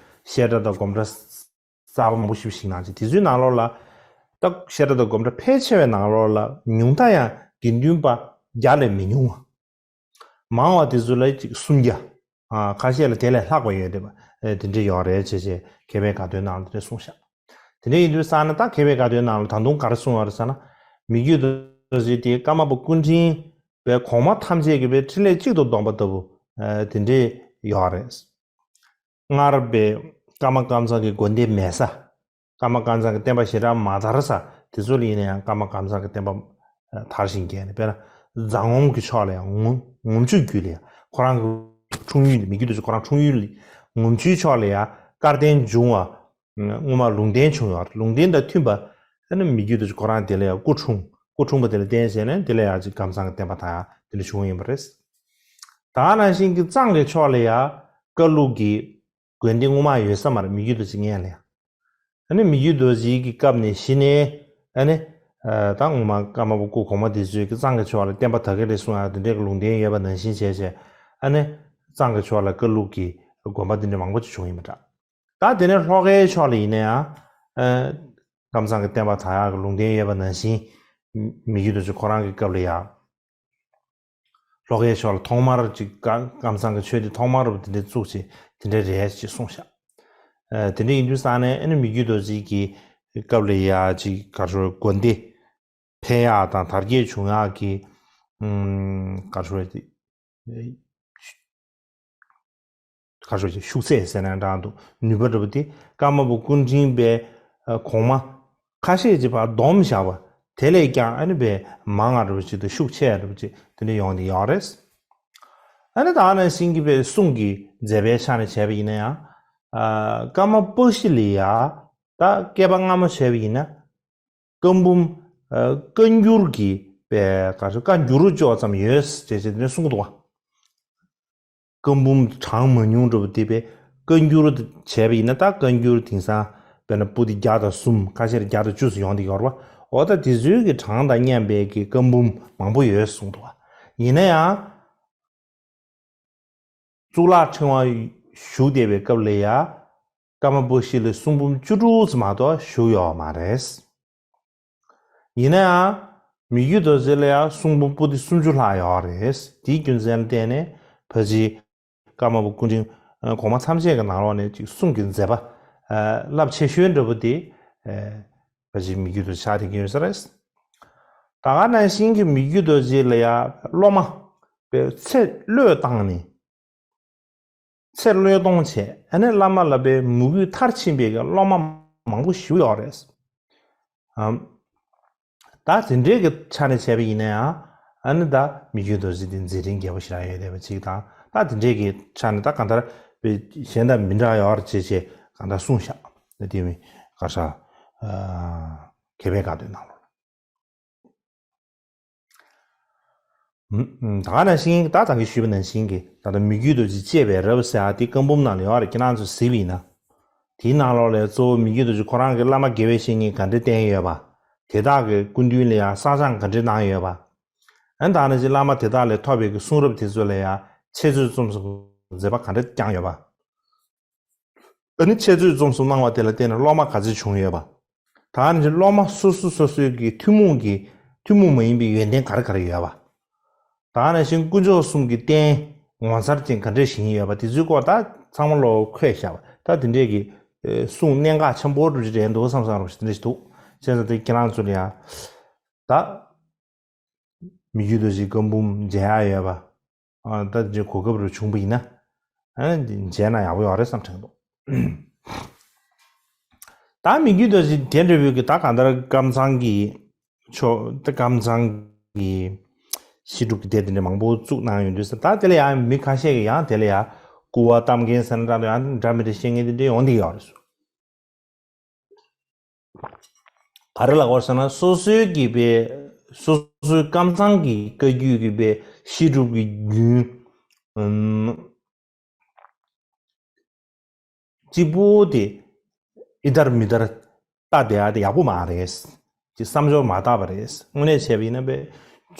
བཤད་གྲྭ་དང་སྒོམ་གྲྭ་གསར་པ་མང་པོ་ཞིག་བཞེངས་གནང་བྱས། དེ་ཚོའི་ནང་ལོགས་ལ་ད་བཤད་གྲྭ་དང་སྒོམ་གྲྭ་ཕལ་ཆེ་བའི་ནང་ལོགས་ལ་ཉུང་མཐའ་ཡང་དགེ་འདུན་པ་བརྒྱ་ལས་མི་ཉུང་བ། མང་བ་དེ་ཚོ་ལ་ཅིག་སུམ་བརྒྱ། ཨ་ཁ་ཤས་ལ་དེ་ལས་ལྷག་པ་ཡོད་བསྡད་པ། ཨེ་དེ་འདྲ་ཡོད་རེད་ཅེས་ཅེས་མཁས་པའི་དགའ་སྟོན་ནང་ལ་དེ་འདྲ་གསུངས་ཤག་དེ་འདྲ་ཡིན་དུས་ཙང་ན་ད་མཁས་པའི་དགའ་སྟོན་ནང་ལ་ད་དུང་ག་རེ་གསུངས་ཡོད་རེད་ཟེར་ན། མི་རྒྱུད་དུ་ཟེར་དེ་ཀརྨ་པ་སྐུ་ཕྲེང་བའི་གོང་མ་ཐམས་ཅད་ཀྱི་པའི་ཕྲིན་ལས་གཅིག་ཏུ་བསྡོམས་པ་ལྟ་བུ་ཨེ་དེ་འདྲ་ཡོད་རེད། སྔར་པའི་ཀརྨ་ཀམ་ཚང་གི་དགོན་སྡེ་མེད་ས། ཀརྨ་ཀཾ་ཚང་གི་བསྟན་པ་ཞེ་དྲག་མ་དར་ས་དེ་ཚོ་ལ་ཡིན་ན་ཡང་ཀརྨ་ཀཾ་ཚང་གི་བསྟན་པ་དར་ཞིང་རྒྱས་ནས། དཔེར་ན་རྫ་ངོམ་གྱི་ཕྱོགས་ལ་ཡང་ངོམ་ངོམ་ཆུ་རྒྱུད་ལ་ཡང་ཁོ་རང་གི་འཁྲུངས་ཡུལ་དེ་མི་བརྒྱུད་དུ་ཁོ་རང་འཁྲུངས་ཡུལ་ངོམ་ཆུའི་ཕྱོགས་ལ་ཡང་བསྐལ་དོན་འབྱུང་བ། སྔོན་མ་ལུང་བསྟན་བྱུང་ཡོད་རེད། ལུང་བསྟན་དང་མཐུན་པ། ཨ་ནི་མི་བརྒྱུད་དུ་ཁོ་རང་དེ་ལ་ཡང་སྐུ་འཁྲུངས། སྐུ་འཁྲུངས་པ་དེ་ལ་བརྟེན་བྱས་ནས་དེ་ལ་ཡང་ཅིག་ཀཾ་ཚང་གི་བསྟན་པ་དར་ཡག་དེ་འདྲ་བྱུང་ཡིན་པ་རེད། ད་ནང་བཞིན་གྱི་གཙང་གི་ཕྱོགས་ལ་ཡང་ཀ་ལུགས་ཀྱི་དགོན་སྡེ་སྔོན་མ་ཡོད་ས་མ་རེད། མི་བརྒྱུད་དུ་ཅིག་ངན་ལ་ཡང་། ཨ་ནི་མི་བརྒྱུད་རྡོ་རྗེ་གི་སྐབས་ནས་གཞི་ནས་ཨ་ནི། ད་སྔོན་མ་ཀརྨ་པ་སྐུ་གོང་མ་དེ་ཚོས་ཀྱི་གཙང་གི་ཕྱོགས་ལ་བསྟན་པ་དར་གྱི་རེད་གསུང་ཡག་དེ་འདྲའི་གི་ལུང་བསྟན་ཡོད་པ་ནང་བཞིན་བྱས་བྱས། ཨ་ནི་གཙང་གི་ཕྱོགས་ལ་ཀ་ལུགས་ཀྱི་དགོན་པ་དེ་འདྲ་མང་པོ་ཅིག་བྱུང་ཡིན་པ་འདྲ། ད་དེ་ནས་ལྷོ་ཁའི་ཕྱོགས་ལ་ཡིན་ན་ཡང་། ཀཾ་ཚང་གི་བསྟན་པ་དར་ཡག་གི་ལུང་བསྟན་ཡོད་པ་ནང་བཞིན། མི་བརྒྱུད་རྡོ་རྗེ་ཁོ་རང་གི་སྐབས་ལ་ཡང་། ལྷོ་ཁའི་ཕྱོགས་ལ་ཐོག་མར་ཅིག་ཀ་ཀཾ་ཚང་གི་ཆོས་སྡེ་ཐོག་མར་དེ་འདྲ་བཙུགས་བྱས་དེ་འདྲ་རེད་ཅེས་གསུངས་ཤག་དེ་འདྲ་ཡིན་དུས་ཙང་ནས་ཨ་ནི་མི་བརྒྱུད་རྡོ་རྗེ་གི་སྐབས་ལ་ཡང་ཅིག་ག་རེ་ཟེར། དགོན་སྡེ་འཕེལ་ཡག་དང་དར་རྒྱས་བྱུང་ཡག་གི་ཨུམ་ག་རེ་ཟེར། ག་རེ་ཟེར། ཤུགས་ཚད་ཟེར་ན་འདྲ་འདུག་ནུས་པ་འདྲ་པོ་དེ་ཀརྨ་པ་སྐུ་ཕྲེང་པའི་གོང་མ་ཁ་ཤས་ཅིག་ཕར་བསྡོམས་བཞག་པ་དེ་ལས་ཀྱང་ཨ་ནི་དཔེ་མང་བ་འདྲ་པོ་ཅིག་དང་ཤུགས་ཆེ་བ་འདྲ་པོ་ཅིག་དེ་འདྲ་ཡོང་གི་ཡོད་རེད། ཨ་ནི་ད་ནང་བཞིན་གྱི་དཔེ་གསུང་གི་མཛད་པའི་ཆ་ནས་བྱས་པ་ཡིན་ན་ཡང་། ཀརྨ་པཀྴི་ལ་ཡ་ད་བསྐལ་པ་སྔ་མ་བྱས་པ་ཡིན་ན། བཀའ་འབུམ། ཨ། བཀའ་འགྱུར་གྱི་པའི་ག་ཚོད་བཀའ་འགྱུར་ཅོག་ཙམ་ཡོད་ཅེས་བྱས་ནས་གསུང་གི་འདུག་བ། བཀའ་འབུམ་གྲངས་མང་ཉུང་འདྲ་པོ་དེ་པའི་བཀའ་འགྱུར་དུ་བྱས་པ་ཡིན་ན། ད་བཀའ་འགྱུར་དེང་སང་དཔེར་ན་པོ་ཏི་བརྒྱ་དང་གསུམ། ཁ་ཤས་བརྒྱ་དང་བཅུ་ཙམ་ཡོང་བསྡད་ཡོད་རེད་བ། འོ་ད་དེ་ཚོའི་གི་གྲངས་དང་མཉམ་པའི་གི་བཀའ་འབུམ་མང་པོ་ཡོད་གསུངས་འདུག་བ། ཡིན་ན་ཡང་། གཙུག་ལག་ཕྲེང་བ་བཞུགས་བསྡད་པའི་སྐབས་ལ་ཡ། ཀརྨ་པཀྴི་ལ་གསུང་འབུམ་བཅུ་དྲུག་ཙམ་མ་གཏོགས་བཞུགས་ཡོད་མ་རེད། ཡིན་ན་ཡང་། མི་བརྒྱུད་རྡོ་རྗེ་ལ་ཡ་གསུང་འབུམ་པོ་ཏི་སུམ་ཅུ་ལྷག་ཡོད་རེད། དེའི་རྒྱུ་མཚན་ལ་བརྟེན་ནས་ཕལ་ཆེར་ཀརྨ་པ་སྐུ་ཕྲེང་གོང་མ་ཐམས་ཅད་ཀྱི་ནང་ལོགས་ནས་ཅིག་གསུང་གི་མཛད་པ་རླབས་ཆེ་ཤོས་འདྲ་པོ་དེ་ཕལ་ཆེར་མི་བརྒྱུད་དུ་ཆགས་བསྡད་ཀྱི་ཡོད་ས་རེད། ད་ག་ནང་བཞིན་གྱི་མི་བརྒྱུད་རྡོ་རྗེ་ལ་ཡ་སློབ་མ་པའི་ཚེ་བློས་བཏང་ནས། ཚེ་བློས་གཏོང་བྱས། ཨ་ནི་བླ་མ་ལ་པའི་མོས་གུས་མཐར་ཕྱིན་པའི་སློབ་མ་མང་པོ་ཞིག་ཡོད་རེད། ཨམ། ད་དེ་འདྲའི་གི་ཆ་ནས་བྱས་པ་ཡིན་ན་ཡང་། ཨ་ནི་ད་མི་བརྒྱུད་རྡོ་རྗེ་དེ་མཛད་འཕྲིན་རྒྱས་པོ་ཞེ་དྲག་ཡོད་བསྡད་པ་ཅིག་དང་། ད་དེ་འདྲའི་གི་ཆ་ནས་ད་གང་ལྟར་པའི་གཞན་དང་མི་འདྲ་ཡོད་རེད་ཅེས་བྱས་གང་ལྟར་གསུངས་ཤག་ད་དེ་མི་ག་ས། ཨ། མཁས་པའི་བཀའ་བསྡུའི་ནང་ལོགས་ལ། ད་ག་ནང་བཞིན། ད་ད་གིན་ཞུས་པ་ནང་བཞིན་གྱི་ད་ལྟ་མི་བརྒྱུད་རྡོ་རྗེ་བཅས་པའི་རབ་ཟེར་ཡག་དེ་བཀའ་འབུམ་ནང་ལ་ཡོད་རེད། ཁྱེད་རང་ཚོས་གཟིགས་པ་ཡིན་ན། དེའི་ནང་ལོགས་ལ་གཙོ་བོ་མི་བརྒྱུད་རྡོ་རྗེ་ཁོ་རང་གི་བླ་མ་དགེ་བའི་བཤེས་གཉེན་ག་འདྲས་བསྟེན་ཡོད་པ། དེ་དག་གི་སྐུ་མདུན་ལ་ཡང་བསགས་སྦྱང་ག་འདྲས་གནང་ཡོད་པ། ཨ་ནི་ད་ནང་བཞིན་བླ་མ་དེ་དག་ལས་ཐོབ་པའི་གི་གསུང་རབ་དེ་ཚོ་ལ་ཡང་འཆད་རྩོད་རྩོམ་གསུམ་མཛད་པ་ག་འདྲས་བསྐྱངས་ཡོད་པ། ཨ་ནི་འཆད་རྩོད་རྩོམ་གསུམ་གནང་བ་དེ་ལ་བརྟེན་ནས་སློབ་མ་ག་ཚོད་བྱུང་ཡོད་པ། ད་ནི་སློབ་མ་སོ་སོ་སོ་སོའི་གི་ཐུན་མོང་གི་ཐུན་མོང་མ་ཡིན་པའི་ཡོན་ཏན་ག་རེ་ག་རེ་ཡོད་པ། ད་ནང་བཞིན་དཀོན་མཆོག་གསུམ་གྱི་རྟེན་ངོ་མཚར་ཅན་ག་འདྲས་ཞིག་ཡོད་པ། དེ་ཚོའི་སྐོར་ད་ཚང་མ་ལོ་འཁོད་བཞག་པ། ད་དེ་འདྲས་ཀྱི་གསུང་གནད་འགག་ཆེན་པོ་འདྲ་ཅིག་རེད་འདུག་བསམ་བསམ་རོགས་ཞེས་དེ་འདྲ་ཞིག་འདུག་བྱས་ཙང་དེ་ཁྱེད་རང་ཚོ་ལ་ཡང་། ད། མི་བརྒྱུད་རྡོ་རྗེའི་བཀའ་འབུམ་མཇལ་ཡག་ཡོད་པ། ཨ། ད་ཅིག་གོ་སྐབས་རེ་བྱུང་པ་ཡིན་ན། ཨ། མཇལ་ན་ཡག་པོ་ཡོད་རེད་བསམ་དྲན་འདུག་ད་མི་བརྒྱུད་རྡོ་རྗེ་དེ་འདྲ་བོའི་གི་ད་གང་ལྟར་ཀམ་ཚང་གི་ཕྱོགས། ད་ཀམ་ཚང་གི་བཤད་སྒྲུབ་ཀྱི་སྡེ་དེ་འདྲ་མང་པོ་བཙུགས་གནང་ཡོང་དུས་ས། ད་དེ་ལ་ཡང་མི་ཁ་ཤས་ཀྱིས་ཡང་དེ་ལ་ཡང་སྐུར་བ་བཏབ་མཁན་ཟེར་ན་འདྲ་འདུག་ཡང་འདྲ་མི་འདྲ་བཤད་མཁན་དེ་འདྲ་ཡོང་བསྡད་ཡོད་རེད། ག་རེ་ལབ་དགོས་ཟེར་ན། སོ་སོའི་གི་པའི་སོ་སོའི་ཀམ་ཚང་གི་བཀའ་བརྒྱུད་ཀྱི་པའི་བཤད་སྒྲུབ་ཀྱི་རྒྱུན། ཨམ། གཅིག་པུ་དེ་ཨི་ལྟར་མི་ལྟར་ལྟ་བསྡད་ཡག་དེ་ཡག་པོ་མ་རེད། ཅིག་བསམ་སྦྱོར་མ་དག་པ་རེད། དངོས་གནས་བྱས་པ་ཡིན་ན་པའི་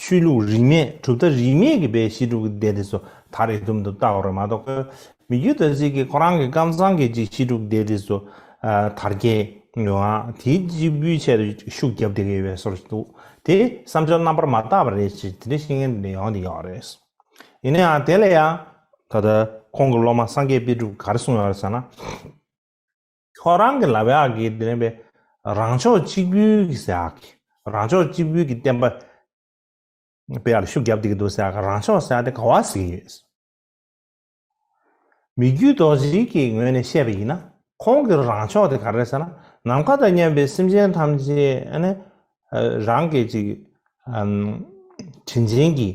ཆོས་ལུགས་རིས་མེད། གྲུབ་མཐའ་རིས་མེད་ཀྱི་པའི་བཤད་སྒྲུབ་ཀྱི་སྡེ་དེ་ཚོ་དར་ཡོང་དུས་ལྟ་བ་རེད་མ་གཏོགས། མི་བརྒྱུད་རྡོ་རྗེ་གི་ཁོ་རང་གི་ཀམ་ཚང་གི་ཅིག་བཤད་སྒྲུབ་སྡེ་དེ་ཚོ་དར་རྒྱས་ཡོང་ཡག་དེའི་གཅིག་པུའི་ཆེད་དུ་ཤུགས་རྒྱབ་བསྡད་ཀྱི་ཡོད་པའི་བཟོ་འདྲ་ཞིག་འདུག་དེ་བསམ་སྦྱོར་རྣམ་པར་མ་དག་པ་རེད་ཅེས་དེ་འདྲ་བཤད་མཁན་དེ་འདྲ་ཡོང་བསྡད་ཡོད་རེད། ཡིན་ན་ཡང་དེ་ལ་ཡང་ད་ལྟ་ཁོང་གི་སློབ་མ་སངས་རྒྱས་པཎ་གྲུབ་ག་རེ་གསུངས་ཡོད་རེད་ཟེར་ན། ཁོ་རང་གི་ལབ་ཡག་གི་དེ་ནས་པའི་རང་ཕྱོགས་གཅིག་པུའི་གི་ཟེར་ཡག་གི། རང་ཕྱོགས་གཅིག་པུའི་གི་བསྟན་པ་སྤེལ་ཡག་ལ་ཤུགས་རྒྱབ་བསྡད་ཀྱི་འདུག་ཟེར་ཡག་གི་རང་ཕྱོགས་ཟེར་ཡག་དེ་ག་བ་ཟེར་གྱི་ཡོད། མི་བརྒྱུད་རྡོ་རྗེ་གི་ངོས་ནས་བཤད་པ་ཡིན་ན། ཁོང་གི་རང་ཕྱོགས་དེ་ག་རེ་རེད་ཟེར་ན། ནམ་མཁའ་དང་མཉམ་པའི་སེམས་ཅན་ཐམས་ཅད་ཨ་ནི་རང་གི་ཅིག་དྲིན་ཅན་གྱི་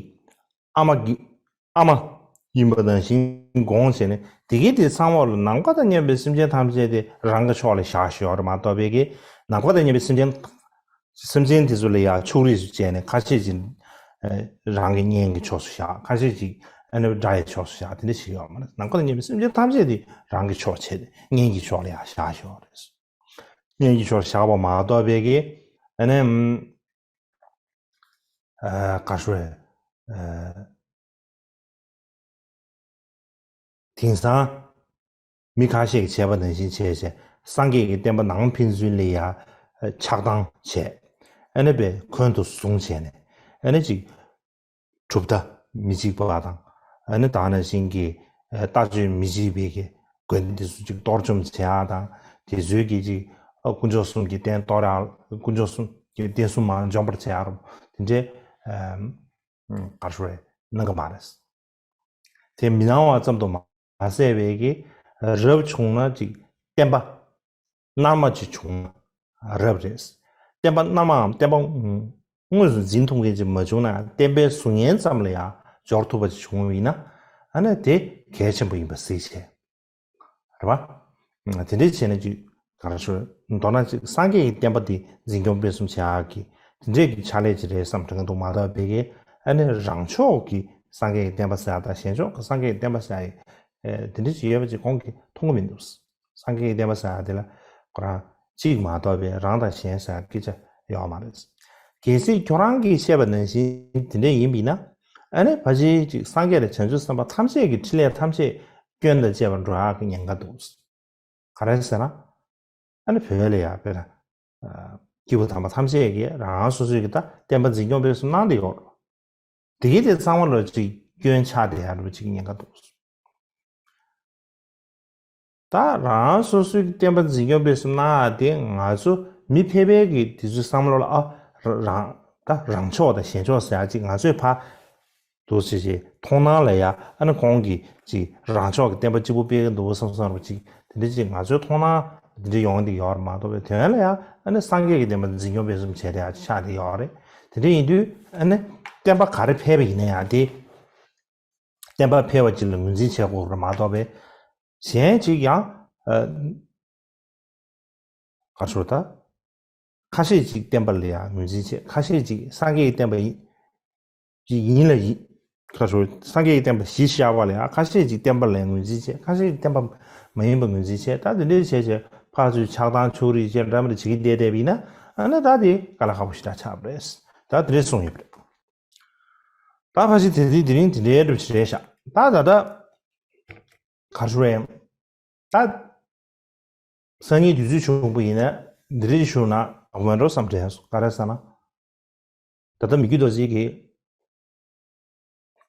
ཨ་མ་གི་ཨ་མ་ཡིན་པ་ནང་བཞིན་དགོངས་བྱས་ནས། དེ་གའི་དེ་ཚང་མ་ལ་ནམ་མཁའ་དང་མཉམ་པའི་སེམས་ཅན་ཐམས་ཅད་དེ་རང་གི་ཕྱོགས་ལ་བཞག་ཞོར་མ་གཏོགས་པའི་གི་ནམ་མཁའ་དང་མཉམ་པའི་སེམས་ཅན་སེམས་ཅན་དེ་ཚོ་ལ་ཡང་ཕྱོགས་རིས་སུ་བྱས་ནས་ཁ་ཤས་ཅིག་རང་གི་གཉེན་གྱི་ཕྱོགས་སུ་བཞག་ཁ་ཤས་ཅིག་ཨ་ནི་དགྲ་ཡི་ཕྱོགས་སུ་བཞག་དེ་འདྲ་ཞིག་ཡོད་མ་རེད། ནམ་མཁའ་དང་མཉམ་པའི་སེམས་ཅན་ཐམས་ཅད་དེ་རང་གི་ཕྱོགས་བྱས་ཏེ་གཉེན་གྱི་ཕྱོགས་ལ་ཡང་བཞག་ཞོར་རེད། གཉེན་གྱི་ཕྱོགས་བཞག་པ་མ་གཏོགས་པའི་གི་ཨ་ནི་ཨ་ག་ཞུ་རེད། ཨ་དེང་སང་མི་ཁ་ཤས་ཀྱིས་བྱས་པ་ནང་བཞིན་བྱས་བྱས་སངས་རྒྱས་ཀྱི་བསྟན་པ་ནང་ཕན་ཚུན་ལ་ཡ་ཆགས་སྡང་བྱས། ཨ་ནི་པའི་འཁོན་དུ་བཟུང་བྱས་ནས་ཨ་ནི་ཅིག་གྲུབ་མཐའ་མི་གཅིག་པ་དང་། ཨ་ནི་ད་ནང་བཞིན་གྱི་ལྟ་སྤྱོད་མི་གཅིག་པའི་གི་དགོན་སྡེ་དེ་ཚོ་ཅིག་གཏོར་བཅོམ་བྱེད་ཡག་དང་། དེ་ཚོའི་གི་ཅིག་དཀོན་མཆོག་གསུམ་གྱི་རྟེན་གཏོར་ཡག་དཀོན་མཆོག་གསུམ་གྱི་རྟེན་གསུམ་མར་འཇོམས་པར་བྱེད་ཡག་རུ་དེ་འདྲའི་ག་རེ་ཞུ་རེད་གནང་གི་མ་རེད། དེ་མི་གནང་བ་ཙམ་དུ་མ་ཟད་པའི་གི་རབ་བྱུང་ན་ཅིག་བསྟན་པ་རྣལ་མ་ཅིག་བྱུང་ན་རབ་རེད། བསྟན་པ་རྣལ་མའམ་བསྟན་པ་དངོས་སུ་འཛིན་ཐུབ་མཁན་ཅིག་མ་བྱུང་ན་བསྟན་པའི་གཟུགས་བརྙན་ཙམ་ལ་ཡང་སྦྱོར་ཐུབ་པ་ཅིག་བྱུང་བ་ཡིན་ན་ཨ་ནི་དེ་གལ་ཆེན་པོ་ཡིན་པ་གཟིགས་བྱས། རེད་པ། དེ་འདྲའི་བྱས་ནས་ཅིག་ག་རེ་ཞུ། མདོར་ན་ཅིག་སངས་རྒྱས་ཀྱི་བསྟན་པ་འདི་འཛིན་སྐྱོང་སྤེལ་གསུམ་བྱེད་ཡག་གི་དེ་འདྲའི་གི་ཕྱག་ལས་ཅིག་རེད་བསམ་དྲན་གྱི་འདུག་མ་གཏོགས་པའི་གི་ཨ་ནི་རང་ཕྱོགས་ཀྱི་སངས་རྒྱས་ཀྱི་བསྟན་པ་ཟེར་ཡག་དང་གཞན་ཕྱོགས་ཀྱི་སངས་རྒྱས་ཀྱི་བསྟན་པ་ཟེར་ཡག་དེ་འདྲ་ཅིག་ཡོད་པ་ཅིག་གོང་གི་མཐོང་གི་མི་འདུག་སངས་རྒྱས་ཀྱི་བསྟན་པ་ཟེར་ཡག་དེ་ལ་ཁོ་རང་གཅིག་མ་གཏོགས་པའི་རང་དང་གཞན་ཟེར་ཡག་སྐད་ཆ་ཡོད་མ་རེད། གལ་སྲིད་ཁྱོད་རང་གིས་བཤད་པ་ནང་བཞིན་དེ་འདྲ་ཡིན་པ་ཡིན་ན་ཨ་ནི་ཕལ་ཆེར་ཅིག་སངས་རྒྱས་དང་བྱང་ཆུབ་སེམས་དཔའ་ཐམས་ཅད་ཀྱི་འཕྲིན་ལས་ཐམས་ཅད་སྐྱོན་དང་བཅས་པར་འགྲོ་ཡག་གི་ཉེན་ཁ་འདུག་ག་རེ་ཟེར་ན། ཨ་ནི་བོད་ལ་ཡ་དཔེར་ན། སྐྱེས་བུ་དམ་པ་ཐམས་ཅད་ཀྱིས་རང་རང་སོ་སོའི་གི་ད་བསྟན་པ་འཛིན་སྐྱོང་སྤེལ་གསུམ་གནང་བསྡད་ཡོད་རེད། དེ་གི་དེ་ཚང་མ་ལ་ཅིག་སྐྱོན་ཆགས་བསྡད་ཡག་འདྲ་པོ་ཅིག་ཉེན་ཁ་འདུག་ད་རང་རང་སོ་སོའི་གི་བསྟན་པ་འཛིན་སྐྱོང་སྤེལ་གསུམ་གནང་ཡག་དེ་ང་ཚོ་མི་ཕལ་པའི་གི་དེ་ཚོའི་བསམ་བློ་ལ་ཨ་རང་ད་རང་ཕྱོགས་དང་གཞན་ཕྱོགས་ཟེར་ཡག་ཅིག་ང་ཚོས་ཕ། འདུག་ཅེས་ཅེས་མཐོང་སྣང་ལ་ཡ་ཨ་ནི་ཁོང་གིས་ཅིག་རང་ཕྱོགས་ཀྱི་བསྟན་པ་གཅིག་པུ་སྤེལ་གྱི་འདུག་བསམ་བསམ་རུ་ཅིག་དེ་འདྲ་ཅིག་ང་ཚོའི་མཐོང་སྣང་འདི་འདྲ་ཡོང་གི་ཡོད་རེད་མ་གཏོགས་པའི་དོན་ལ་ཡ་ཨ་ནི་སངས་རྒྱས་ཀྱི་བསྟན་པ་འཛིན་སྐྱོང་སྤེལ་གསུམ་བྱས་ཏེ་ཡ་ཆགས་བསྡད་ཡོད་རེད། དེ་འདྲ་ཡིན་དུས་ཨ་ནི་བསྟན་པ་ག་རེ་ཕལ་པ་ཡིན་ན་ཡང་དེ་བསྟན་པ་ཕལ་པ་ཅིག་ལ་ངོས་འཛིན་བྱེད་དགོས་རེད་མ་གཏོགས་པའི་གཞན་ཅིག་ཡང་ཨ། ག་རེ་ཟེར་ད། ཁ་ཤས་ཅིག་བསྟན་པ་ལ་ཡང་ངོས་འཛིན་བྱེད། ཁ་ཤས་ཅིག་སངས་རྒྱས་ཀྱི་བསྟན་པ་ཡིན། ཅིག་ཡིན་ལ་ཡིན། ག་རེ་ཟེར། སངས་རྒྱས་ཀྱི་བསྟན་པ་གཞི་བཞག་པ་ལ་ཡང་ཁ་ཤས་ཅིག་བསྟན་པ་ལ་ངོས་འཛིན་བྱེད། ཁ་ཤས་ཅིག་བསྟན་པ་མ་ཡིན་པ་ངོས་འཛིན་བྱེད། ད་དེ་འདྲའི་བྱས་བྱས་ཕར་ཚུར་ཆགས་སྡང་ཕྱོགས་རིས་བྱས་འདྲ་མི་འདྲ་བྱེད་ཀྱི་བསྡད་བསྡད་པ་ཡིན་ན་ཨ་ནི་ད་དེ་དཀའ་ལས་ཁག་པོ་ཞེ་དྲག་ཆགས་པ་རེད། ད་དེ་འདྲའི་གསུངས་ཡོད་པ་རེད། ད་ཕལ་ཆེར་དེ་དུས་དེ་རིང་དེ་འདྲའི་འདྲ་པོ་ཞིག་རེད་ཤག་ད་ད་ལྟ་ག་རེ་ཟེར། ད། སང་ཉིན་དུས་ཚོད་བྱུང་པ་ཡིན་ན་འདི་རིགས་ཞུ་ན་ཡག་པོ་མེད་འགྲོ་བསམ་དྲན་སོང་། ག་རེ་ཟེར་ན། ད་ལྟ་མི་བསྐྱོད་རྡོ་རྗེ་གིས་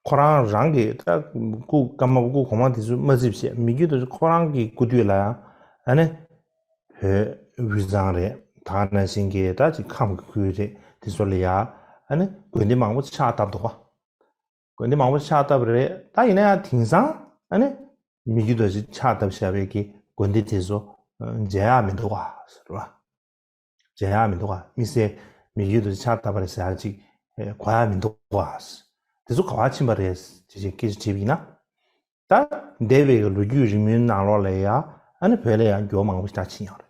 ཁོ་རང་རང་གི་ད་སྐུ་ཀརྨ་པ་སྐུ་གོང་མ་དེ་ཚོ་མ་བརྩིས་བྱས་མི་བསྐྱོད་རྡོ་རྗེ་ཁོ་རང་གི་སྐུ་དུས་ལ་ཡང་ཨ་ནི་བོད་དབུས་གཙང་རེད། ད་ནང་བཞིན་གྱི་ད་ཅིག་ཁམས་ཀྱི་ཁུལ་རེད། དེ་ཚོ་ལ་ཡང་ཨ་ནི་དགོན་སྡེ་མང་པོ་ཆགས་བཏབ་འདུག་ག་དགོན་སྡེ་མང་པོ་ཆགས་བཏབ་པ་རེད། ད་ཡིན་ན་ཡང་དེང་སང་ཨ་ནི་མི་བསྐྱོད་རྡོ་རྗེ་ཕྱག་བཏབ་བཞག་པའི་གི་དགོན་སྡེ་དེ་ཚོ་མཇལ་ཡག་མི་འདུག་ག་ཟེར་བ། མཇལ་ཡག་མི་འདུག་ག་དམིགས་བསལ་མི་བསྐྱོད་རྡོ་རྗེ་ཕྱག་བཏབ་པ་རེད་ཟེར་ཡག་ཅིག་གོ་ཡག་མི་འདུག་ག་དེ་ཚོ་ག་པར་ཕྱིན་པ་རེད་ཅེས་སྐད་ཆ་དྲིས་པ་ཡིན་ན། ད་འདས་པའི་གི་ལོ་རྒྱུས་རིང་མོའི་ནང་ལོགས་ལ་ཡང་ཨ་ནི་བོད་ལ་ཡང་འགྱུར་བ་མང་པོ་ཞིག་ཕྱིན་ཡོད་རེད།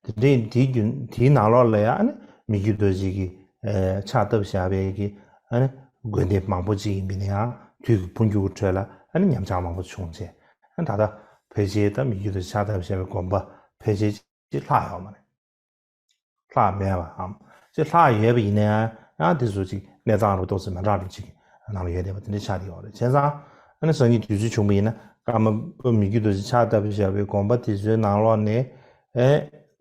དེ་འདྲའི་དེའི་རྒྱུན་དེའི་ནང་ལོགས་ལ་ཡང་ཨ་ནི་མི་བསྐྱོད་རྡོ་རྗེ་གིས་ཕྱག་བཏབ་བཞག་པའི་གི་ཨ་ནི་དགོན་སྡེ་མང་པོ་ཅིག་ཡིན་པ་ཡིན་ན་ཡང་དུས་ཀྱི་འཕོ་འགྱུར་གྱི་ཁྲོད་ལ་ཨ་ནི་ཉམས་ཆག་མང་པོ་བྱུང་རྗེས་ཨ་ནི་ད་ལྟ་ཕལ་ཆེར་ད་མི་བསྐྱོད་རྡོ་རྗེ་ཕྱག་བཏབ་བཞག་པའི་དགོན་པ་ཕལ་ཆེར་ཅིག་ལྷག་ཡོད་མ་རེད། ལྷག་མེད་པའམ་ཅིག་ལྷག་ཡོད་པ་ཡིན་ན་ཡང་དེ་ཚོ་ཅིག་གནས་སྟངས་རུ་ཏོག་ཙམ་མི་འདྲ་འདྲ་ཅིག་ནང་ལ་ཡོད་བསྡད་པ་དེ་འདྲ་ཆགས་བསྡད་ཡོད་རེད། བྱས་ཙང་ཨ་ནི་སང་ཉིན་དུས་ཚོད་བྱུང་བ་ཡིན་ན་ཀརྨ་པ་མི་བསྐྱོད་རྡོ་རྗེ་ཕྱག་བཏབ་བཞག་པའི་དགོན་པ་དེ་ཚོའི་ནང་ལོགས་ནས་ཨེ་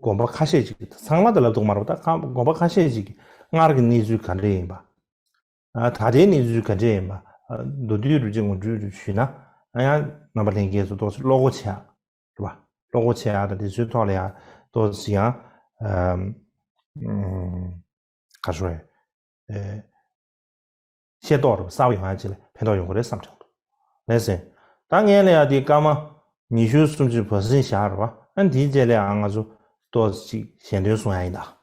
དགོན་པ་ཁ་ཤས་ཅིག་ཚང་མ་དེ་ལབ་ཐུབ་མ་རེད་པ། ད་ཁ་དགོན་པ་ཁ་ཤས་ཅིག་གི་སྔར་གྱི་གནས་ཚུལ་ག་འདྲ་ཡིན་པ། ཨ་ད་ལྟའི་གནས་ཚུལ་ག་འདྲ་ཡིན་པ། ཨ་མདོར་བསྡུས་རུ་ཅིག་ངོ་སྤྲོད་རུ་ཞུས་ན་ཨ་ཡང་རྣམ་པ་ལྷན་རྒྱས་ཚོ་ཏོག་ཙམ་བློ་སྒོ་ཕྱེ་ཡག་རེད་པ། བློ་སྒོ་ཕྱེ་ཡག་དང་དེ་ཚོའི་ཐོག་ལ་ཡང་ཏོག་ཙམ་ཡང་ཨམ་ཨམ་ག་རེ་ཞུ་དགོས་རེད། ཨེ་ཤེས་རྟོགས་རེད་པ་གསར་པ་ཡོང་ཡག་ཅིག་ལ་ཕན་ཐོགས་ཡོང་གི་རེད་བསམ་དྲན་འདུག་ལགས་སེ། ད་ངས་ལབ་ཡག་དེ་སྐར་མ་ཉི་ཤུ་སུམ་ཅུ་བ་ཟིན་བཞག་རེད་པ། ཨ་འདིའི་རྗེས་ལ་ཡང་ང་ཚོ་ ཏོག་ཙམ་ཞལ་འདོན་གསུང་ཡ་ཡིན་ད།